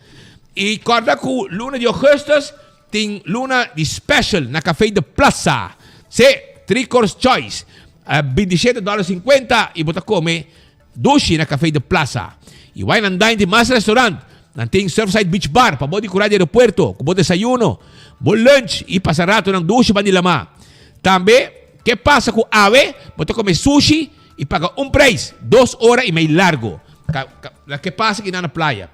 I kòrda ku luna di ougùstùs tin luna di special na Café de Plaza. Sí, three course choice, bintishete dòler sinkuenta i bo ta kome dushi na Café de Plaza. I wai nan dine tin mas restaurant. Nan tin Surfside Beach Bar pa bo di kura di aeropuerto ku bo desayuno, bo lunch i pasa ratonan dushi ban di lamá. Tambe ke pasa ku awe bo ta kome sushi i paga un preis dos ora i mei largo. La ke pasa ki nan na playa.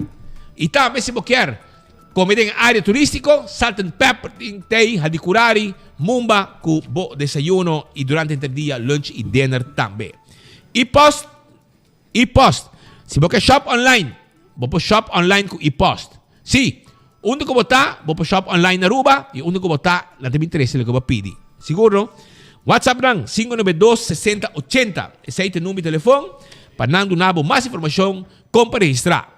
I tambe si bo kier kome den area turistico, Salt and Pepper tin tei, Hadicurari, Mumba ku bo desayuno i durante henter dia lunch i dinner tambe. E-post, E-post. Si bo ke shop online, bo por shop online ku e-post. Si, unda ku bo ta, bo por shop online na Aruba i unda ku bo ta, nan ta bin trese loke bo a pidi. Sigur no? WhatsApp nan, 592 60 80. Esei ta e number di telefon pa nan duna bo mas informashon kon pa registrá.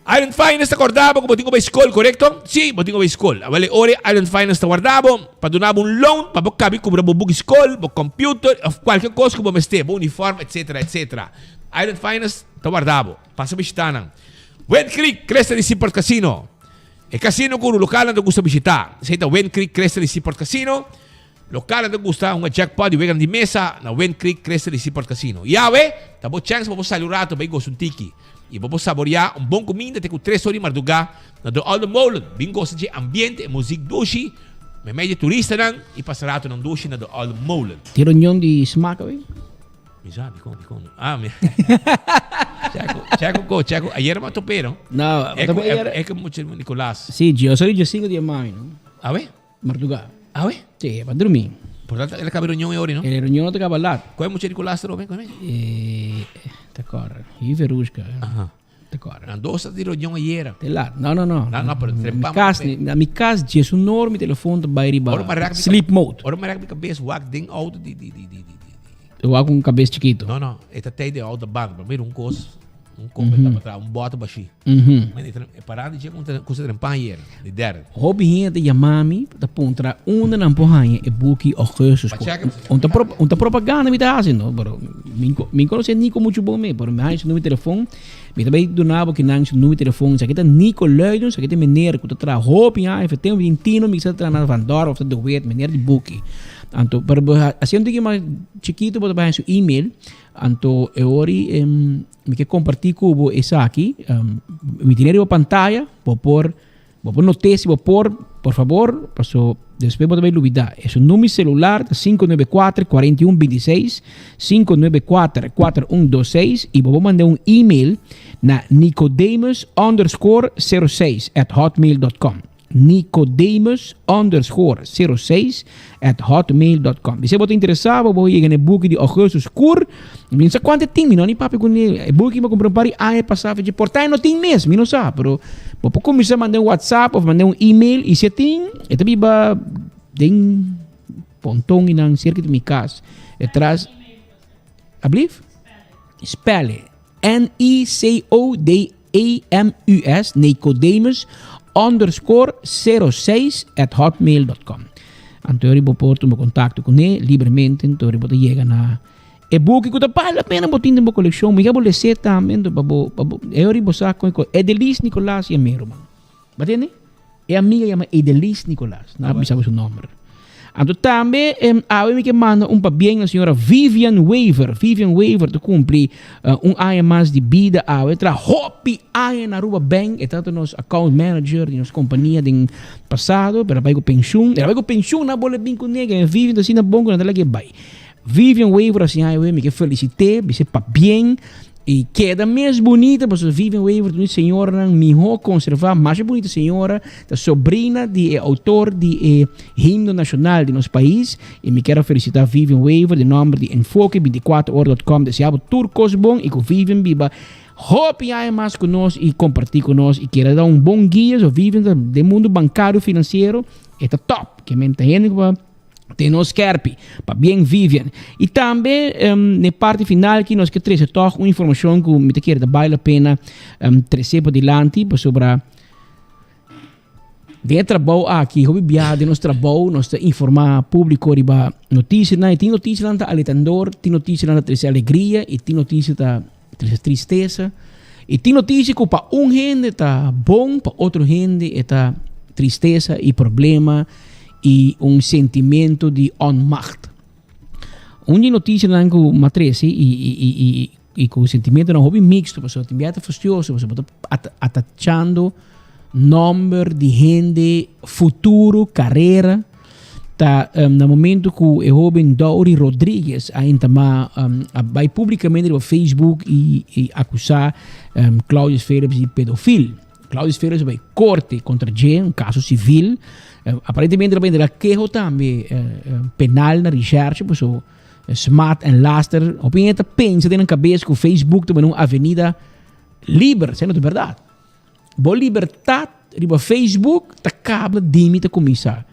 Island Finance ta korda bo ku bo tin ku bai skol, korekto? Si, bo tin ku bai skol. Awel e ora ei Island Finance ta warda bo pa duna bo un loan pa bo kabi kubra bo buki skol, bo computer òf kualke kos ku bo mester, bo uniform, etsetera, etsetera. Island Finance ta warda bo. Pasa bishita nan. Wind Creek Crystal di Seaport Casino. E casino ku lokalnan ta gusta bishita. Esei ta Wind Creek Crystal di Seaport Casino. Lokalnan ta gusta hunga jackpot di weganan di mesa na Wind Creek Crystal di Seaport Casino. I awe ta bo chèns pa bo sali un rato bai gosa un tiki i bo por saboreá un bon kuminda te ku tres or di mardugá na De Olde Molen. Bin gosa dje ambiente, e muzik dushi, meimei dje turistanan i pasa ratonan dushi na De Olde Molen. Tin reunion di smaak awe? Mi sa, dikon, dikon. Ah, mi. Checo, checo ko, checo. Ayer ma topé, no? No, ma topé ayer. E ku mucho Nicolas. Sí, yo soy yo cinco di mami, no? Awe? Marduga. Awe? Sí, pa drumi. Por tanto, el acaba reunión e ori, no? E reunión ta acaba laat. Koe mucho Nicolas trobe, koe? Eh, Ta kòrda. Hi Verushka. Aha. Ta kòrda. Nan dos ta di reunion ayera. Te laat. No, no, no. No, no, pero Na mi trempa kas, na mi kas djes un or mi telefon ta bai riba Ora mi raak mi sleep mode. Ora mi raak mi kabes wak den auto di di di di di. Wak un kabes chikito. No, no, e ta tei den auto banda, pero mira un kos, un kos mm -hmm. ta un bote bashi. Mm -hmm. Men, e parando dje un kusa trempa ayera, di derde. Hopi hende ta yama mi ta puntra unda nan por haña e buki Augustus. Un ta pro, un ta propaganda mi ta hasi no, pero mi mi conoce Nico mucho bon me, pero mi haña su numero telefon, mi ta bay duna bo kinan su numero telefon, sa kita Nico Luiden, sa kita meneer ku ta traha hopi aña, fe tempo di tino mi sa traha na Van Dorp of ta De Wet, meneer di buki. Anto, pero bo hasi un tiki mas chikito bo ta bay haña su email, anto e ori mi ke komparti ku bo esaki, mi tene riba pantaya, bo por Bo por noté si bo por, por favor, paso despues bo ta bay lubida. E su numero celular ta 594 41 26, 594 4126 y bo por manda un email na nicodemus underscore 06 at hotmail dot com. Nicodemus underscore 06 at hotmail dot com. Bisé bo ta interesa, bo por yega na e buki di Augustus Koer. Mi no sa kuantu e tin, mi no ni papia ku ne. E buki mi a kumpra un par di aña pasá, fechi por ta e no tin mes, mi no sa. Pero bo por kuminsá manda un WhatsApp òf manda un email i si e tin, e ta biba den Ponton i nan serka di mi kas. E tras, ablief? Spel e. N-I-C-O-D-E. A-M-U-S, Nicodemus, underscore 06 at hotmail dot com. Anto yori bo por tuma contacto kuné libremente, anto yori bo ta yega na e buki ku ta bale la pena bo tin den bo kolekshon. Mi ke bo les'é tambe, anto pa bo, pa bo, e yori bo sa kon e ko. Edelis Nicolaas yam'é, ruman. Bo tende? E amiga yama Edelis Nicolaas. No a bisa bo su nomber. Anto tambe awe mi ke manda un pabien na señora Vivian Wever. Vivian Wever ta cumpli un aña mas di bida awe. Tra hopi aña na Aruba Bank. E tabata nos account manager di nos compania den pasado, pero a bai cu pensioen. El a bai cu pensioen, na bole bin cu nega. Vivian ta asina bon cu nan ta laga e bai. Vivian Wever asina awe mi ke felicite, bis'e pabien y keda mes bunita pasobra Vivian Wever ta un di señoranan miho conserva, masha bunita señora, ta sobrina di e autor di e himno nacional di nos pais y mi kier a felicita Vivian Wever den nomber di Enfoke 24 ora dot com desea bo tur cos bon y cu Vivian biba hopi aña mas cu nos y comparti cu nos y keda da un bon guia, so Vivian ta den mundo bancario financiero e ta top, ke men ta hende cu pa. Den nos skerpi. Pabien Vivian. I tambe um, ne parti final ki nos ke trese toch un informashon ku mi ta kere ta bai la pena um, trese pa dilanti pasobra den e trabou aki, hopi biaha den nos trabou nos ta informá públiko riba notisianan i tin notisianan ta alentador, tin notisianan ta trese alegria i tin notisia ta trese tristesa i tin notisia ku pa un hende ta bon, pa otro hende e ta tristesa i problema i un sentimento di onmacht. Un di notisianan ku m'a trese i i i i i ku sentimentonan hopi mixto pasobra tin bia ta fastioso pasobra bo ta atachando nòmber di hende, futuro, karera. Ta na momento ku e hoben Daury Rodriguez a entamá a bai publikamente riba Facebook i i akusá Claudius Philips di pedofil. Claudius Philips a bai korte kontra dje, un kaso sivil. Aparentemente el a bai entrega keho tambe penal na recherche pasobra smaad en laster. Hopi hende ta pensa den nan kabes ku Facebook ta bini un avenida liber, esei no ta bèrdat. Bo libertad riba Facebook ta kabla di mi ta kuminsá.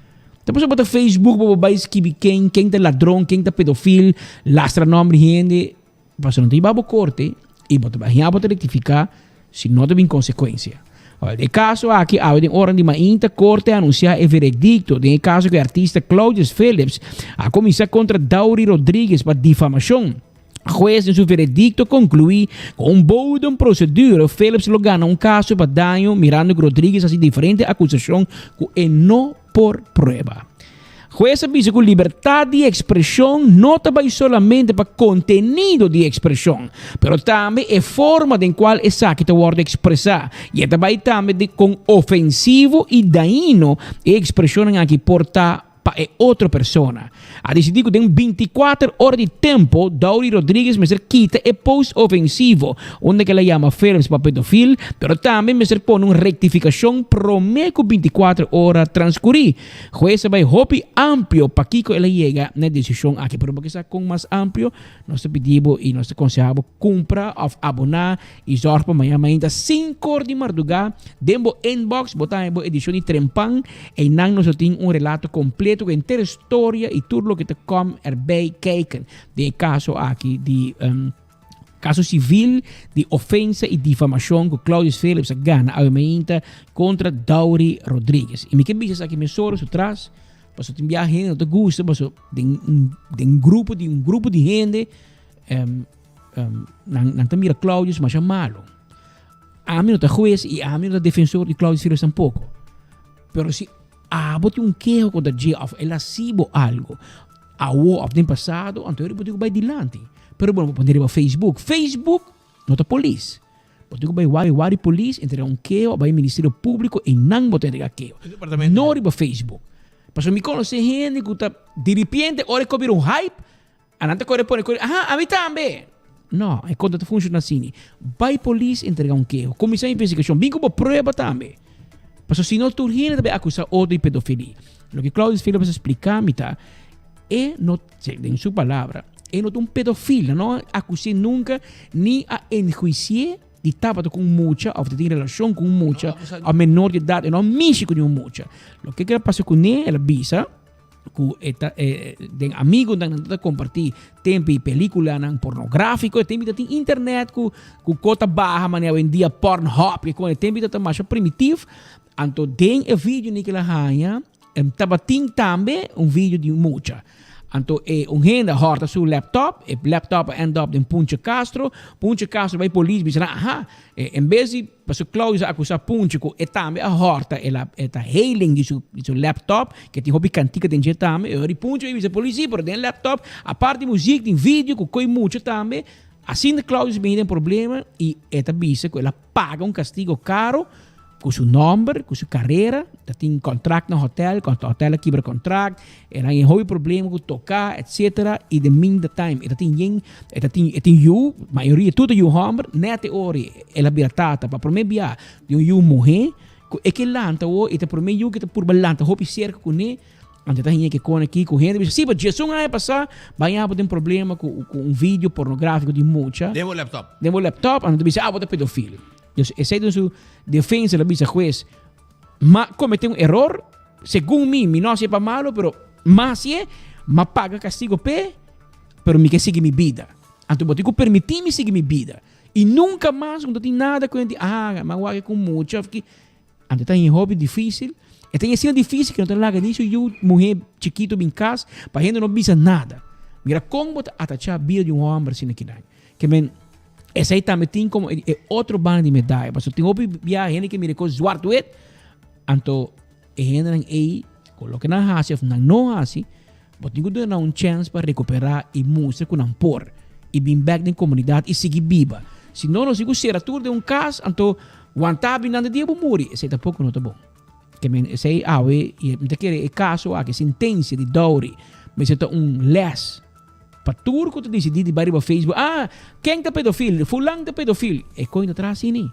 Ta pasobra bo ta Facebook bo por bai skibi ken, ken ta ladron, ken ta pedofil, lastra nòmber di hende. Pasobra no ta hiba bo korte i bo ta bai haña bo ta rektifiká si no ta bin konsekuensia. Awor den e kaso aki awe den oran di mainta korte a anunsiá e veredikto den e kaso ku e artista Claudius Phillips a kuminsá kontra Daury Rodriguez pa difamashon. Hues den su veredicto conclui cu un bodem procedure Phillips lo gana un caso pa daño mirando cu Rodriguez haci diferente acusacion cu e no por prueba. Hues a bisa cu libertad di expresion no ta bay solamente pa contenido di expresion, pero tambe e forma den cual esaki ta wordo expresa y e ta bay tambe di con ofensivo y dañino e expresionnan aki por ta. pa e otro persona. A disidí ku den bintikuater ora di tempu Dowry Rodriguez mester kita e post ofensivo unda ku el a yama Phillips pa pedofil, pero tambe mester pone un rektifikashon promé ku bintikuater ora transkurí. Hues a bai hopi amplio pakiko el a yega na e desishon aki, pero bo ke sa kon mas amplio? Nos ta pidi bo i nos ta konsehá bo kumpra òf aboná i zòrg pa mañana mainta sinkor di mardugá den bo inbox bo ta haña bo edishon di Trempan. Einan nos lo tin un relato kompleto ku henter e storia i tur loke ta kòm erbij kijken den e kaso aki di kaso sivil di ofensa i difamashon ku Claudius Philips a gana awe mainta kontra Dowry Rodriguez. I mi ke bisa esaki mesora su tras. Paso tin biaha hende no ta gusta, paso den un, den grupo di un grupo di hende, um, um, nan, nan ta mira Claudius masha malo. Ami no ta juez y ami no ta defensor di Claudius Philips tampoco. Pero si abo tin un keho contra dje of el a sibo algo, awo of den pasado, anto bo tin ku bai dilanti. Pero bo no por pone riba Facebook. Facebook no ta polis. Bo tin ku bai wari wari polis, entrega un keho, bai Ministerio Públiko i nan bo ta entrega keho. No riba Facebook. Pasobra mi konosé hende ku ta diripiente ora e kos bira un hype, a nan ta kore pone kore, aha, ami tambe! No, e kos no ta funshoná asina. Bai polis entrega un keho, kuminsá investigashon, bin ku bo prueba tambe. Pasobra si no tur hende ta bai akusá otro di pedofilia. Loke Claudius Phillips a splika mi ta, e no, den su palabra, e no ta un pedofil, nan no a akus'é nunka ni a enhuisi'é di tabata ku un mucha òf di tin relashon ku un mucha òf menor di edat, e no a mishi ku niun mucha. Loke ke a pasa kuné, el a bisa ku e ta den amigunan nan ta kompartí tempu i pelikulanan pornográfiko, e tempu ta tin internet ku ku ko ta baha manera awendia Pornhub, ke kon e tempu ta masha primitif, anto den e video ni ke el a haña Tabatin tambe un video di un mucha. Anto e un hende a hòrta su laptop, e laptop a end up den Punche Castro. Punche Castro bai polis bisa nan, aha, en bes di, pasobra Claudius a akusá Punche ku e tambe a hòrta e la e ta hailing di su di su laptop, ke tin hopi kantika den dje tambe. E ora di Punche bai bisa polis, si, pero den e laptop apart di muzik tin video ku koi mucha tambe. Asina Claudius bini den problema i e ta bisa ku el a paga un kastigo karo. Ku su nòmber, ku su karera, ta tin kontrakt na hotèl, hotèl a kibra kontrakt, e nan e hopi problema ku toká, etsetera, i den minda time e ta tin yen, e ta tin e tin yu, mayoria tur ta yu hòmber, nèt e ora el a bira tata pa promé bia di un yu muhé, ku e ke lanta awor, e ta promé yu ku ta purba lanta hopi serka kuné, anto e ta haña ke kone aki ku hende bisa, si, pa djesun aña pasá baña bo den problema ku ku un video pornográfiko di mucha. Den bo laptop. Den bo laptop, anto ta bisa, ah, bo ta pedofil. Dus esei den su defensa el a bisa hues, M'a comete un error, segun mi, mi no hacié pa malo, pero m'a hacié, m'a paga castigo p'e, pero mi ke sigui mi bida. Anto bo tin cu permiti mi sigui mi bida. Y nunca mas bo no tin nada cu hende, ah, m'a wak cu mucha of ki. Anto ta un hopi dificil. E ta asina dificil cu no ta laga ni su yu muhe chikito bin cas pa hende no bisa nada. Mira con bo ta atacha bida di un homber asina kinan. Ke men esei tambe tin komo e otro banda di medaya. Pasobra tin hopi bia hende ke mira e kos zwart wit, anto e hendenan ei ku loke nan hasi òf nan no hasi, bo tin ku duna nan un chèns pa rekuperá i mustra ku nan por i bin bèk den komunidat i sigui biba. Si no, nos tin ku sera tur den un kas, anto wantá bin nan di dia bo muri. Esei tampoko no ta bon. Ke men esei awe i mi ta kere e kaso aki, e sentensia di Dowry mester ta un lès. Pa tur ku ta disidí di bai riba Facebook, ah, ken ta pedofil? Fulan ta pedofil. E koin ta traha asina.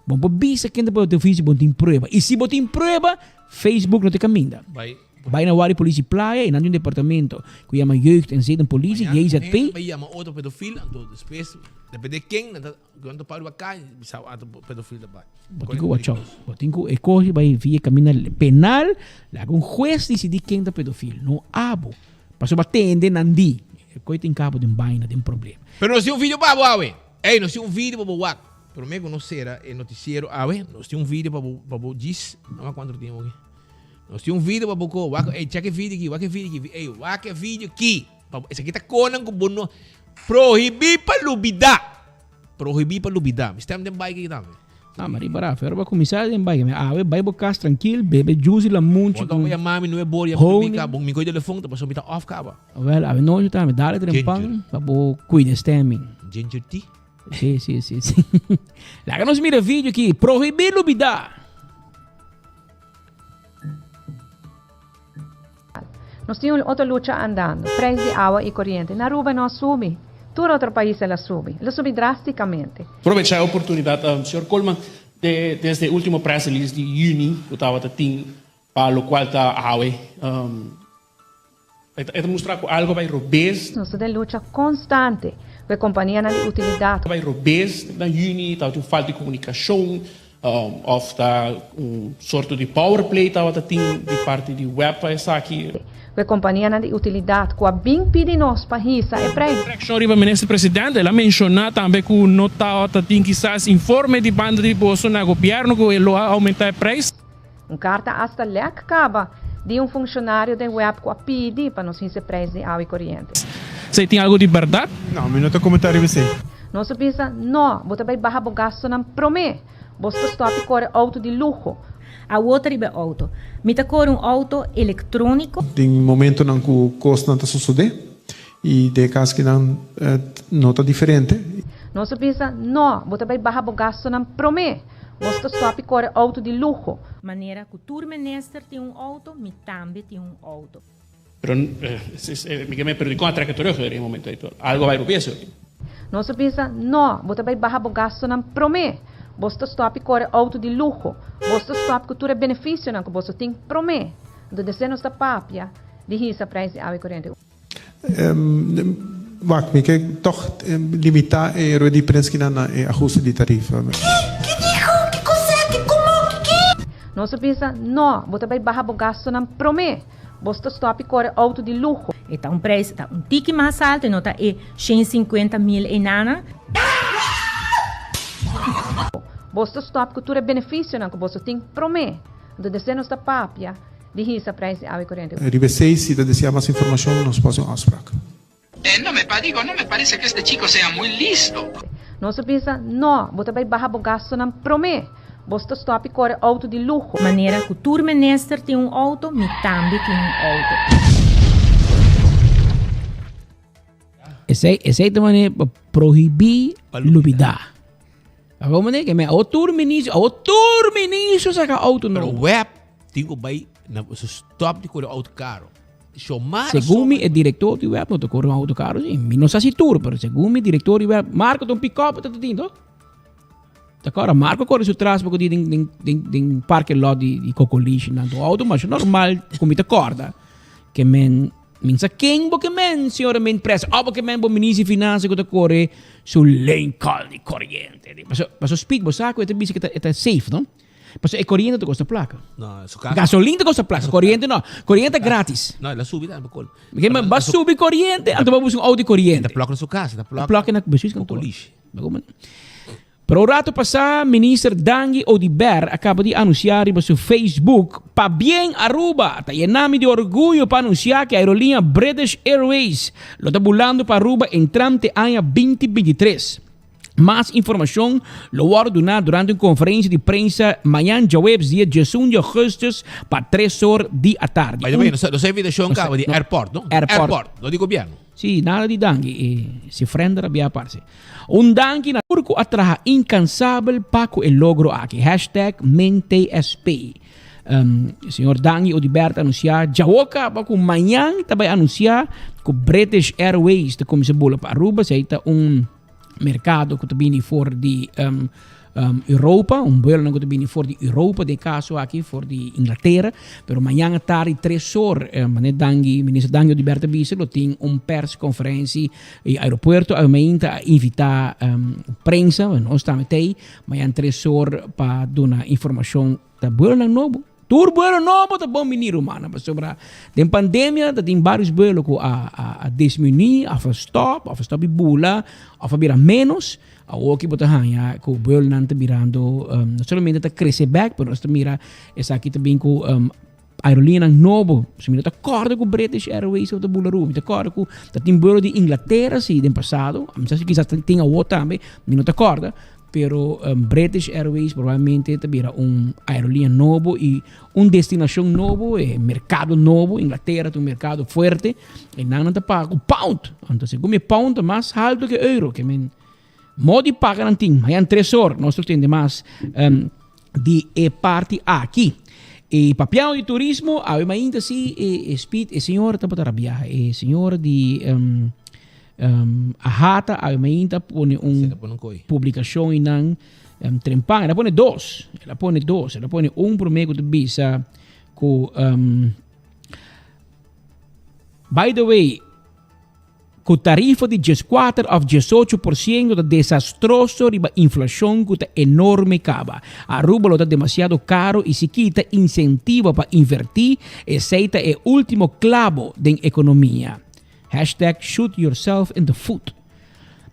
Bo por bisa ken ta pedofil si bo no tin prueba. I si bo tin prueba, Facebook no ta kaminda. Bai. Bai na Wari Politie Playa i nan tin un departamento ku yama Jeugd en Zedenpolitie, JZP. Bai yama otro pedofil, anto despues, depende ken, nan ta Cuando ta paro acá, bisa ato pedofil ta bai. Bo tin ku watch out. Bo tin ku e kos bai via kaminda penal, laga un hues disidí ken ta pedofil, no abo. Pasobra bo a tende nan di. E kos tin kabo den baina, den problema. Pero nos tin un video pa bo awe. Ey, nos tin un video pa bo wak. Prome ku nos sera e noticiero awe, nos tin un video pa bo pa bo djis. No me cuanto tiempo aki. Nos tin un video pa bo ko wak. Ey, check e video aki, wak e video aki. Ey, wak e video aki. Pa bo, esaki ta konan ku bo no prohibí pa lubidá. Prohibí pa lubidá. Mi stem den bike aki tambe. Ah, ma riba Rafa, ora bo a kuminsá den bike, mi awe bai bo kas trankil, bebe juice i lamunchi Bo ta ku yama mi nuebe bor, yama mi honing. ka, bo mi kohe telefon, ta pasobra mi ta off kaba. Awel, awe nochi tambe, dale trempan Ginger. pa bo kuida e stemming. Ginger tea? Si, si, si, si. Laga nos mira e video aki, Prohibí lubidá. Nos tin un otro lucha andando, prijs di awa y coriente. Na Aruba no a subi. Tur otro pais el a subi. El a subi drasticamente. Probechá e oportunidat, señor Koolman, de desde e último press release di yüni ku tabata tin pa lokual ta awe, e ta mustra ku algu a bai robes. Nos ta den lucha konstante ku e kompanianan di utilidat. A bai robes na yüni, tabatin un falta di komunikashon òf ta un sorto di power play tabata tin di parti di web pa esaki. Ku e kompanianan di utilidat ku a bin pidi nos pa hisa e preis. Reakshon riba Minister Presidente, el a menshoná tambe ku no tabata tin kisas informe di banda di boso na gobièrnu ku e lo a oumentá e preis. Un karta asta lèk kaba di un funshonario den web ku a pidi pa nos hisa e preis di awa i koriente. Esei tin algu di bèrdat? No, mi no ta komentá riba esei. Nos a bisa, No, bo ta bai baha bo gastunan promé. Bo ta stòp di kore outo di luho. Awor ta riba e outo. Mi ta kore un outo elektróniko. Tin momentonan ku kosnan ta sosodé i den e kas kinan no ta diferente. Nos a bisa, No, bo ta bai baha bo gastunan promé. Bo ta stòp di kore outo di luho. Manera ku tur minister tin un outo, mi tambe tin un outo. Pero mi ke men pero dikon a trek e terug den e momento ei? Algo a bai rubia esei. Nos a bisa, No, bo ta bai baha bo gastunan promé. Bo ta stòp di kore outo di luho. Bo ta stòp ku tur e benefisionan ku boso tin promé. Anto despues nos ta papia di hisa prijs di awa i koriente. Wak, mi ke tòg limitá e rueda di prens kinan na e ahuste di tarifa. Nos a bisa, No, bo ta bai baha bo gastunan promé. Bo ta stòp di kore outo di luho. E ta un prijs ta un tiki mas alto, e no ta e 150 mil einana. Bo ta stòp ku tur e benefisionan ku boso tin promé. Anto despues nos ta papia di hisa prijs di awa i koriente. Riba esei, si ta deseá mas informashon, nos por hasi un afsprak. No me pa digo, no me parece que este chico sea muy listo. Nos a bisa, No, bo ta bai baha bo gastunan promé. Bo ta stòp di kore outo di luho. Manera ku tur minister tin un outo, mi tambe tin un outo. Esei, esei ta manera pa prohibí lubidá. Awor manera ke me awor tur ministro, awor tur ministro saka outo Pero nobo. web tin ku bai na su stop di kore outo karo. Shomara Segun mi e director di web no ta kore un auto caro si. Mi no sa si tur, pero segun mi director di web, Marco ta un pick-up ta tin to. Ta kora Marco kore su tras porque di den den den den parking lot di di Cocolishi nan to auto mas normal ku mi ta korda ke men min sa ken bo ke men señora men pres o bo ke men bo minister di finansa ku ta kore su Lincoln di koriente. Paso paso speed bo sa ku e ta bisa ke ta e ta safe no. Pasobra e koriente ta kosta plaka. No, su casa. Gasolin ta kosta plaka, koriente no. Koriente ta gratis. No, el a subi tambe kol. Ke men ba subi koriente, anto ba buska un auto di koriente. Ta plak na su casa, ta plak. Plak na bestuurskantoor. Pero un rato pasá Minister Dangui Oduber a kaba di anunsiá riba su Facebook, Pabien Aruba! Ta yena mi di orguyo pa anunsiá ku aerolínea British Airways lo ta bulando pa Aruba entrante aña 2023. Mas informashon lo wòrdu duná durante un konferensia di prensa mañan djaweps dia 11 di ougùstùs pa tres or di atardi. By the way, nos a invitashon kaba di airport, no? Airport. Airport, no di gobièrnu. Sí, nada di danki. E si frender a bia parse. Un danki na tur ku a traha inkansabel pa ku e logro aki. Hashtag MinTSP. Um, señor Dangui Oduber ta anunsiá djawo kaba ku mañan ta bai anunsiá ku British Airways ta kuminsá bula pa Aruba. Esei ta un merkado ku ta bini for di um, um, Europa, un buelonan ku ta bini for di Europa, den kaso aki for di Inglatera. Pero mañan atardi tres or, eh, meneer Dangui, minister Dangui Oduber ta bisa lo tin un persconferentie i aeropuerto awe a invitá um, prensa, nos tambe t'ei, mañan tres or pa duna informashon Ta buelonan nobo. Tur buelo nobo ta bon bini rumannan pasobra den pandemia ta tin varios buelo ku a a a disminuí of a stop of a stop di bula of a bira menos. Awoki bo ta haña ku buelonan ta birando no solamente ta krese bek pero nos ta mira esaki ta bin ku aerolineanan nobo. Si mi no ta kòrda ku British Airways ta bula Aruba mi ta kòrda ku ta tin buelo di Inglatera si den pasado mi sa si kisas tin awo tambe mi no ta kòrda. Pero British Airways probablemente ta bira un aerolinea nobo y un destinacion nobo, e mercado nobo. Inglaterra ta un mercado fuerte y nan nan ta paga cu pound. Anto segun mi pound ta mas halto ke euro. Ke men modo di paga nan tin. Mañan tres or nos lo tende mas di e parti aki. E papiando di turismo, awe mainta si e, e speed, e señora tabata rabiá. E señora di um, um, Ahata, awe mainta pone un publicacion inan um, trempan. El a pone dos. El a pone dos. El a pone un prome ku ta bisa ku um, by the way, Ku tarifa di dieskuater òf diesocho por siento ta desastroso riba inflashon ku ta enorme kaba. Aruba lo ta demasiado karo i si kita insentivo pa invertí, esei ta e último klabo den ekonomia. Hashtag shoot yourself in the foot.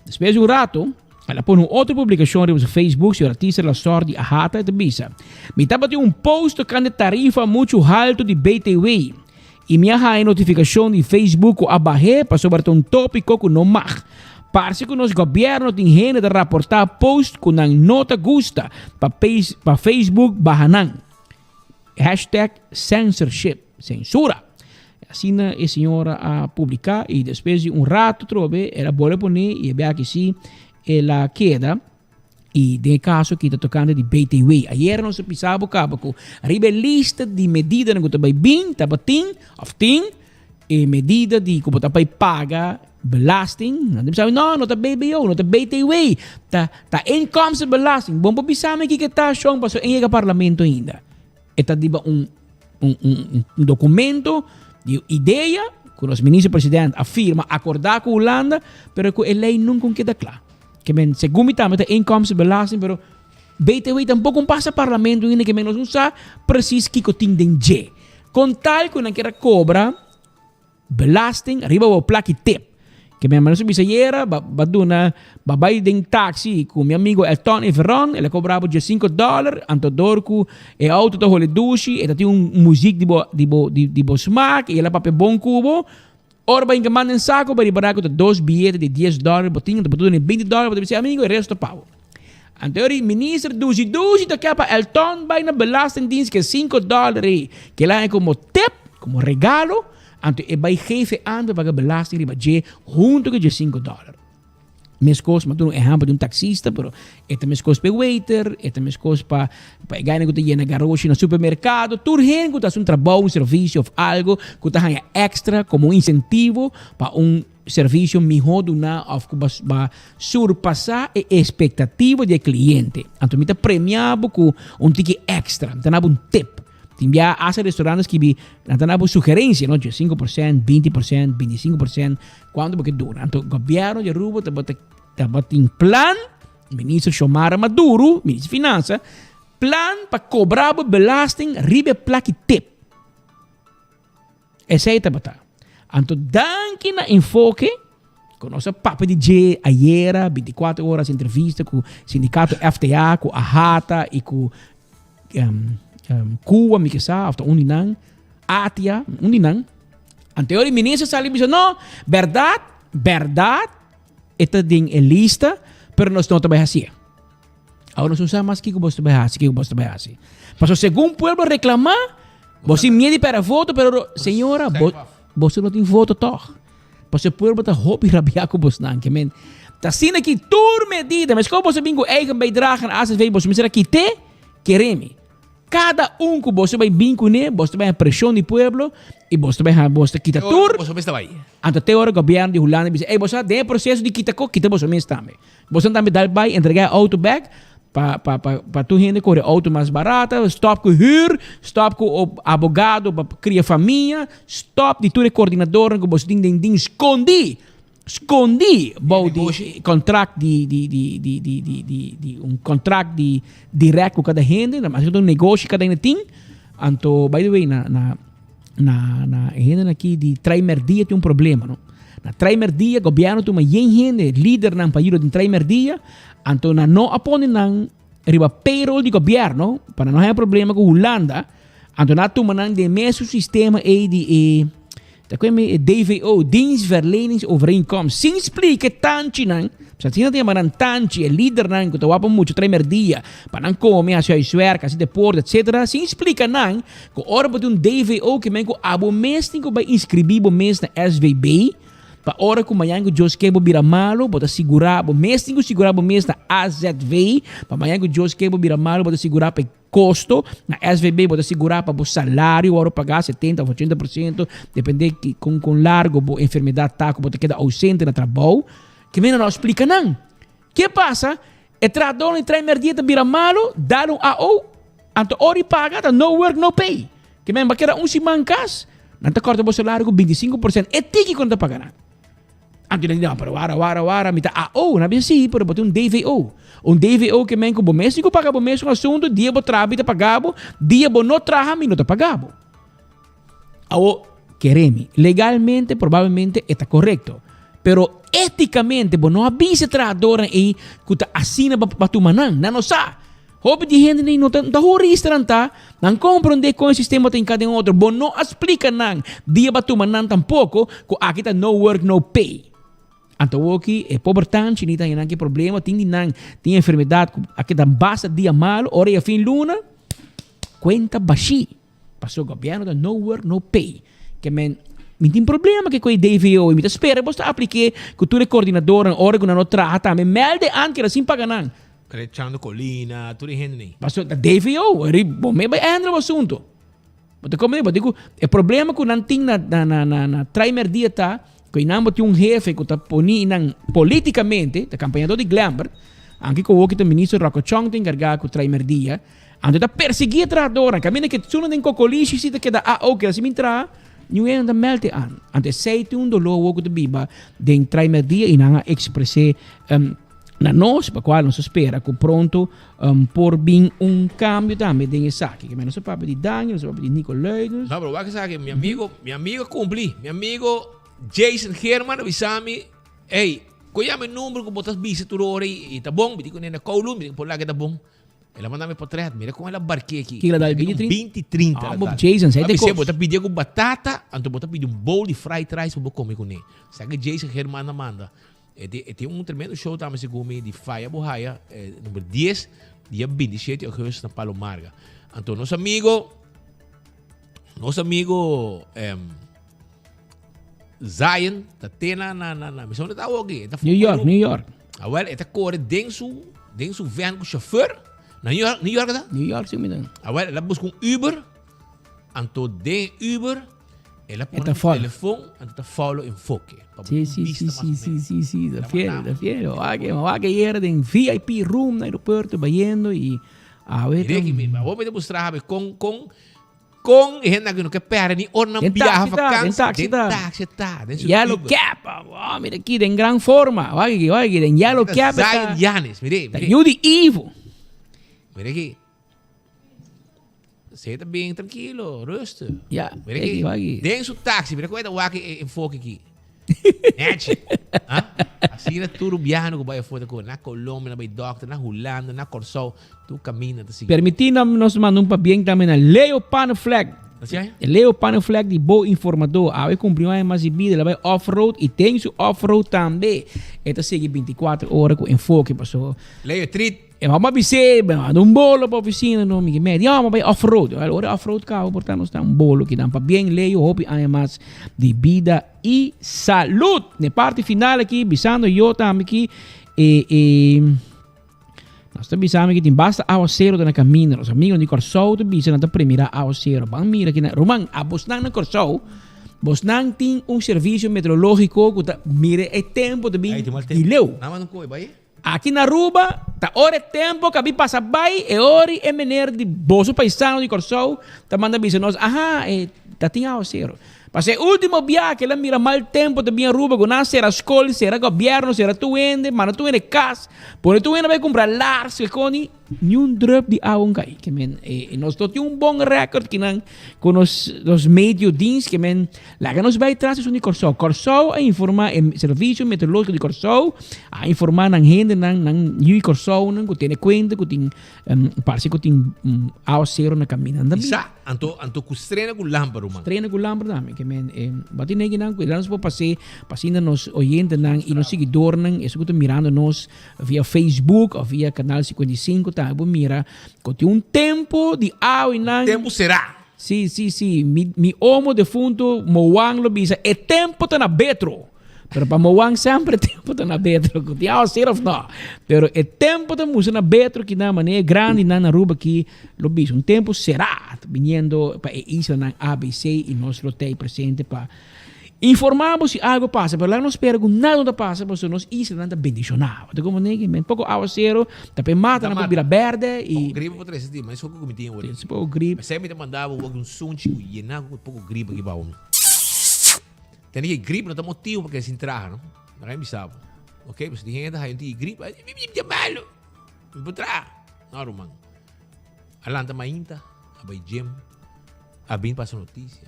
Despues di un rato, el a pone un otro publikashon riba su Facebook, señor Artista de la Sor di Ahata, e ta bisa, Mi tabatin un post tokante tarifa muchu haltu di BTW. I mi a haña notifikashon di Facebook ku a bah'é pasobra ta un tópiko ku no mag. Parse ku nos gobièrnu tin hende ta raportá post ku nan no ta gusta pa pa Facebook baha nan. Hashtag censorship, sensura. Asina e señora a publiká i despues di un ratu trobe el a bolbe pone i e bia ki si el a keda. I den e kaso aki ta tokante di BTW. Ayera nos a bisa bo kaba ku riba e lista di medidanan ku ta bai bin tabatin òf tin e medida di ku bo ta bai paga belasting. Nan ta bisa mi, no, no ta BBO, no ta BTW, ta ta inkomstenbelasting. Bon por bisa mi kiko e ta shon pasobra e yega parlamento ainda. E ta riba un un un un documento di idea ku nos minister president a firma akordá ku Hulanda, pero ku e lei nunka keda kla. Ke men segun mi tambe ta inkomstenbelasting, pero BTW tampoko un pasa parlamento ainda ke men nos no sa precies kiko tin den dje. Kon tal ku nan kier a kobra Belasting riba bo plaki tip. Ke mi hermano bisa ayera, ba ba duna, ba bai den taxi ku mi amigo Elton Everon, el a kobra bo diesinko dòler, anto dor ku e outo ta hole dushi, e ta tin un muzik di bo di bo di bo smak i el a papia bon ku bo. Ora bo hinka man den sako, bo ripará ku ta dos biyete di dies dòler bo tin, anto bo ta duna e binti dòler, bo ta bisa e amigo e resto pa bo. Anto e minister dushi dushi ta ke pa Elton bai na belastingdienst ke sinku dòler ei, ke el a haña komo tip, komo regalo, Anto e bai geef e ander paga belasting riba dje hunto ku dje sinku dòler. Meskos, mi a duna un ehèmpel di un taksista, pero e ta meskos pa e waiter, e ta meskos pa pa e gainan ku ta yena garoshi na supermerkado. Tur hende ku ta hasi un trabou, un servisio òf algu ku ta haña èkstra komo un insentivo pa un servisio mihó duná òf ku ba surpasá e espektativa di e kliente. Anto mi ta premia bo ku un tiki èkstra, mi ta duna bo un tip. Tin bia hasta restaurant ta skibi, nan ta na bo sugerencia, no? 5%, 20%, 25%, cuanto bo ke duna. Anto gobierno di Aruba tabata tabatin plan, minister Xiomara Maduro, minister di finansa, plan pa cobra bo belasting riba e plaki tip. Esei tabata. Anto danki na Enfoke, ku nos a papia di dje ayera, 24 horas entrevista ku sindicato FTA, ku AHATA i ku um, um, Cuba, mi ke sa, of ta un di nan, ATIA, un di nan. Anto e minister sali bisa, no, berdad, berdad, e ta den e lista, pero nos no ta bai hasié. Awor nos no sa mas kiko bos ta bai hasi, kiko bos ta bai hasi. Paso segun pueblo reclama, bos tin miedo di perde voto, pero señora, bo, bos no tin voto toch. Paso e pueblo ta hopi rabia ku bosnan. Ke men, ta asina ki tur medida, mes kon bos a bin ku eigen bijdrage en AZV, bos mester a kite, keremi. Kada un ku bos ta bai bin kuné, bos ta bai haña preshon di pueblo i bos ta bai haña bos ta kita tur. Boso mes ta bai. Anto te ora gobièrnu di Hulanda bisa, ey, bos sa den e proseso di kita kos, kita boso mes tambe. Boso tambe dal bai entregá e outo bèk pa pa pa pa tur hende kore outo mas barata, stòp ku hür, stòp ku abogado pa kria famia, stòp di tur e koordinadornan ku boso tin den din skondí. Skondí bou di kontrakt di di di di di di di di un kontrakt di dirèkt ku kada hende, na mas un negoshi kada hende tin. Anto by the way na na na na e hendenan aki di Trai Merdia tin un problema no. Na Trai Merdia gobièrnu tuma yen hende, lidernan pa yuda den Trai Merdia, anto nan no a pone nan riba payroll di gobièrnu pa nan no haña problema ku Hulanda, anto nan a tuma nan den mesun sistema ei di e Ta kue mi e DVO, Dienstverleningsovereenkomst, sin splika e tanchinan, pasobra asina ta yama nan tanchi, e lidernan ku ta wak pa mucha trae merdia, pa nan kome, hasi huiswerk, hasi deporte, etsetera, sin splika nan ku ora bo tin un DVO ke men ku abo mes tin ku bai inskribí bo mes na SVB, pa ora ku mañan ku Dios ke bo bira malu, bo ta sigurá, bo mes tin ku sigurá bo mes na AZV, pa mañan ku Dios ke bo bira malu, bo ta sigurá pa e. kosto, na SVB bo ta sigurá pa bo salario wòrdu pagá 70 òf 80%, dependé ki kon kon largo bo enfermedat ta ku bo ta keda ousente na trabou. Ke mena no a splika nan. Ke pasa? E trahadónan di Trein Merdia ta bira malu, dal un AO, anto ora di paga ta no work no pay. Ke men bo a keda un siman kas, nan ta kòrta bo salario ku 25%, e tiki ku nan ta paga nan. Anto nan di, no, pero wara, wara, wara, mi ta AO. Nan a bisa, sí, pero bo tin un DVO. Un DVO ke men ku bo mes tin ku paga bo mes un asuntu, dia bo traha mi ta paga bo, dia bo no traha mi no ta paga bo. Awo, kere mi, legalmente probablemente e ta korekto, pero étikamente bo no a bisa e trahadornan ei ku ta asina pa tuma nan. Nan no sa. Hopi di hende ni no ta no ta hurista nan ta, nan comprende con e sistema ta hinca den otro. Bo no a splica nan dia ba tuma nan tampoco cu aki ta no work no pay. Anto awoki e pober tanchi ni ta haña nan ki problema, tin di nan tin enfermedad cu a keda basta dia malo, ora ya fin luna cuenta bashi. Paso gobierno ta no work no pay. Ke men mi tin problema ke ku e DVO y mi ta spera bos ta aplike ku tur e coordinadornan ora ku nan no traha tambe melde an keda sin paga nan. Rechando Colina, tur e hende nei. Paso ta DVO, ri bo me bai handle bo asunto. Bo ta komprende? Bo di ku e problema ku nan tin na na na na na Treimerdia ta ku einan bo tin un hefe ku ta poni nan politikamente, ta kampañador di Glenbert, anke ku awoki ta ministro Rocco Chong ta enkargá ku Treimerdia. Anto ta persiguí e trahadornan. Kaminda ke sunu den kokolishi si ta keda AO keda sin bin traha, niun hende no ta mèlt'e an. Anto esei tin un doló awor ku ta biba den Traimerdia i nan a ekspres'é na nos, pa kual nos ta spera ku pronto por bin un kambio tambe den esaki. Ke men nos a papia di Daniel, nos a papia di Nico Luidens. No, pero wak esaki, mi amigo, mi amigo a kumpli. Mi amigo Jason Geerman a bisa mi, Ey, ku yama e number ku bo ta bisa tur ora i ta bon? Mi di ku nena Kowloon, mi di ku por laga e ta bon. El a manda mi potret, mira kon el a bark'é aki. Kiko el a dal? Binti trinta? Binti trinta el a dal. Jason, sei de kos. Bo ta pidié ku batata, anto bo ta pidi un bowl di fried rice pa bo kome kuné. Sa ke Jason Germán a manda. E tin, e tin un tremendo show tambe segun mi di Faya Bo Haya, number dies, dia 27 augustus na Palo Marga. Anto nos amigo, nos amigo Zion ta te na na na na, mi sa unda ta awo aki? E ta New York, New York. Awel, e ta kore den su den su van ku chauffeur na New York, New York ta? New York, si mi ta. Awel, el a buska un Uber, anto den Uber el a pone su telefon, anto ta follow Enfoke. Si, si, si, si, si, si, si, ta fiel, ta fiel. Wak, wak ayer den VIP room na aeropuerto bayendo y awe ta. Mire, mi, mi ta mustra habe kon kon Kon e hende aki no ke perde ni ora nan Den biaha taxi ta, den vakantie. taxi Den ta. taxi ta, den su Yellow Uber. cab. Oh, mira aki, den gran forma. Wak aki, wak aki, den yellow Ta cab ta. Zion Yanis, mire, Ta mire. yu di Ivo. Mire aki. Se ta bien tranquilo, rustig. Ja, Mire aki, aki. wak aki. Den su taxi, mira kon e ta wak e enfoke aki. Nechi. Ah, Asina tur rubiano ku bai afó ta kore. Na Colombia, na bai dokter, na Hulanda, na Kòrsou. Tur kaminda ta sigui. Permití nan nos manda un pabien tambe na Leo Panneflek. Así ay? Leo Panneflek di Bo Informador. Awe kumpli un aña mas di bida. El a bai off-road i den su off-road tambe e ta sigui 24 ora ku enfoke paso. Leo, trit. E mama bis'é, mi manda un bolo pa oficina no, mi medi, oh, mi bai off-road. Wel, ora off-road caba, por ta nos ta un bolo ki dan. Pabien Leo, hopi aña mas di bida y salud. Ne parti final aki, bisando yo tambe ki e, e, nos ta bisando ki tin basta awacero ta na caminda. Nos amigonan di Corsou ta bisa nan ta premira awacero. Ban mira ki na, ruman, a bosnan na Corsou, bosnan tin un servicio meteorologico cu ta mira e tempo ta bin di leu. Nan manda un koe, bai. Aki na Aruba ta ora e tempo ku a bin pasa bai e ora e meneer di boso paisano di Kòrsou ta manda bisa nos aha e ta tin awasero. Pasobra e ultimo biaha ku el a mira mal tempo ta bin Aruba ku nan a sera skol, sera gobièrnu, sera tur hende, manda tur hende kas, pone tur hende bai kumpra lars kikoni, niun drup di awa un kai. Ke men e nos no tin un bon record kinan ku nos nos medio dienst ke men Laga nos bai tras esun di Kòrsou. Kòrsou a informá e Servisio Meteorológiko di Kòrsou a informá nan hendenan, nan yu di Kòrsounan ku tene kuenta ku tin parse ku tin awaseru na kaminda. Nan ta Sa, anto anto ku strena ku lamper ruman. Strena ku lamper tambe. Ke men e bo tin neginan ku nos por pas'é pa asina nos oyentenan i nos siguidornan esun ku ta mirando nos via Facebook òf via Kanal 55 tambe por mira ku tin un tempu di awa i nan. Tempu será. Sí, sí, sí. Mi, mi omo defunto Moan lo bisa, e tempo ta na betro. Pero pa Moan semper tempo ta na betro. Ku tin awaser of no. Pero e tempo ta mustra na betro ki nan manera grandi nan na Aruba ki lo bisa un tempo será biniendo pa e islanan ABC y nos lo ta presente pa informa bo si algo pasa. Pero laga nos spera ku nada no ta pasa pasobra nos islanan ta bendiciona. Bo ta comprende ki men poko awasero ta pa e matanan por bira berde y Poko gripa por trese di, ma esoko ku mi tin awor. Si poko gripa. Esei mi ta manda bo wak un sunchi ku yena ku poko gripa aki bao mi. Tene ki grip no ta motivo pa keda sin traha, no? Laga mi bisa bo. Ok, pasobra tin hende ta haya un tiki grip, ay, mi mi malo, mi por traha. No, ruman. A lanta mainta, a bai gym, a bin pasa noticia.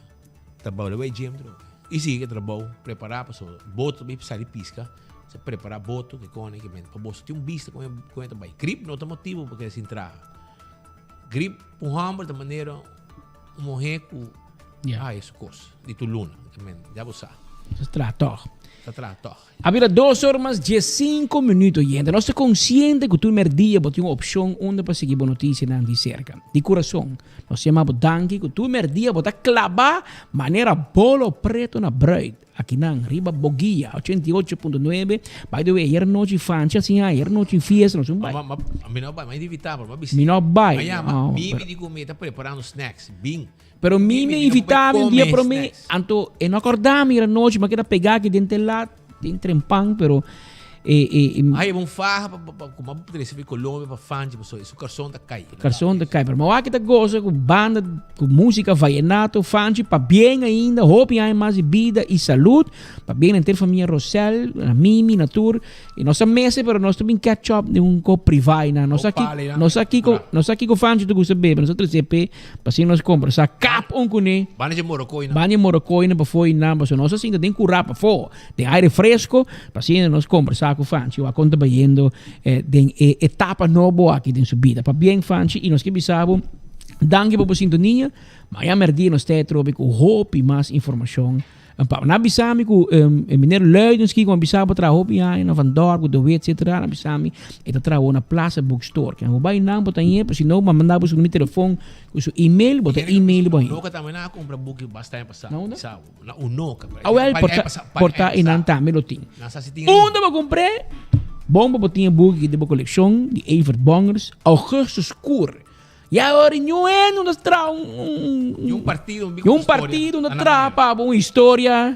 Ta bole bai gym trobe. I sigui ke trabou, prepara pasobra boto ta bai sali pisca. Sa prepara boto ke kone ke men. Pa boso tin un bista kon e kon e ta bai. Grip no ta motivo pa keda sin traha. Grip pa un homber ta manera un muher ku haya su kos di tur luna. Ya bo sa. Sa traha tòg. Sa traha tòg. A bira dos or mas diesinco minuut oyente. Nos ta konsiente ku tur merdia bo tin un opshon unda pa sigui bo notisianan di serka. Di kurason, nos yama bo danki ku tur merdia bo ta klabá manera bolo preto na bruid. Akinan riba Boguia, 88.9. By the way, ayer nochi fanchi a siña, ayer nochi fiesta, nos un bai. Ma, ma, mi no bai, ma invita, pero ma bisi. Mi no bai. Ma yama, No, mi pero mi di ku mi ta preparando snacks, bin. Pero mi me mi no invita mi un dia come prome, snacks. anto e no acorda mi ayer nochi, ma keda pega aki den te lat, den trempan, pero e, e, e Ai, un faja pa, pa, pa, kuma trese fi Colombia pa fanchi, paso su karson ta kai. Karson ta kai, pero mawaki ta goza ku banda, ku músika vallenato, fanchi, pabien ainda, hopi aña mas di bida i salud, pabien na henter famia Rosel, na Mimi, na tur, i nos a mese pero nos ta bin catch up den un kop privá einan, nos sa ki, nos sa kiko, nos sa kiko fanchi ta gusta bebe, nos a trese p'e, pa asina nos kombersa, kap un kuné, Banda dje morokoinan. Banda dje morokoinan pafó einan, pasobra nos a sinta den kurá pafó. Den aire fresco, pa asina nos combersa cu Fanchi wak con ta bayendo den e etapa nobo aki den su bida. Pabien Fanchi y nos ke bisa bo danki pa bo sintonia. Maña merdia nos ta atrobe cu hopi mas informacion pa bo. Nan a bisa mi cu meneer Luidens ki cu a bisa bo traha hopi aña na Van Dorp cu De Wit etcetera. Nan a bisa mi e ta traha na Plaza Bookstore. Kian bo bay nan bo ta ñe, pero si no bo a manda bo su numero di telefon cu su email, bo ta email bo ahi. Loke tambe nan a cumpra buki basta aña pasa. Na unda? Bisa bo. Na Unoca. Awel, por ta, por ta einan tambe lo tin. Unda bo compr'é? Bon pa bo tin e buki di bo coleccion di Evert Bongers, Augustus Koer. Ya ora niun hende no ta traha un, un, un partido, un partido no ta traha pa bo un historia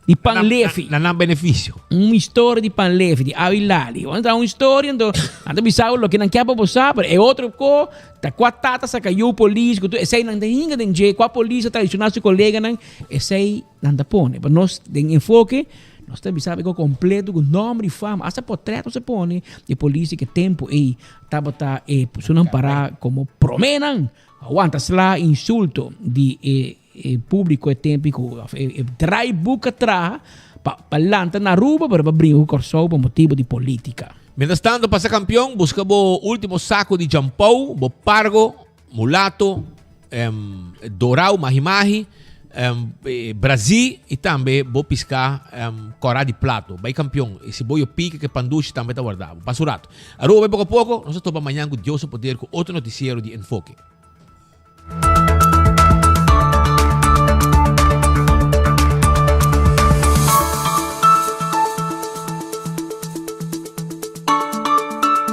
di pan lefi. Na nan beneficio. Un historia di pan lefi, di Awi Lali. Bo ta un historia, anto nan ta bisa bo loke nan kier pa bo sa, pero e otro ko ta kua tata saka yu polis, ku tur esei nan ta hinga den dje, kua polis a traiciona su koleganan, esei nan ta pone. Pero nos den enfoke, nos ta bisa bo kompleto ku nomber i fama, hasta potret nos a pone di polis di ke tempo ei tabata e personanan para komo promenan. Awanta sla insulto di e E publico e tempo cu e draaiboek a traha pa pa lanta na Aruba pero pa bringa cu Corsou pa motibo di politica. Mientras tanto pasa campeon busca bo ultimo saco di jampou, bo pargo, mulato, em, dorao, mahi mahi, em, brazi y tambe bo pisca em, cora di plato. Bay campeon y si bo yo pica ke pandushi tambe ta warda bo. Pasa un rato. Aruba bay poco a poco, nos ta topa mañan cu Dios su poder cu otro noticiero di Enfoke.